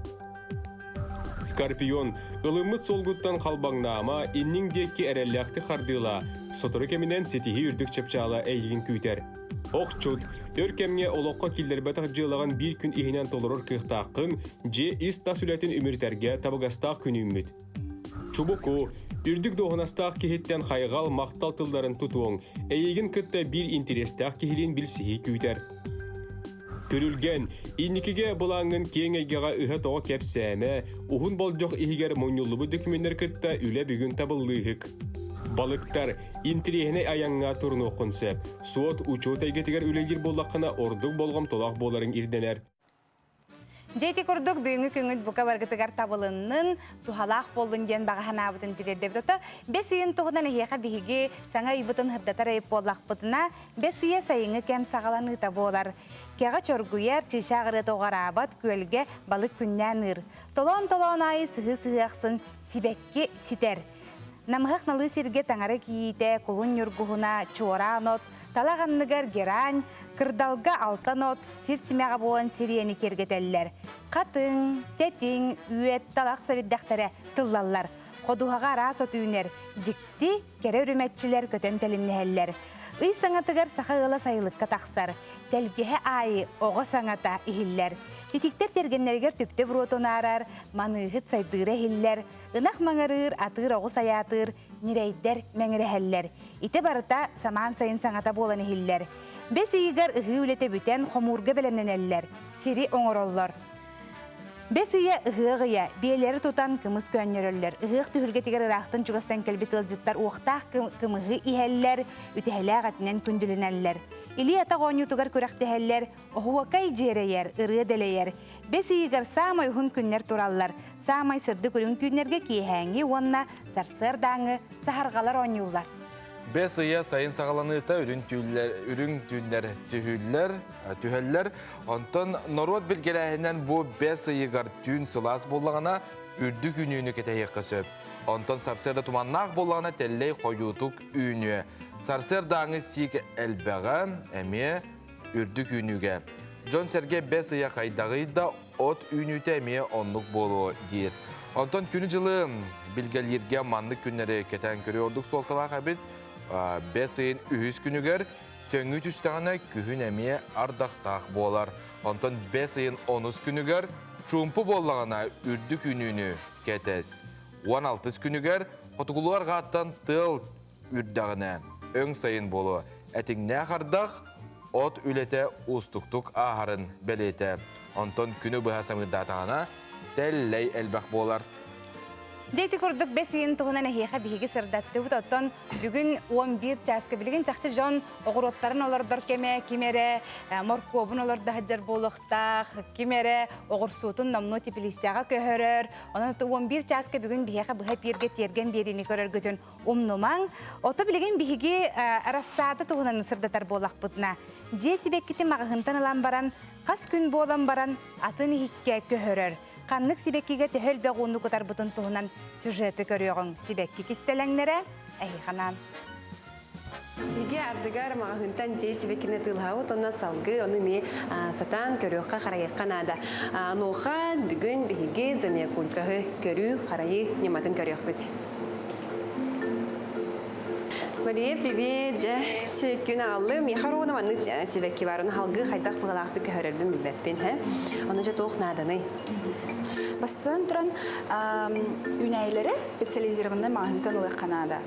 Скорпион, ылыммыт суолгуттан халбаҥнаама, инниҥ диэки эрэллээхтик хардыылаа, сотору кэминэн ситиһии үрдүк чыпчаала эйигин күүтэр. Охчут, өр кэмҥэ олоххо киллэрбэтэх дьыалаҕын биир күн иһинэн толорор кыахтааххын, дьиэ ис-тас үлэтин үмүрүтэргэ табыгастаах күн үүммүт. Чубуку, үрдүк дуоһунастаах киһиттэн хайҕал, махтал тылларын тутуоҥ, эйигин кытта биир интэриэстээх киһилиин билсиһии күүтэр. Күрүлгэн, инникигэ былааҥҥын киэҥ эйгэҕэ ыһа-тоҕо кэпсээмэ, уһун болдьох иһигэр мунньуллубут дөкүмүөннэр кытта үлэ бүгүн табыллыыһык. Балыктар, интириэһинэй айаҥҥа турунуоххун сөп. Суот, учуот эйгэтигэр үлэлиир буоллаххына ордук болҕомтолоох буоларыҥ ирдэнэр. Дьэ ити курдук бүгүҥҥү күҥҥүт бука баргытыгар табылыннын, туһалаах буоллун диэн баҕа санаабытын тириэрдэбит. Ото бэс ыйын туһунан эһиэхэ биһиги саҥа ыйбытын сырдатар ыйып буоллахпытына, бэс ыйа сайыҥҥы кэм саҕаланыыта буолар. Кэҕэ чоргуйар, чыычаах ырыата уҕараабат, күөлгэ балык күннээн ыыр. Толоон-толоон аайы сыһыы-сыһыы ахсын сибэкки ситэр. Намыһах налыы сиргэ таҥара кийиитэ, кулун ньургуһуна, чуораан от, талах анныгар герань, кырдалга алтан от, сир симэҕэ буолан сириэни киэргэтэллэр. Хатыҥ, тэтиҥ, үөт, талах сэбирдэхтэрэ тыллаллар. Ходуһаҕа араас от үүнэр, дьикти, кэрэ үрүмэччилэр көтөн тэлимнэһэллэр. Ый саҥатыгар саха ыала сайылыкка тахсар. Тэлгэһэ аайы оҕо саҥата иһиллэр. Титиктэр тиэргэннэригэр түптэ буруотун аарар, маныыһыт сайдыыра иһиллэр, Ынах маҥырыыр, атыыр оҕус айаатыыр, ньирэйдэр мэҥирэһэллэр. Ити барыта самаан сайын саҥата буолан иһиллэр. Бэс ыйыгар ыһыы үлэтэ бүтэн, хомуурга бэлэмнэнэллэр, сири оҥороллор. Бэс ыйа ыһыах ыйа, биэлэри тутан кымыс көөнньөрөллөр. Ыһыах түһүлгэтигэр ыраахтан чугастан кэлбит ыалдьыттар уохтаах кымыһы иһэллэр, үтэһэлээх этинэн күндүлэнэллэр. Илии-атах оонньуутугар күрэхтэһэллэр, оһуокай дьиэрэйэр, ырыа дэлэйэр. Бэс ыйыгар саамай уһун күннэр тураллар. Саамай сырдык үрүҥ түүннэргэ киэһээҥҥи уонна сарсыардааҥҥы саһарҕалар оонньууллар. Бэс ыйа сайын саҕаланыыта үрүҥ түүннэр, үрүҥ түүннэр түһүүллэр, түһэллэр. Онтон норуот билгэлээһинэн бу бэс ыйыгар түүн сылаас буоллаҕына, үрдүк үүнүүнү кэтэһиэххэ сөп. Онтон сарсыарда туманнаах буоллаҕына тэллэй хойуутук үүнүө. Сарсыардааҥы сиик элбэҕэ эмиэ үрдүк үүнүүгэ. Дьон-сэргэ бэс ыйа хайдаҕый да от үүнүүтэ эмиэ оннук буолуо диир. Онтон күнү-дьылы билгэлииргэ маннык күннэри кэтээн көрүү ордук суолталаах эбит. Бэс ыйын үһүс күнүгэр сөҥүү түстэҕинэ күһүн эмиэ ардахтаах буолар. Онтон бэс ыйын онус күнүгэр чуумпу буоллаҕына үрдүк үүнүүнү кэтэс. 16 күнүгэр хотугулуу арҕааттан тыал үрдэҕинэ өҥ сайын буолуо. Этиҥнээх ардах от үлэтэ уустуктук ааһарын бэлиэтэ. Онтон күнү быһа самыырдаатаҕына тэллэй элбэх буолар. Дьэ ити курдук бэс ыйын туһунан эһиэхэ биһиги сырдаттыбыт. Оттон бүгүн 11 чааска билигин чахчы дьон оҕуруоттарын олордор кэмэ ким эрэ моркуобун олордо сылдьар буолуохтаах, ким эрэ оҕурсуутун номнуо теплицаҕа көһөрөр. Онон 11 чааска бүгүн биһиэхэ быһа эпииргэ тиэргэн биэриини көрөргүтүн умнумаҥ. Ото билигин биһиги рассада туһунан сырдатар буоллахпытына, дьиэ сибэккитин маҕаһыынтан ылан баран, хас күн буолан баран атын иһиккэ көһөрөр. Ханнык сибэккигэ төһө элбэх ууну кутарбытын туһунан сюжеты көрүөҕүҥ. Сибэкки кистэлэҥнэрэ эһиэхэ Биһиги ардыгар маҕаһыынтан дьиэ сибэккини атыылаһабыт уонна салгыы ону эмиэ сатаан көрүөххэ, харайыахха наада. Онуоха бүгүн биһиги замиокулькаһы көрүү, харайыы ньыматын көрүөхпүт. Мария, привет! Дьэ, сибэккини аҕаллым. Миэхэ оруобуна маннык сибэкки баарын халгыы хайдах быһалаахтык көһөрөрбүн билбэппин, һэ? Ону дьэ туох нааданый? Бастатан туран, үүнээйилэри специализированный маҕаһыынтан ылыахха наада.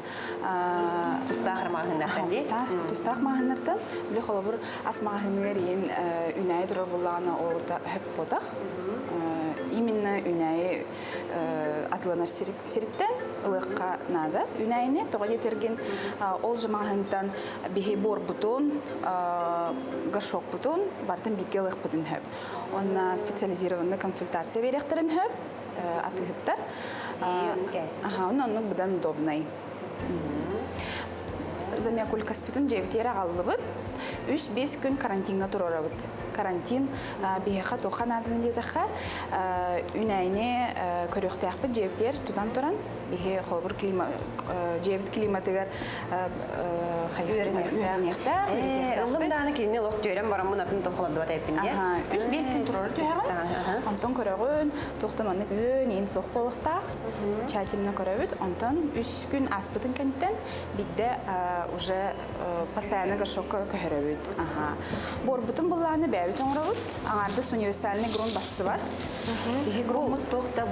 Тустаах маҕаһыыннартан дии? Тустаах маҕаһыыннартан. Били холобур, ас маҕаһыыныгар иин үүнээйи турар буоллаҕына, ол хөп буотах. Именно үүнээйи атыланар сириттэн ылыахха наада. Үүнээйини тоҕо диэтэргин ол же маҕаһыынтан биһи буорбутун, горшокпутун барытын бииргэ ылыахпытын сөп. Онно специализированный консультация биэриэхтэрин сөп атыыһыттар. Аха, онно оннук быдан удобнай. Замиокулькаспытын дьиэбитигэр аҕаллыбыт. Үс-биэс күн карантиҥҥа туруорабыт. Карантин биһиэхэ туохха нааданы диэтэххэ, үүнээйини көрүөхтээхпит дьиэбитигэр тутан туран, биһи холобур дьиэбит климатыгар үөрэниэхтээх. Ыллым даҕаны кинини олох түөрэн бараммын атын тохолодуот эппин дии. Үс-биэс күн туруора түһэҕин. Онтон көрөҕүн, туох да маннык үөн, иин суох буолуохтаах. Тщательно көрөбүт. Онтон үс күн ааспытын кэнниттэн биирдэ уже постоянно горшокка көһөрөбүт. Буорбутун былааны бэйэбит оҥоробут. Аҥаардас универсальный грунт бассыбат. Биһи груммут туох да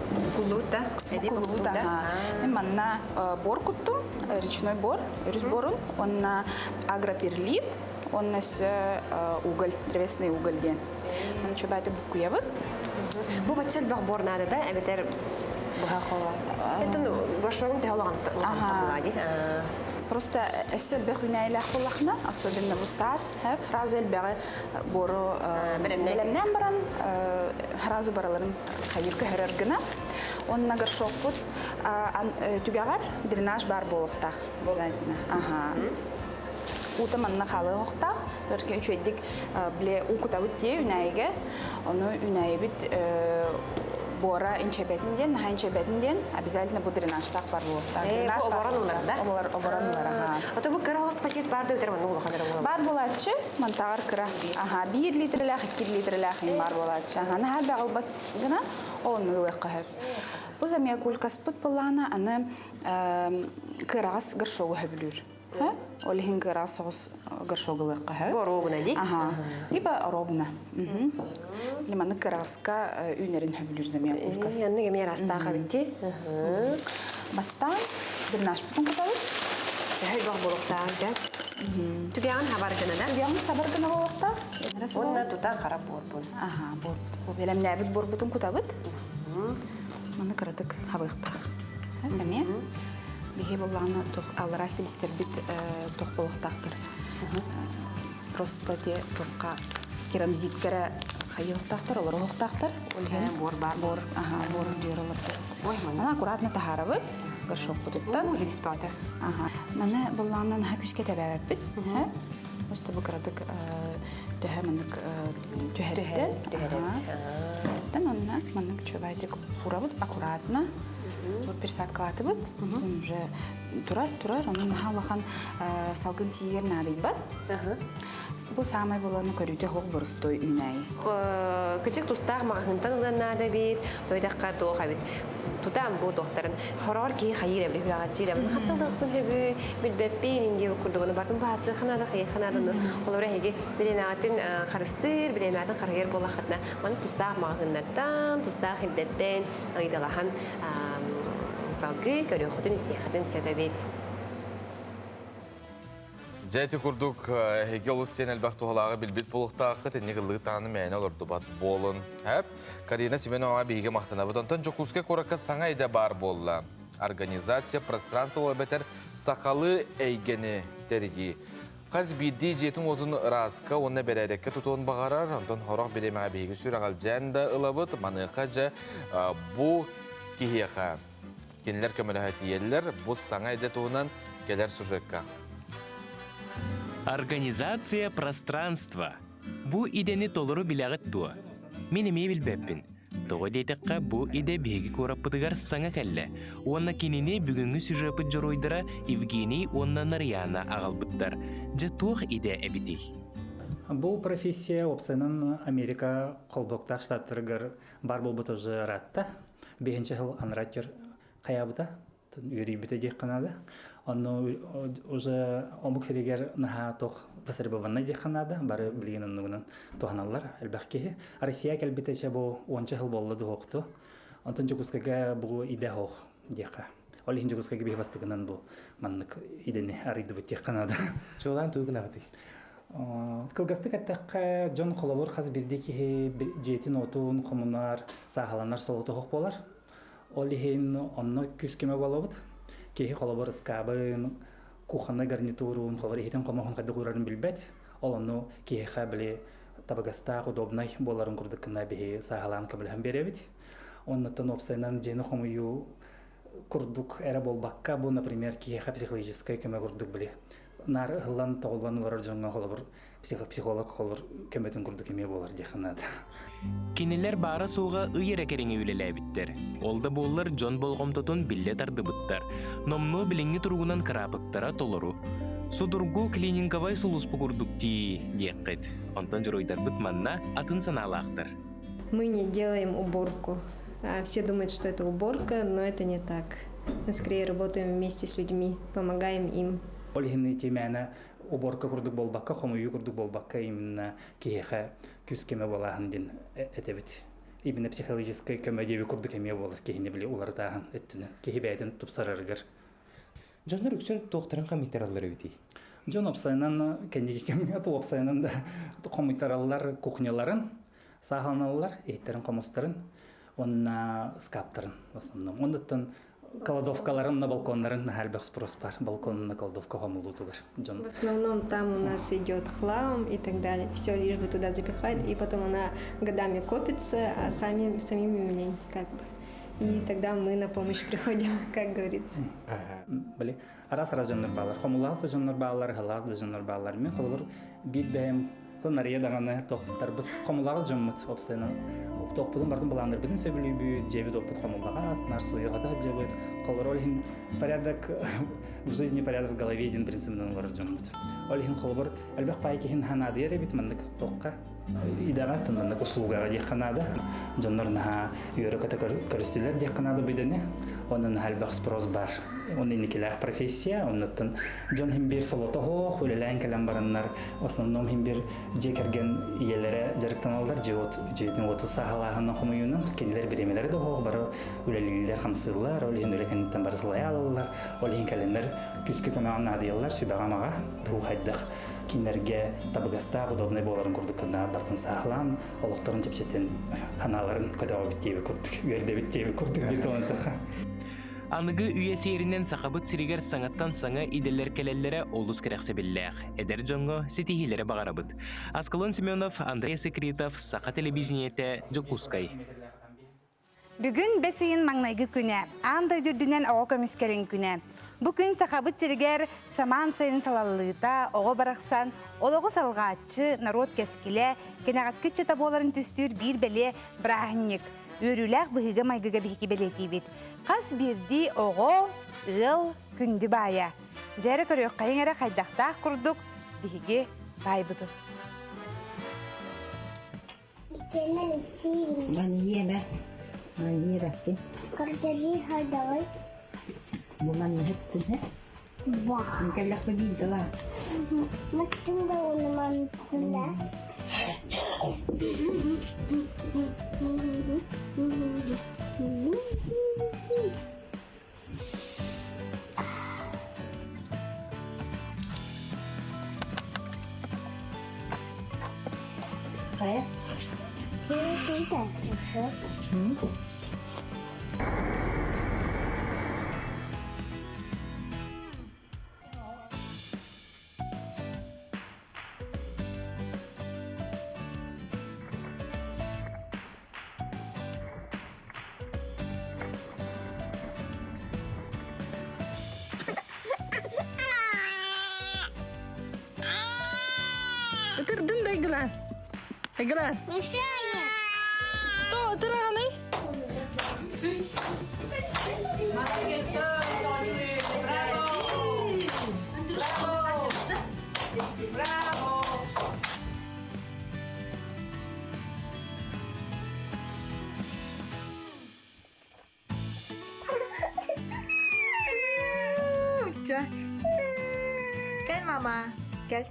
букуллубут да? Букуллубут, аха. Мен манна бор куттум, речной бор, өрүс борун, онна агроперлит, онна өссө уголь, древесный уголь диэн. Оны чөбәті буккуябыт. Бу бачча элбэх бор наада да, эбэтэр быһа холо. Это горшогум төһө улахан ди. Просто өссө элбэх үүнээйилээх буоллахына, особенно бу саас, сразу элбэҕи бору бэлэмнээн баран, сразу бараларын хайыр көһөрөр гына. Онна горшокпут түгэҕэр дренаж бар буолуохтаах обязательно. Ага. Уута манна хаалыахтаах. Өркө үчүгэйдик биле уу кутабыт дии үнээйигэ. Ону үнээйибит буора инчэбэтин диэн, наһаа инчэбэтин диэн обязательно бу дренажтаах бар буолуохтаах. Дренаж оборон ылар да? Оборон оборон ылар, аха. Ото бу кыра хос пакет бар да өтөр маннык улахан эрэ буолар. Бар буолааччы, мантаҕар кыра. Аха, биир литрэлээх, икки литрэлээх им бар буолааччы. Аха, наһаа бэҕилбат гына ол оннук ылыахха сөп. Бу замиокулькаспыт былаана аны кыараҕас горшогу сөбүлүүр. Ол иһин кыараҕас соҕус горшок ылыахха сөп. Бу оруобуна дии? Аха. Либо оруобуна. Лиманы кыраҕаска үүнэрин сөбүлүүр замиокулькас. Оннук эмиэ араастаах эбит дии. Бастаан дренажпытын кутабыт. Төһө элбэх буолуохтаах дьэ? Түгэҕин хабар гына да? Түгэҕин сабар гына буолуохтаах. Уонна тута хара буорбун. Аха, буорбут. Бэлэмнээбит буорбутун кутабыт. Маны кыратык хабыахтаах. Эмиэ биһи буоллаҕына аллараа силистэрбит туох буолуохтаахтар. Просто те туохха керамзиткара хайыахтаахтар, олоруохтаахтар. Ол иһин буор бар. Буор, аха, буор диэр олордор. Аны аккуратно таһаарабыт горшокпутуттан. Аха. Маны буоллаҕына наһаа күүскэ тэбээбэппит. Просто бу кыратык төһө маннык түһэриттэн. Түһэриттэн онно маннык чубайтик курабыт аккуратно. Вот пересадкалатыбыт. Уже турар, турар, онон наһаа улахан салгын сиигэр наадыйбат. Бу саамай боланы көрүүтэ хоқ борустой үүнээйи. Кычык тустаах маҕаһыынтан ылыан наада эбит, тойдахха туох эбит. Тутаан бу туохтарын хороҕор киһи хайыыр эбит, хүрэҕэччиир эбит. Хатталыахпын сөбүй, билбэппин, индия курдугуну бардым баасы ханаада хайы ханааданы олор эһиги бириэмэҕитин харыстыыр, бириэмэҕитин харыйар буоллаххытына маны тустаах маҕаһыыннартан, тустаах ирдэттэн ыйдалаһан салгыы көрүөххүтүн, истиэххитин сөп эбит. Дьэ ити курдук эһиги олус диэн элбэх туһалааҕы билбит буолуохтааххыт, инник ыллыгыт даҕаны мээнэ олордубат буолун. Хэп. Карина Семеноваҕа биһиги махтанабыт. Онтон Дьокуускай куоракка саҥа идэ баар буолла. Организация пространство эбэтэр сахалыы эйгэни тэрийии. Хас биирдии дьиэтин-уотун ырааска уонна бэрээдэккэ тутуон баҕарар, онтон сорох бириэмэҕэ биһиги сүрэҕэлдьээн да ылабыт. Маныаха дьэ бу киһиэхэ кинилэр көмөлөһө тиийэллэр. Бу саҥа идэ туһунан кэлэр сюжекка. Организация пространства. Бу идэни толору билэҕит дуо? Мин эмиэ билбэппин. Тоҕо диэтэххэ, бу идэ биһиги куораппытыгар саҥа кэллэ уонна кинини бүгүҥҥү сюжеппыт дьоруойдара Евгений уонна Нарыйаана аҕалбыттар. Дьэ туох идэ эбитий? Бу профессия уопсайынан Америка холбоуктаах штаттарыгар баар буолбута уже ыраатта. Биһинчи сыл анараа хайаабыта үөрүйбүтэ диэххэ наада. Онно уже омук сиригэр наһаа туох востребованнай диэххэ наада. Бары билигин оннугунан туһаналлар элбэх киһи. Россия кэлбитэ чэ бу уонча сыл буолла дуһуохту. Онтон Дьокуускайга бу идэ хоох диэххэ. Ол иһин Дьокуускайга биһи бастакынан бу маннык идэни арыйдыбыт диэххэ наада. Чуолаан тугу гынаҕытый? Кылгастык эттэххэ, дьон холобур хас биирдии киһи дьиэтин-уотун хомунар, сааһыланар солото суох буолар. Ол иһин онно күүс-көмө буолабыт. Киһи холобур ыскаабын, кухоннай гарнитурун, холобур иһитин-хомуһун хайдах уурарын билбэт. Ол ону киһиэхэ били табыгастаах, удобнай буоларын курдук гына биһи сааһылаан көмөлөһөн биэрэбит. Оннуттан уопсайынан дьиэни хомуйуу курдук эрэ буолбакка, бу, например, киһиэхэ психологическай көмө курдук били наар ыһыллан тоҕуллан олорор дьоҥҥо холобур психолог холобур көмөтүн курдук эмиэ буолар диэххэ наада. Кинилэр баара-суоҕа ый эрэ кэриҥэ үлэлээбиттэр. Ол да буоллар дьон болҕомтотун биллэ тардыбыттар. Номнуо билиҥҥи туругунан кыраапыктара толору. Судургу клининговай сулууспа курдук дии диэххит. Онтон дьоруойдарбыт манна атын санаалаахтар. Мы не делаем уборку. Все думают, что это уборка, но это не так. Мы скорее работаем вместе с людьми, помогаем им. Ол иһин ити мээнэ уборка курдук буолбакка, хомуйуу курдук буолбакка именно киһиэхэ күүс-көмө буолааһын диэн этэбит. Именно психологическай көмө диэби курдук эмиэ буолар киһини били уларытааһын өттүнэн киһи бэйэтин тупсарарыгар. Дьоннор үксүн туохтарын хомуйтараллар эбитий? Дьон уопсайынан кэнники кэмҥэ уопсайынан да хомуйтараллар кухняларын, сааһыланаллар, иһиттэрин хомустарын уонна ыскааптарын в основном. Оннуттан кладовкаларын на балконнарын наһаа элбэх спрос бар балконна кладовка хомулуутугар дьон. В основном там у нас идет хлам и так далее. Все лишь бы туда запихать, и потом она годами копится, а сами, самими лень как бы. И тогда мы на помощь приходим, как говорится. Били, араас-араас дьоннор баалар. Хомулаас да дьоннор баалар, ыһылаас да дьоннор баалар. Мин холобур биир бэйэм Нария даҕаны тохтарбыт хомулаҕас дьоммут уопсайынан тохпутун бардын былааннарбытын сөбүлүүбүт, дьиэбит оппут хомуллаҕас, нар суйуҕата сылдьабыт. Холобур, ол иһин порядок в жизни порядок в голове диэн принцибинэн олорор дьоммут. Ол иһин холобур элбэх паай киһин ханаадыйар эбит маннык тохха идэҕэ маннык услугаҕа диэххэ наада. Дьоннор наһаа үөрэ-көтө көрүстүлэр диэххэ наада бу идэни. Онон наһаа элбэх спрос баар. Он инникилээх профессия, оннуттан дьон иһин биир солото суох, үлэлээн кэлэн бараннар в основном иһин биир дьиэ кэргэн ийэлэрэ дьарыктаналлар, дьиэ-уот дьиэтин уоту сааһылааһынан хомуйуунан кинилэр бириэмэлэрэ да суох, бары үлэлииллэр, хамсыыллар, ол иһин үлэ кэнниттэн бары сылайа алаллар, ол иһин кэлэннэр күүскэ көмөҕө наадыйаллар, сүбэҕэ-амаҕа, тугу хайдах кинилэргэ табыгастаах, удобнай буоларын курдук гына бартын сааһылаан, олохторун чэпчэтэн санааларын көтөҕөбүт диэбит курдук, үөрдэбит диэбит курдук биир тылынан Аныгы үйэ сиэринэн Сахабыт сиригэр саҥаттан саҥа идэлэр кэлэллэрэ олус кэрэхсэбиллээх. Эдэр дьоҥҥо ситиһиилэри баҕарабыт. Аскалон Семенов, Андрей Секретов, Саха телевидениетэ, Дьокуускай. Бүгүн бэс ыйын маҥнайгы күнэ, аан дойду үрдүнэн оҕо көмүскэлин күнэ. Бу күн Сахабыт сиригэр самаан сайын салаллыыта, оҕо барахсан, олоҕу салҕааччы, норуот кэскилэ, кэнэҕэски ыччата буоларын түстүүр биир бэлиэ бырааһынньык. Үөрүүлээх быһыыга-майгыга биһиги бэлиэтиибит. Хас биирдии оҕо, ыал, күндү баайа. Дьэ эрэ көрүөххэйиҥ эрэ хайдахтаах курдук биһиги баайбытын. Маньиэбэ, маньиэбэккин. Көрдөрүү хайдаҕый? Бу манныһыттын Кэллэхпэ биирдэ лаа. Мыттын да уну манныттын да. Ытырдын да Айгылаан. Айгылаан. Тоҕо ытыраҕыный? Кэл, мама, кэл.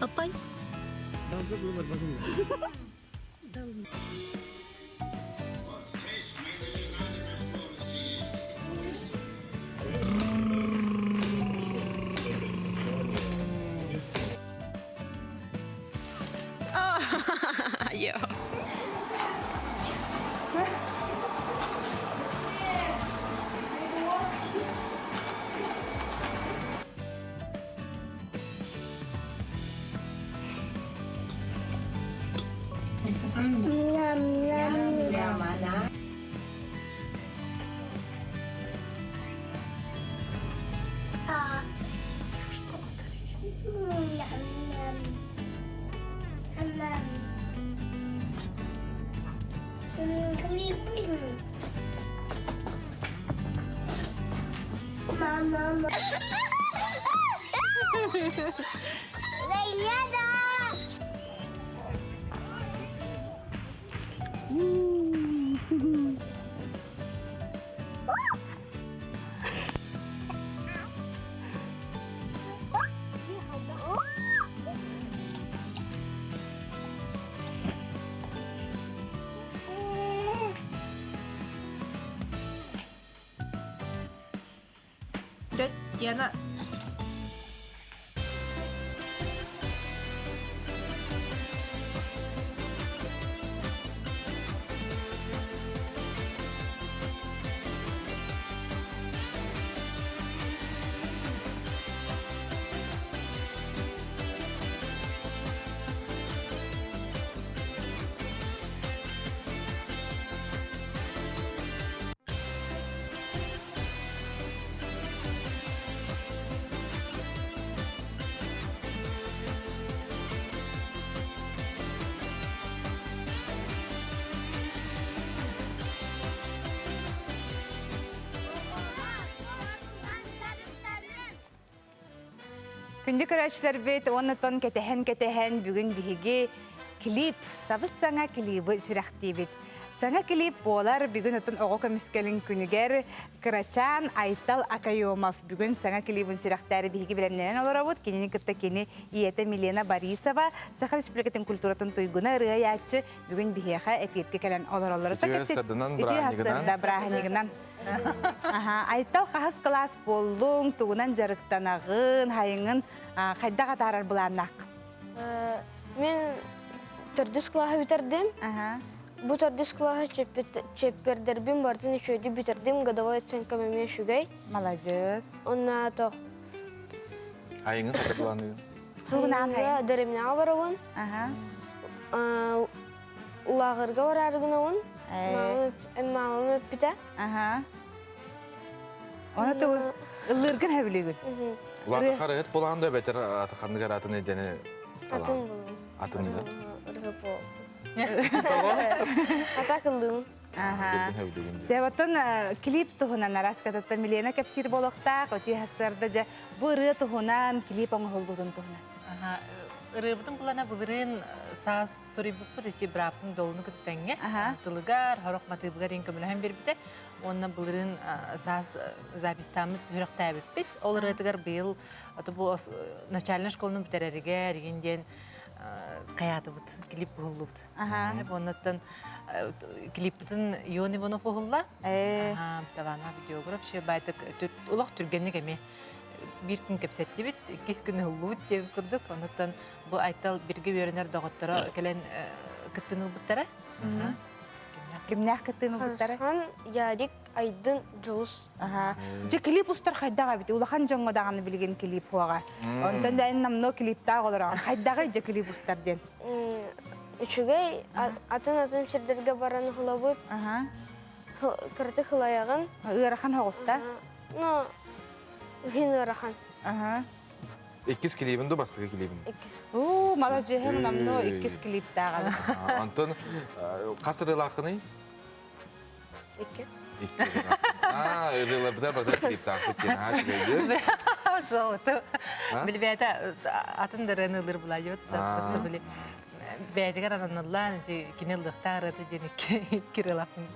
Апай. Ja. Диана. Күндү көрөөччүлэрбит уонна тон кэтэһэн-кэтэһэн бүгүн биһиги клип, сабыс саҥа клибы сүрэхтиибит. Саҥа клип буолар бүгүн отон оҕо көмүскэлин күнүгэр кырачаан Айтал Акаемов бүгүн саҥа клибын сүрэхтээри биһиги бэлэмнэнэн олоробут. Кинини кытта кини ийэтэ Милена Борисова, Саха Республикатын культуратын туйгуна ырыа бүгүн биһиэхэ эпииргэ кэлэн олороллор. Үтүө сарданан Үтүө сарда бырааһынньыгынан. Айтал хаһыс кылаас буоллуҥ, тугунан дьарыктанаҕын, хайыҥын хайдах атаарар былааннаах? Мин төрдүс кылааһы бүтэрдим. Бу төрдүс кылааһы чеппердэрбин барытын үчүгэйдик бүтэрдим, годовой оценкам эмиэ үчүгэй. Маладьыас. Онна тох. Айыҥын хайдах былаанныгын? Тугунан хайын? Дэриэбинэҕэ барабын. Лааҕырга бараары гынабын. Мамам эппитэ. Оны тугу ыллыыргын хэбилигин? Улаата харыһыт булаан да бэтэр атаханныгар атын эдени Атын булун. Атын да. Атак ыллыым. Себотон клип туһунан араскататтан Милена кэпсиир болохтаах, өтүү хассарда дьэ бу ырыа туһунан клип оҥоһуллуутун туһунан. Ырыабытын булана былырыын саас суруйбуппут ити бырааппын долуну кытта тэҥҥэ тылыгар, хорох матыыбыгар иин көмөлөһөн биэрбитэ. Уонна былырыын саас запистааммыт сүрэхтээбиппит. Ол ырыатыгар быйыл бу начальнай школаны бүтэрэригэр игин диэн Каятыбыт клип уһуллубут. Оннуттан клиппытын Ион Иванов уһулла. Талаана видеограф ше байтык улах түргенник эми бир күн кэпсэттибит, иккис күн уһуллубут диэбит курдук. Оннуттан бу Айтал бирге үөрэнэр доҕотторо кэлэн кыттыны ылбыттара. Кимнээх кыттыны ылбыттара? Харысхан, Ярик, Айдын, Дьулус. Дьэ клип устар хайдаҕа эбит улахан дьоҥҥо даҕаны билигин клип хуоҕа. Онтон да эн намно клиптаах олороҕун. Хайдаҕый дьэ клип устар диэн? Үчүгэй атын-атын сирдэргэ баран уһулабыт. Кыратык ылайаҕын. Ыарахан соҕуста? Ну, иһин ыарахан. Иккис клибин ду бастакы клибин? Иккис. Уу, маладьыһым намно иккис клиптааҕа. Онтон хас ырыалааххыный? Икки. Икки. Аа, ырыаларбыта барыта клиптаахпыт диэн. Аа, үчүгэйдик. Соҕуту. Билбээтэ атын да ырыаны ылыр булаайбыт. Просто били бэйэтигэр ананыллаан ити кини ыллыахтаах ырыата диэн икки ырыалаахпын.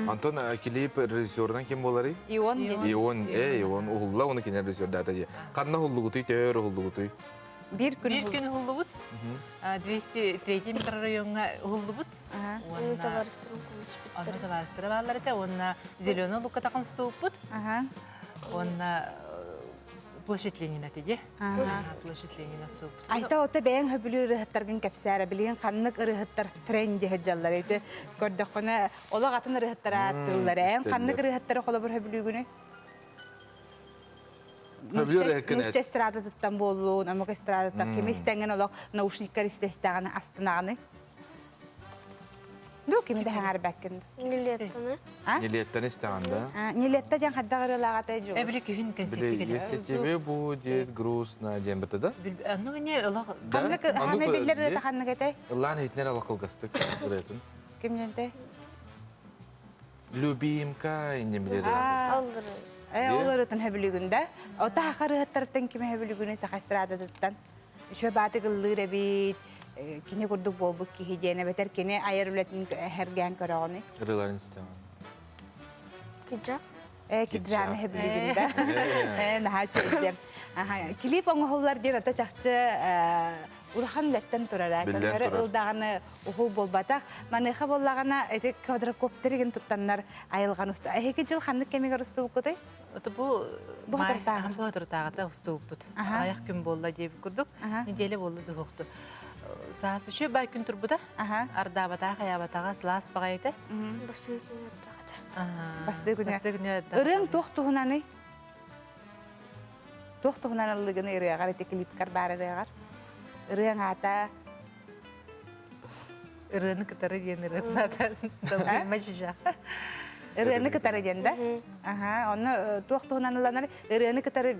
Антон клип режиссерынан ким буоларый? Ион. Ион, э, Ион уһулла, оны кини режиссердаата дии. Ханна уһуллугутуй, төһөр уһуллугутуй? Биир күн Биир күн уһуллубут. 203 микрорайоҥҥа уһуллубут. Уонна табаарыстарым көмөспүттэр. Онно табаарыстара бааллар этэ. Уонна зеленый лукка тахын стууппут. Уонна площадь Ленина тиги. Площадь Ленина стууппут. Айта ота бэйэҥ хөбүлүүр ырыһыттаргын кэпсээрэ. Билигин ханнык ырыһыттар тренди сылдьаллар ити көрдөххүнэ олох атын ырыһыттар ааттыыллар. Эн ханнык ырыһыттары холобур хөбүлүүгүнүй? Нуучча эстрадатыттан буоллун, омук эстрадаттан кими истэҥҥин олох наушниккар истэстэҕинэ астынаҕыный? Ду кими да хаҥарбаккын. Нилеттаны. Нилеттаны истэҕин да? Нилетта диэн хайдах ырыалааҕатай дьу? Эбили күһүн концерти кэлэр. Если тебе будет грустно диэн быта да? Оннук не олох Ханнык хаме биллэр ырыата ханнык этэй? Ыллаан иһитинэр олох кылгастык ырыатын. Ким диэнтэй? Любимка иннем билер. Э, ол ырытын хөбүлүгүн да. Ота хаха ырыһыттарыттан ким хөбүлүгүнүй саха эстрадатыттан. Үчүгэй баатык ыллыыр эбит, кини курдук буолбут киһи диэн эбэтэр кини айар үлэтин хэргээн көрөҕүнүй? Ырыаларын истэҕин. Киджа. Э, киджаны хөбүлүгүн да. Э, наһаа үчүгэй. Клип оҥоһуллар диэн ата чахчы улахан үлэттэн турара. Биллэн турар. Ылдаҕаны уһул буолбатах. Маныаха буоллаҕына ити квадрокоптеригин туттаннар айылҕан уста. Эһиги дьыл ханнык кэмигэр устубуккутай? Это бу Бу хатыртааҕы. Бу хатыртааҕыта устубуппут. Аяқ күн буолла диэбит курдук. Неделя буолла духуохту. Саас үчү бай күн турбута. Ардаабатаах, хаябатаҕа сылаас баҕайыта. Бастыы күн ардахата. Бастыы күнэ. Бастыы күнэ Ырыаҥ туох туһунаный? Туох туһунан ыллыгын ырыаҕар ити клипкар баар ырыаҕар? Ырыаҥ аата Ырыаны кытары диэн ырыатын аата долгуйма жижа. Ырыаны кытары диэн да? Аха, онно туох туһунан ылланар ырыаны кытары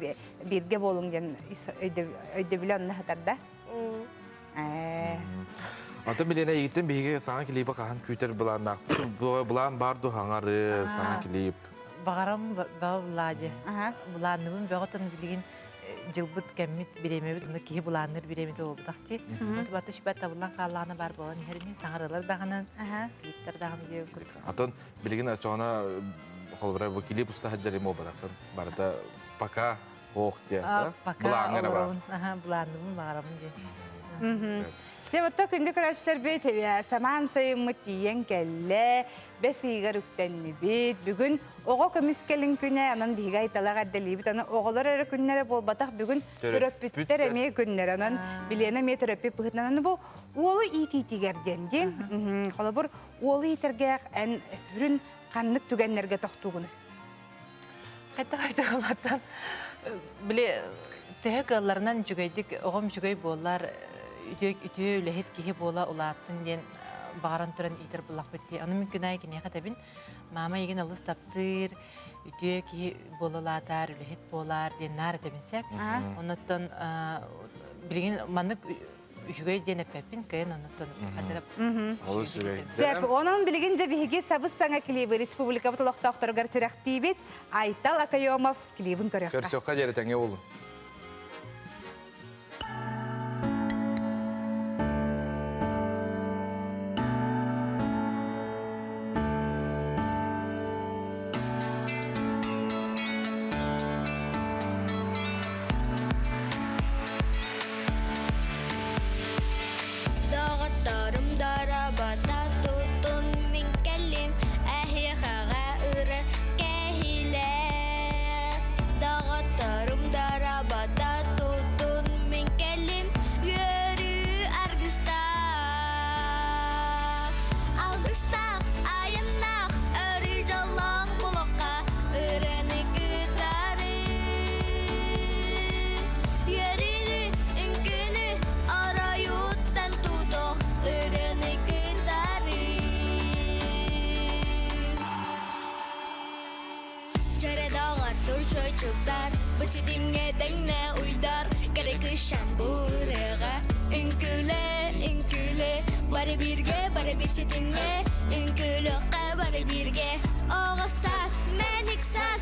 бииргэ буолуҥ диэн өйдөбүлэ онно сытар да? Ээ. Антон Милена эйигиттэн биһиги саҥа клиби хаһан күүтэр былааннаахпыт. Былаан бар ду хаҥары саҥа клип. Баҕарам баҕа Влади. Былаанныбын бөҕөтөн билигин дьылбыт кэммит бириэмэбит ону киһи былаанныыр бириэмэтэ буолбатах дии. Онту батта шибат табыллан хааллаҕына баар буолан иһэрини саҥарылар даҕанан, клиптер даҕаны диэ курдук. Атын билигин очоҕуна холобура бу клип уста сылдьар буолбатаххын. Барыта пока ох диэ. Пока Былааҥҥа эрэ баар. Былаанныбын баҕарабын диэн. Севатта күндү көрөөччүлэрбит самаан сайыммыт тиийэн кэллэ, бэс ыйыгар үктэннибит. Бүгүн оҕо көмүскэлин күнэ, онон биһиги айталаах эрдэлиибит. Аны оҕолор эрэ күннэрэ буолбатах, бүгүн төрөппүттэр эмиэ күннэрэ. Онон билиэнэ эмиэ төрөппүт быһыытынан аны бу уолу иитиитигэр диэн диэн. Холобур, уолу иитэргээх эн сүрүн ханнык түгэннэргэ тохтуугунуй? Хайдах айталартан били төһө кыалларынан үчүгэйдик оҕом үчүгэй буоллар үтүө үтүө үлэһит киһи буола улааттын диэн баҕаран туран иитэр буллахпыт дии. Ону мин күн аайы киниэхэ этэбин, мама эйигин олус таптыыр, үтүө киһи буола улаатаар, үлэһит буолаар диэн наар этэбин сөп. Оннуттан билигин маннык үчүгэй диэн эппэппин, кыайан оннуттан хатырап. Олус үчүгэй. Сөп, онон билигин дьэ биһиги сабыс-саҥа клибы республикабыт олохтоохторугар сүрэхтиибит. Айтал Акаемов клибын көрүөххэ. Көрсөххө диэри тэҥҥэ буолун. Чэрэдоҕор турчойчуктар, бу ситимҥэ тэҥнэ уйдар, кэрэ кыысчаан бу ырыаҕа. Үҥкүүлэ, үҥкүүлэ, бары бииргэ, бары биир ситимҥэ, үҥкүүлүөххэ бары бииргэ. Оҕо саас, мэник саас.